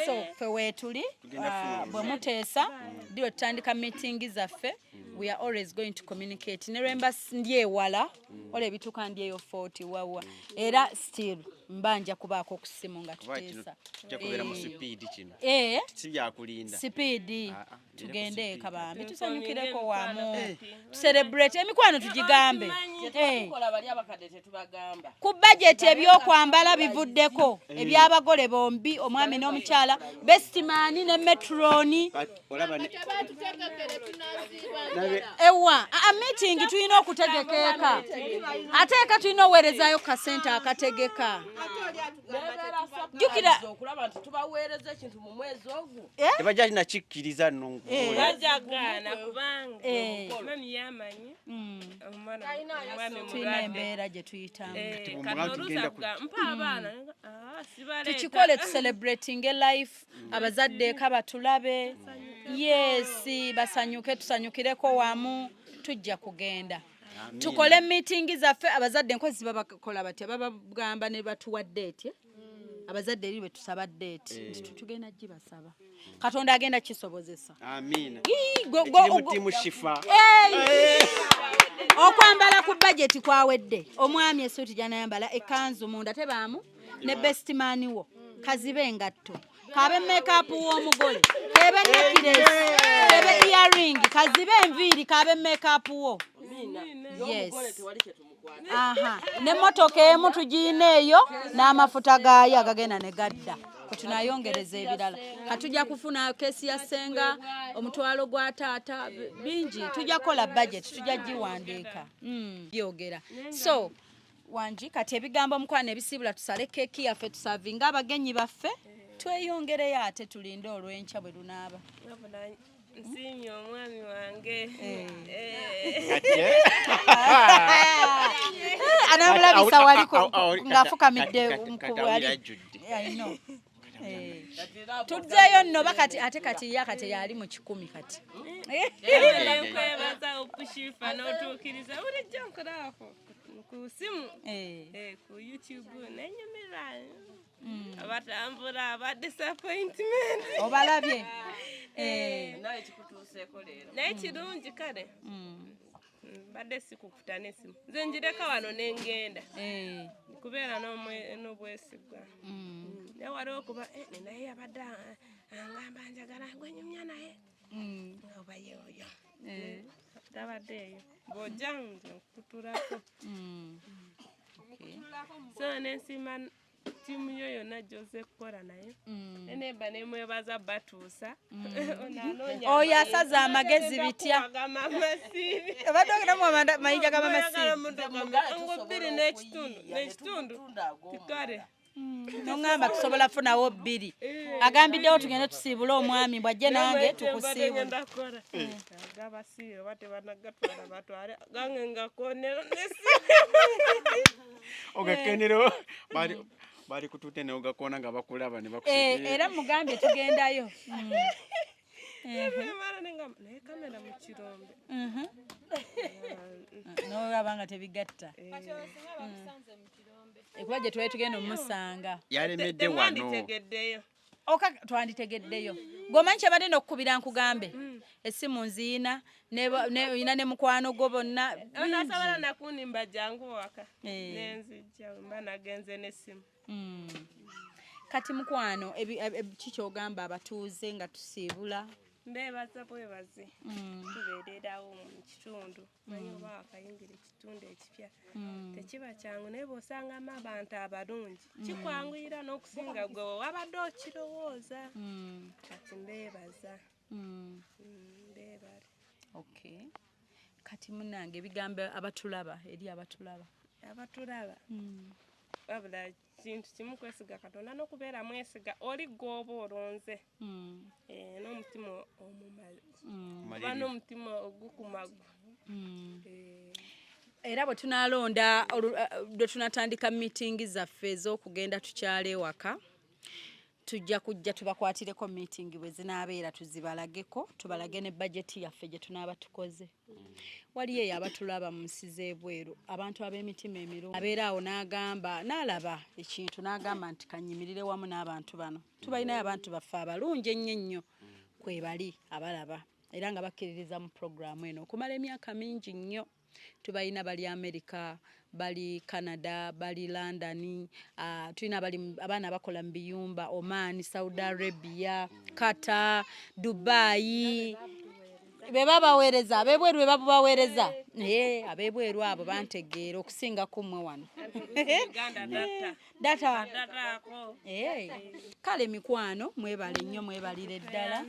So ffe weetuli, Tugenda kufuna bwe muteesa ddi lwe tutandika meeting zaffe, we are always going to communicate. Ne lwe mba ndi ewala, ola ebituuka ndi eyo 40 wawa, era still mba nja kubaako ku ssimu nga Kuba kino tuteesa. kijja kubeera mu sipiidi kino. Si byakulinda. Sipiidi. Ah, ah, Tugende ku eka bambi, Tuforminge tusanyukireko emikwano wamu. kati. Tucelebrate emikwano tugigambe. Kyetukola bali abakadde tetubagamba. Ku budget ebyokwambala bivuddeko, eby'abagole bombi, omwami n'omukyala, best man ne matron. Kati olaba ne Batutegekere tunaziiba Ewa, a meeting tulina okutegeka eka. Ate eka tulina oweerezaayo kasente akategeka. Jjukira okulaba nti tubaweereza ekintu mu mwezi ogwo. Tebajja nakikkiriza nno nkubuulira. Bajja gaana kubanga mami yamanyi omwana omwami Tulina mulwadde. embeera gye tuyitamu. Kati bwe Kati mulaba oluusi tugenda akuga mpa abaana, ah, sibaleeta. Tukikole tucelebrating life, abazadde eka batulabe. Yes, basanyuke, tusanyukireko wamu, tujja kugenda. Tukole meeting zaffe, abazadde enkozi babakola batya, babagamba ne batuwa date. Abazadde eri bwe tusaba date nti tugenda gibasaba. Katonda agenda kisobozesa. Amiina. Ii, Ekiri mu ttiimu Shifa. Hey! Okwambala ku budget kwawedde. Omwami essuuti gy'anayambala, ekkanzu munda tebaamu, ne best man wo, kazibe engatto, kabe makeup w'omugole, kebe necklace, kebe earring, kazibe enviiri, kabe makeup wo. Yes. Y'omugole tewali kye tumukwata. Aha. N'emmotoka emu tugiina eyo n'amafuta gaayo agagenda ne gadda. Tunayongereza ebirala. Katujja kufuna keesi ya ssenga, omutwalo gwa taata, bingi. Tujja kukola budget, tujja giwandiika. Byogera. So, wangi kati ebigambo mukwano ebisiibula, tusale keeki yaffe, tusavinge abagenyi baffe, tweyongereyo ate tulinde olw'enkya bwe lunaaba. Wabula nsiimye omwami wange. Anamulabisa wali ng'afukamidde Kati awulira ajjudde. I know. Tuzzeeyo nno bakati ate kati ye kati yali mu 100 kati. Era nkwebaza okushifa n'otuukiriza bulijjo nkulabako ku simu, ku YouTube nenyumirwa abatambula aba disappointment. Obalabye. Naye kikutuuseeko leero. Naye kirungi kale mbadde sikukuta n'essimu nze njireka wano nengenda kubeera n'obwesigwa, naye waliwo kuba naye abadde angamba njagala gwenyumya naye nga oba yeoyo tabadde eyo bw'ojja nze nkutulako. So nensiima ttiimu yo yonna gy'ozze kukola nayo. Nemba nemwebaza batuusa. Oyo asaza amagezi bitya? Obadde ogenda muwa mayinja ga Mama Sibi? Ngo 2 n'ekitundu n'ekitundu. Tikale. Nongamba tusobola funawo 2. Agambiddewo tugende tusiibule omwami bw'ajje nange tukusiibule. Gabasiibe oba tebanagatwala batwale gange ngakonero Ogakenero bali kutute ne ogakona nga bakulaba ne bakusiibira. Era mugambye tugendayo. Naye kamera mu kirombe. N'olaba nga tebigatta. Ekuba gye twali tugenda omusanga. Yalemedde wano. Oka twanditegeddeyo. Gw'omanyi kyabadde n'okukubira nkugambe. Essimu nziina ne ne mukwano gwo bonna. Onasobola nakunimba jangu waka. Nenzijja mba nagenze n'essimu. Kati mukwano ki ky'ogamba abatuuze nga tusiibula? Mbeebaza bwebazi. Tubeererawo mu kitundu. Manyi oba wakayingira ekitundu ekipya. Tekiba kyangu naye bw'osangamu abantu abalungi kikwanguyira n'okusinga gwe wabadde okirowooza. Kati mbeebaza. Mbeebale. Okay. Kati munnange ebigambo abatulaba eri abatulaba. Abatulaba. Wabula kintu kimu kwesiga Katonda n'okubeera mwesiga oli gw'oba olonze. N'omutima omumazi. Oba n'omutima ogukumagwa. Era bwe tunaalonda lwe tunatandika meeting zaffe ez'okugenda tukyale ewaka, tujja kujja tubakwatireko meeting bwe zinaabeera tuzibalageko, tubalage ne bajeti yaffe gye tunaaba tukoze. Waliyo eyo abatulaba mu nsi z'ebweru, abantu ab'emitima emirungi abeera awo n'agamba n'alaba ekintu n'agamba nti kanyimirire wamu n'abantu bano. Tubalinayo abantu baffe abalungi ennyo ennyo kwe bali abalaba era nga bakkiririza mu puroguraamu eno okumala emyaka mingi nnyo. Tubalina bali America, bali Canada, bali London, tulina abaana abakola mu biyumba Oman, Saudi Arabia, Qatar, Dubai. Be babaweereza, ab'ebweru be babaweereza. Ab'ebweru abo bantegeera okusinga ku mmwe wano. Data. Kale mikwano mwebale nnyo mwebalire ddala.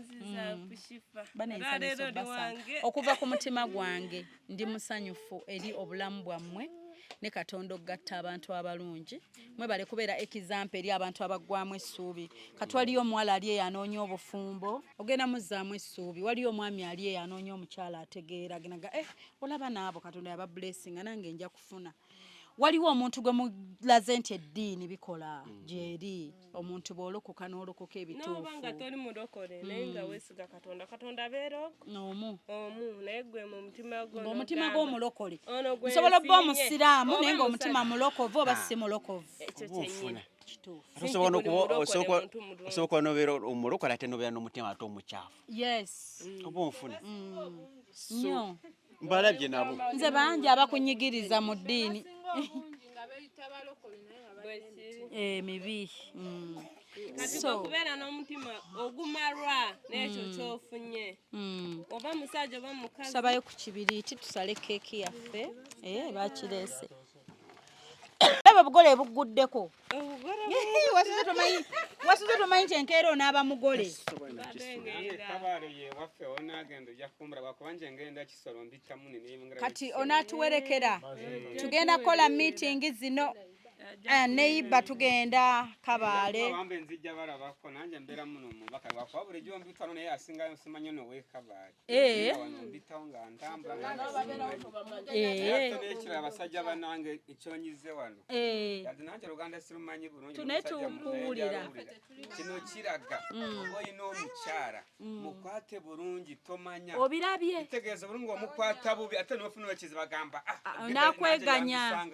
Okuva ku mutima gwange ndi musanyufu eri obulamu bwammwe ne Katonda okugatta abantu abalungi. Mwebale kubeera example eri abantu abaggwamu essuubi. Kati waliyo omuwala ali eyo anoonya obufumbo, ogenda muzzaamu essuubi. Waliyo omwami ali eyo anoonya omukyala ategeera, agenda ga olaba n'abo Katonda yaba blessinga nange nja kufuna. Waliwo omuntu gwe mulaze nti eddiini bikola gyeri, omuntu bw'olokoka n'olokoka ebituufu. N'oba nga toli mulokole naye nga weesiga Katonda, Katonda abeera omu naye gwe mu mutima gwo ng'omutima gw'omulokole. Nsobola okuba omusiraamu naye ng'omutima mulokovu oba si mulokovu. Ekyo kyennyini. Osobola n'obeera omulokole ate n'obeera n'omutima ate omukyafu. Yes. Oba onfuna. Nnyo. Mbalabye nabo. Nze bangi abakunyigiriza mu ddiini. Mibi. Kati okubeera n'omutima ogumalwa n'ekyo ky'ofunye. Oba musajja oba mukazi. Tusabayo ku kibiriiti tusale keeki yaffe. Bakireese. Laba obugole bugguddeko. Wasuze tomanyi nti enkeera onaaba mugole. Kati onaatuwerekera. Tugenda kukola meeting zino. Neighbor tugenda Kabaale. Tunetukuwulira. Kino kiraga oba olina omukyala mukwate bulungi tomanya. Obirabye. Kitegeeza bulungi omukwata bubi ate n'ofuna ekizibu bagamba nakweganya.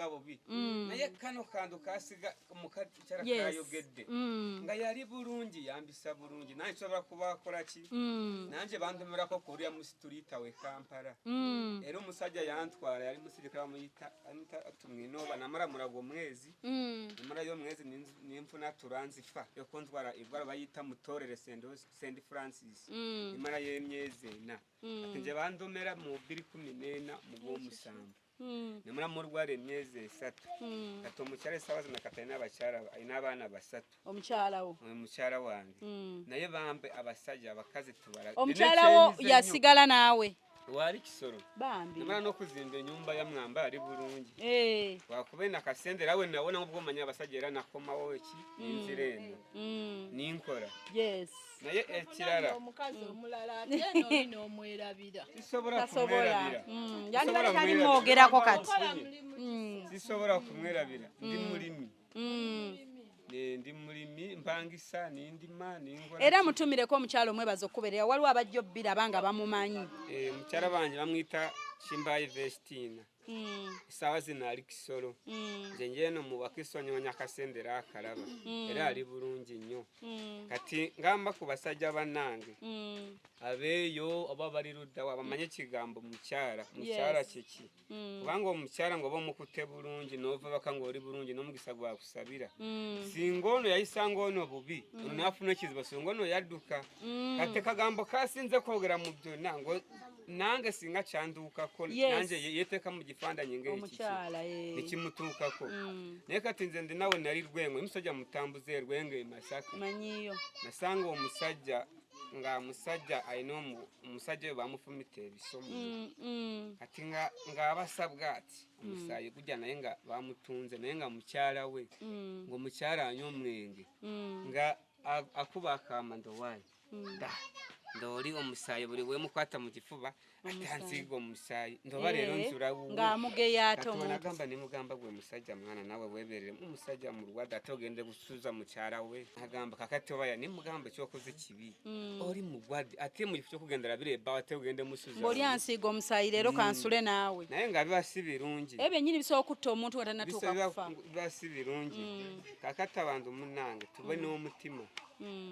Naye kano kantu kasiga mukakyala kayogedde nga yali bulungi yambisa bulungi nange nsobola kubakola ki nange bantumirako kulya mu situliita we Kampala era omusajja yantwala yali musirikale bamuyita Tumwinoba namara murago omwezi namarayo omwezi ninfuna turanzifa yokuntwara ibwara bayita Mutorere Saint Francis imara y'emyezi 4 ati nje bandomera mu 2014 mu gwomusanvu. Nemula mulwala emyezi 3. Kati omukyala essaawa zino kati alina abakyala, alina abaana 3. Omukyala wo? Omukyala wange. Naye bambe abasajja abakazi tubala. Omukyala wo yasigala naawe? Wali Kisoro. Bambi. Namala n'okuzimba ennyumba ya mwamba ali bulungi. Wakuba ena kasente era we nawona obwomanya abasajja era nakomawo eki nzira eno. Ninkola. Yes. Naye ekirala. Omukazi omulala ate eno olina omwerabira. Sisobola kumwerabira. Yani bali tali mwogerako kati. Sisobola kumwerabira. Ndi mulimi. Ndi mulimi mpangisa nindima ningola. Era mutumireko omukyala omwebaza okubeerera waliwo abajja obbira nga bamumanyi. Mukyala wange bamuyita Kimbayi Vestina. Essaawa zino ali Kisoro. Nze njeno mu Wakiso nnoonya akasente era akalaba. Era ali bulungi nnyo. Kati ngamba ku basajja bannange abeeyo oba bali ludda wa bamanye ekigambo mukyala. Mukyala kiki? Kubanga omukyala ng'oba omukutte bulungi n'ova waka ng'oli bulungi n'omukisa gwakusabira. Singa ono yayisanga ono bubi, ono n'afuna ekizibu, singa ono yadduka. Kati kagambo kasinze kwogera mu byonna ngo nange singa kyanduukako, nange yeeteeka mu kifaananyi ng'ekiki nekimutuukako. Naye kati nze ndi nawe nali Lwengo, omusajja mutambuze e Lwengo e Masaka. Nasanga omusajja nga musajja alina omusajja we bamufumita ebiso kati ng'abasabwa ati omusaayi gujja naye nga bamutunze naye nga mukyala we ng'omukyala anywa omwenge nga akuba akaama ndowaayi da ndoli omusaayi buli wemukwata mu kifuba ate ansiiga omusaayi ndoba leero nzula wuwo ng'amugeya ate omuntu. Nagamba ne mugamba gwe musajja mwana naawe weebereremu omusajja mulwadde ate ogende kusuza mukyala we. Agamba kakati oba ne mugamba ekyokoze kibi oli mulwadde ate mu kifo ky'okugenda labira ebbawo ate ogende musuza. Ng'oli ansiiga omusaayi leero kansule naawe. Naye nga biba si birungi. Ebyo byennyini bisobola okutta omuntu nga tannatuuka kufa. Biba si birungi. Kakati abantu munnange tube n'omutima.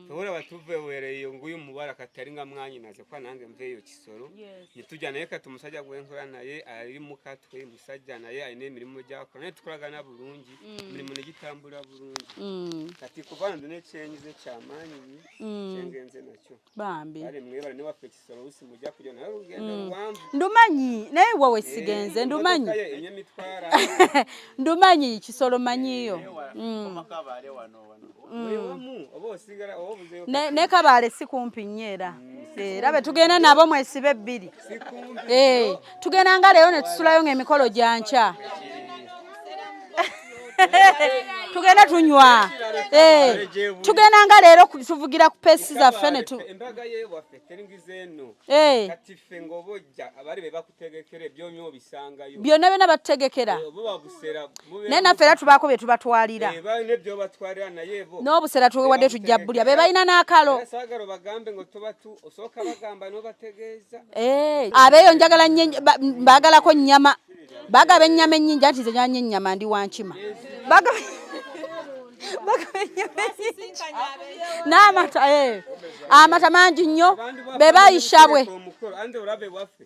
Tewolaba tuva eweereyo nguyu muwala kati ali nga mwanyinaze kuba nange nveeyo Kisoro. Nitujja naye kati omusajja gwe nkola naye ali mukatwe musajja naye alina emirimu gy'akola naye tukolagana bulungi emirimu ne gitambula bulungi. Kati kuba nze n'ekyenyize kyamaanyi kyengenze nakyo. Bambi. Kale mwebale ne waffe Kisoro oluusi mujja kujja naye olugendo luwanvu. Ndumanyi naye wa we sigenze ndumanyi. Ndumanyi Kisoro manyiyo. Ne Kabaale si kumpi nnyo era. Era be tugenda nabo mwesibe 2. Tugenda nga leero ne tusulayo ng'emikolo gya nkya. Tugenda tunywa. Tugenda nga leero tuvugira ku pesi zaffe ne tu. Embaga ye waffe teringiza eno. Kati ffe ng'obojja abali be bakutegekera ebyonywa obisangayo. Byonna byonna batutegekera. Naye naffe era tubaako bye tubatwalira. Balina ebyo batwalira naye bo. N'obusera tuwadde tujja bulya be balina n'akalo. Saagala bagambe ngo tobatu osooka bagamba n'obategeeza. Abeeyo njagala nnyo mbaagalako nnyama. Bagaba ennyama ennyingi anti nze njagala nnyo ennyama ndi wa nkima. Bagaba ennyama ennyingi n'amata amata mangi nnyo be bayisha bwe. Andi olabe waffe.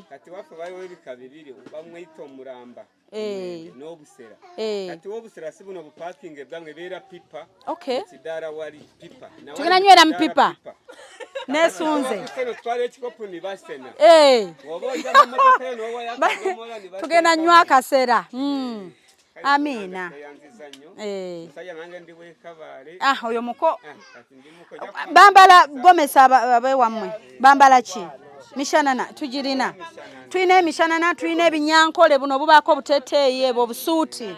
Kati waffe baliwo ebika bibiri bamwita omulamba. N'obusera. Kati obusera si buno bupakinga ebwange beera pipa. Kidaala wali pipa. Tugenda nywera mu pipa. Nesunze. Tugenda nywa akasera. Amina. Oyo muko. Bambala gomesa abeewammwe. Bambala ki? Mishanana tugirina. Tulina emishanana, tulina ebinyankole buno bubaako obuteeteeyi ebwo obusuuti.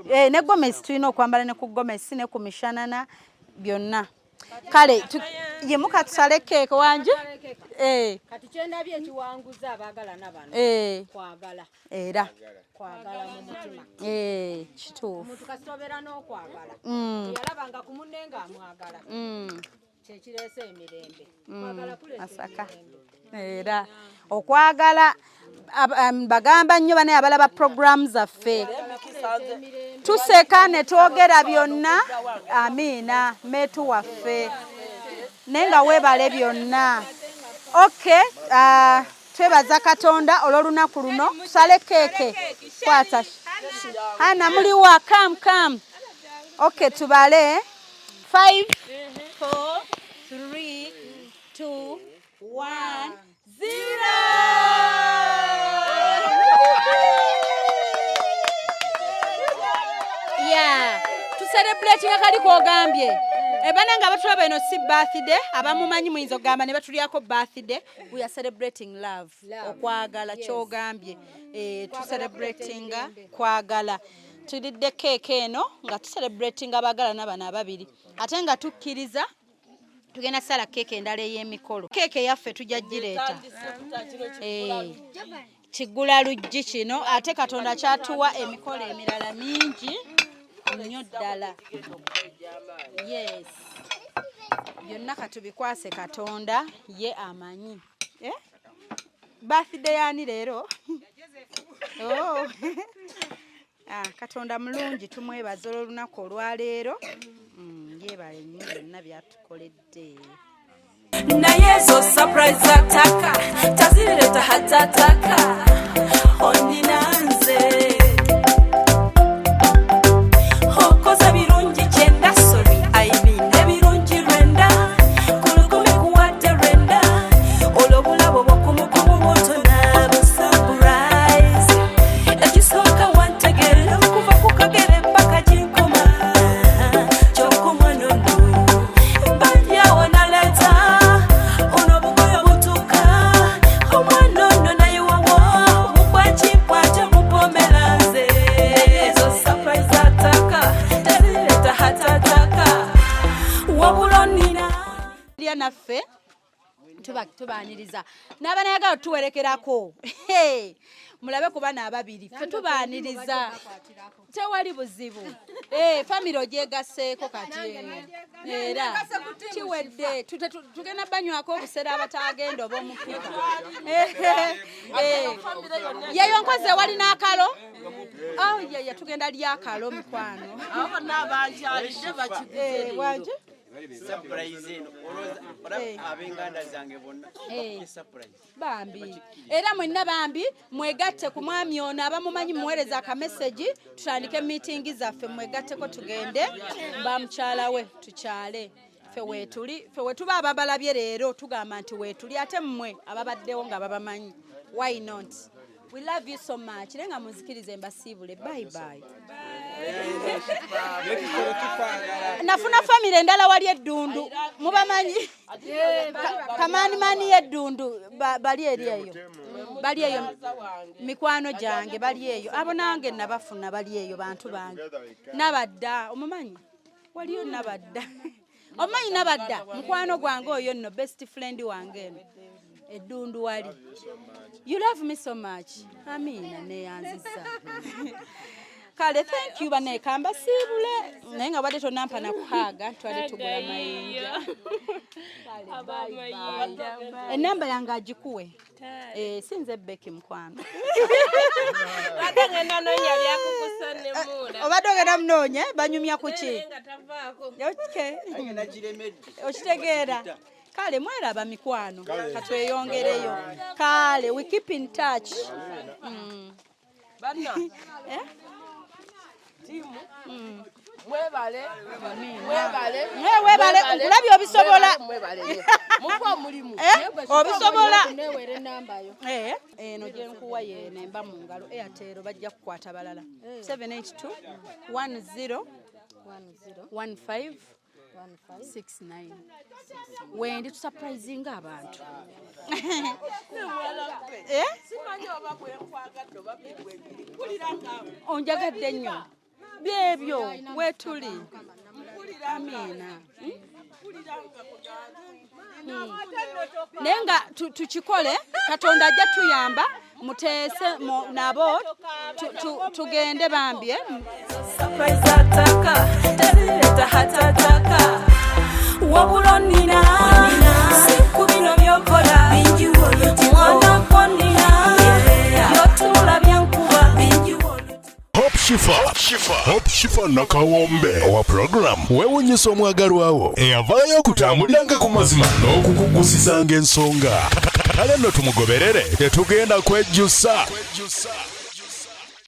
Ne gomesi tulina okwambala ne ku gomesi ne ku mishanana byonna. Kale ye muka tusale keeke wangi. Kati kyendabye ekiwanguza abaagalana bano kwagala. Era kwagala mu mutima. Kituufu. Omuntu kasita obeera n'okwagala. Eyalabanga ku munne ng'amwagala. Kyekireese emirembe. Kwagala kuleeta emirembe. Era okwagala bagamba nnyo bane abalaba program zaffe. Tuseka ne twogera byonna. Amiina meetu waffe. Naye nga weebale byonna. Okay, twebaza Katonda olw'olunaku luno. Tusale keeke. Kwata. Hana muliwa come come. Okay, tubale. 5 4 3 2 1 0. Tucelebratinga kali kogambye. Ebana nga batulaba eno si birthday, abamumanyi muyinza okugamba ne batulyako birthday. We are celebrating love. Okwagala kyogambye. Eh, tucelebratinga kwagala. Tulidde keeke eno nga tucelebratinga abaagalana bano ababiri. Ate nga tukkiriza tugenda sala keeke endala ey'emikolo. Keeke yaffe tujja gireeta. Eh, kiggula luggi kino ate Katonda kyatuwa emikolo emirala mingi nnyo ddala. Yes, byonna katubikwase Katonda ye amanyi. Eh? Birthday yani leero? Oh. Ah, Katonda mulungi, tumwebaza olw'olunaku olwaleero. Yeebale nnyo byonna byatukoledde. Naye ezo surprise zataka tazireta hatataka onina nze okoze birungi kyenda, sorry, I mean ebirungi lwenda ku lukumi kuwadde lwenda olwo obulabo bwokumukumu butona bu surprise. Ekisooka wantegeera okuva ku kagere paka ginkoma kyokka omwana ono balyawo naleeta ono obugoyo butuuka omwana ono nayiwawo bukwakibwatyo bupomera nze ezo surprise ataka tazireta hatataka wabula onina Lya naffe tuba tubaaniriza n'abanayagala tuwerekerako. Hey, mulabe ku bana ababiri, ffe tubaaniriza, tewali buzibu. Eh, famire ogyegasseeko kati era kiwedde. Tugenda banywako obusera abatagenda oba omupika. Eh, yeyo nkoze wali n'akalo. Oh, ye, ye, tugenda lyakalo mikwano. Abo bonna abankyalidde bakiguze Eh, leero. Wanje? Surprise eno olowooza olaba ab'enganda zange bonna bakubye surprise. Bambi, era mwenna bambi mwegatte ku mwami ono. Abamumanyi muweereza akamesegi tutandike miitingi zaffe, mwegatteko tugende bamukyala we tukyale. Ffe weetuli, ffe wetuba ababalabye leero tugamba nti weetuli, ate mmwe ababaddewo nga babamanyi, why not? We love you so much. Naye nga munzikirize mbasiibule. Bye bye. Nafuna famire endala wali eddundu, mubamanyi kamaanimaani y'eddundu, bali eri eyo, bali eyo mikwano gyange, bali eyo abo nange nabafuna, bali eyo bantu bange. Nabadda omumanyi waliyo, nabadda omumanyi, nabadda mukwano gwange oyo nno best friend wange eno eddundu wali. You love me so much. Amiina, neyanziza. Kale, thank you banaye, kambasiibule naye nga badde tonampa nakuhaaga, twali tugula mayinja. Abamayinja. Enamba yange agikuwe. Eh, sinze Becky mukwano. Ate ngenda noonya byakukusa ne muula. Obadde ogenda munoonya, eh? Banyumya ku ki? Nga tavaako. Okay. Nange nagiremedde. Okitegeera? Kale mweraba mikwano, katweyongereyo. Kale, we keep in touch. Banna Eh? tiimu, mwebale, mwebale. Mwebale, nkulabye obisobola. Mwebale, mupa omulimu. Eh, obisobola. Neweera enamba yo. Eh, eno gye nkuwa yeeno emba mu ngalo. Airtel bajja kukwata balala. 782 10 15 69 wendi tusurprisinga abantu. Eh? Simanyi oba bwenkwagadde oba bibwebiri mpulira nga Onjagadde nnyo, byebyo wetuli. Amiina. Naye nga tukikole, Katonda ajja tuyamba, muteese nabo tugende bambi, eh? Surprise ataka tazireta hatataka wabula onina si ku bino byokola mwana kwonina byotunula byankuba. Hope Shifa, Hope Shifa Nakawombe owa program weewunyisa omwagalwawo eyavaayo okutambuliranga ku mazima n'okukugusizanga ensonga. Kale nno tumugoberere, tetugenda kwejjusa.